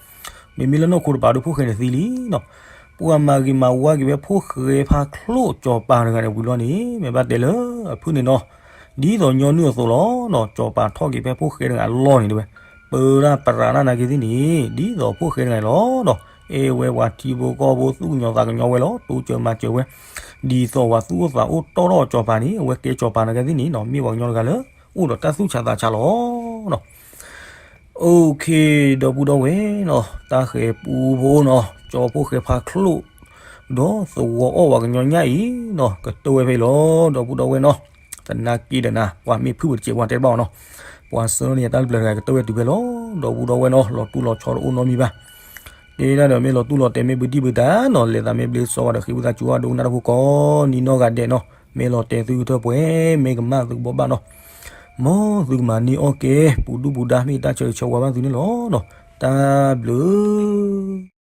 မ့မ့ၢ်လၢနီၢ်ခိတပၤဒုး ဖိၣ်ဃဲန့ၣ်သံလံနီၤ. ပှၤမၤဂ့ၤမၤဝါက့ၤဖဲဖိၣ်ဃဲဖါချိၣ်စီၤပၤတဂၤန့ၣ်ဝံၤလီၤန့ၣ် မ့ၢ်ဘၣ်တဲလၢအဖုၣ်န့ၣ်နီၤ, ဒ်သိးညီနုၢ်အသိးလီၤနီၤ. စီၤပၤထီၣ်က့ၤဖဲဖိၣ်ဃဲတဂၤအလီၢ်န့ၣ်တဲဝဲ, ပၢဒၣ်ပရးဒၣ်နာ်က့ၤသ့ၣ်န့ၣ် ဒ်သိးဖိၣ်ဃဲတဂၤန့ၣ်လီၤနီၤ. အဲၣ်ဝဲပှၤထံဖိကီၢ်ဖိ သူၣ်ကညီၤသးကညီၤဝဲလီၤ, တိစၢၤမၤစၢၤဝဲ ဒ်သိးပှၤသူၣ်အိၣ်သးအိၣ်တီၢ်ထီၣ်စီၤပၤန့ၣ် အဝဲကဲစီၤပၤနာ်က့ၤသ့ၣ်န့ၣ်နီၤ, မ့ၢ်ပှၤကညီတဂၤလၢ အိၣ်ဒီးတၢ်သူၣ်ဆးသးဆးလီၤနီၤ. OK, ဒီပုၢ်ဒီဝဲၢ်နီၤ, တၢ်ဃဲၤပူဖိနီၤ, ကၠီဖိၣ်ဃဲဖါချိၣ် ဒီးသဝီအီၣ်ပှၤကညီညၣ်အံၤနီၤ, ကတၢၢ်ဝဲဖဲအံၤလီၤ. ဒီပုၢ်ဒီဝဲၢ်နီၤ, သနာ်က့ဒီးနၤ ပှၤမ့ၢ်ဖုၣ်ပတစဲး ပှၤတဲတဘၣ်အီၤနီၤ, ပှၤဆၢန့ၢ်တၢ်တဖျၢၣ်တဂၤ ကတၢၢ်ဝဲတုၤဖဲလီၤ. ဒီပုၢ်ဒီဝဲၢ်နီၤ, လီၤတူၢ်လီၤဆီတအိၣ်နီတမံၤဘၣ်. တဲဒၣ်ဒီး မ့ၢ်လီၤတူၢ်လီၤတဲာ် မ့ၢ်ဘုဒံၣ်ဘုတၢ်နီၤ, လဲၤသးမ့ၢ်ဘျ့စီဝါဒီး ဃ့ဝံသးစူၤဝါဒိကနၣ်တၢ်ဖိကိးနံၤနီၢ်ဂၤဒဲးနီၤ, မ့ၢ်လီၤတဲာ်သုကထၢၣ်ပှဲၤ, မ့ၢ်ကမၣ်သုကဘီဘၣ်နီၤ, မ်သုကမၤန့ၢ်အီၣ်ကဲ ပူၤဒူၣ်ပူၤဒါ မ့ၢ်တၢ်ဆၢဂ့ၤဆၢဝါဘၣ်သုန့ၣ်လီၤနီၤ. တၢ်ဘျုး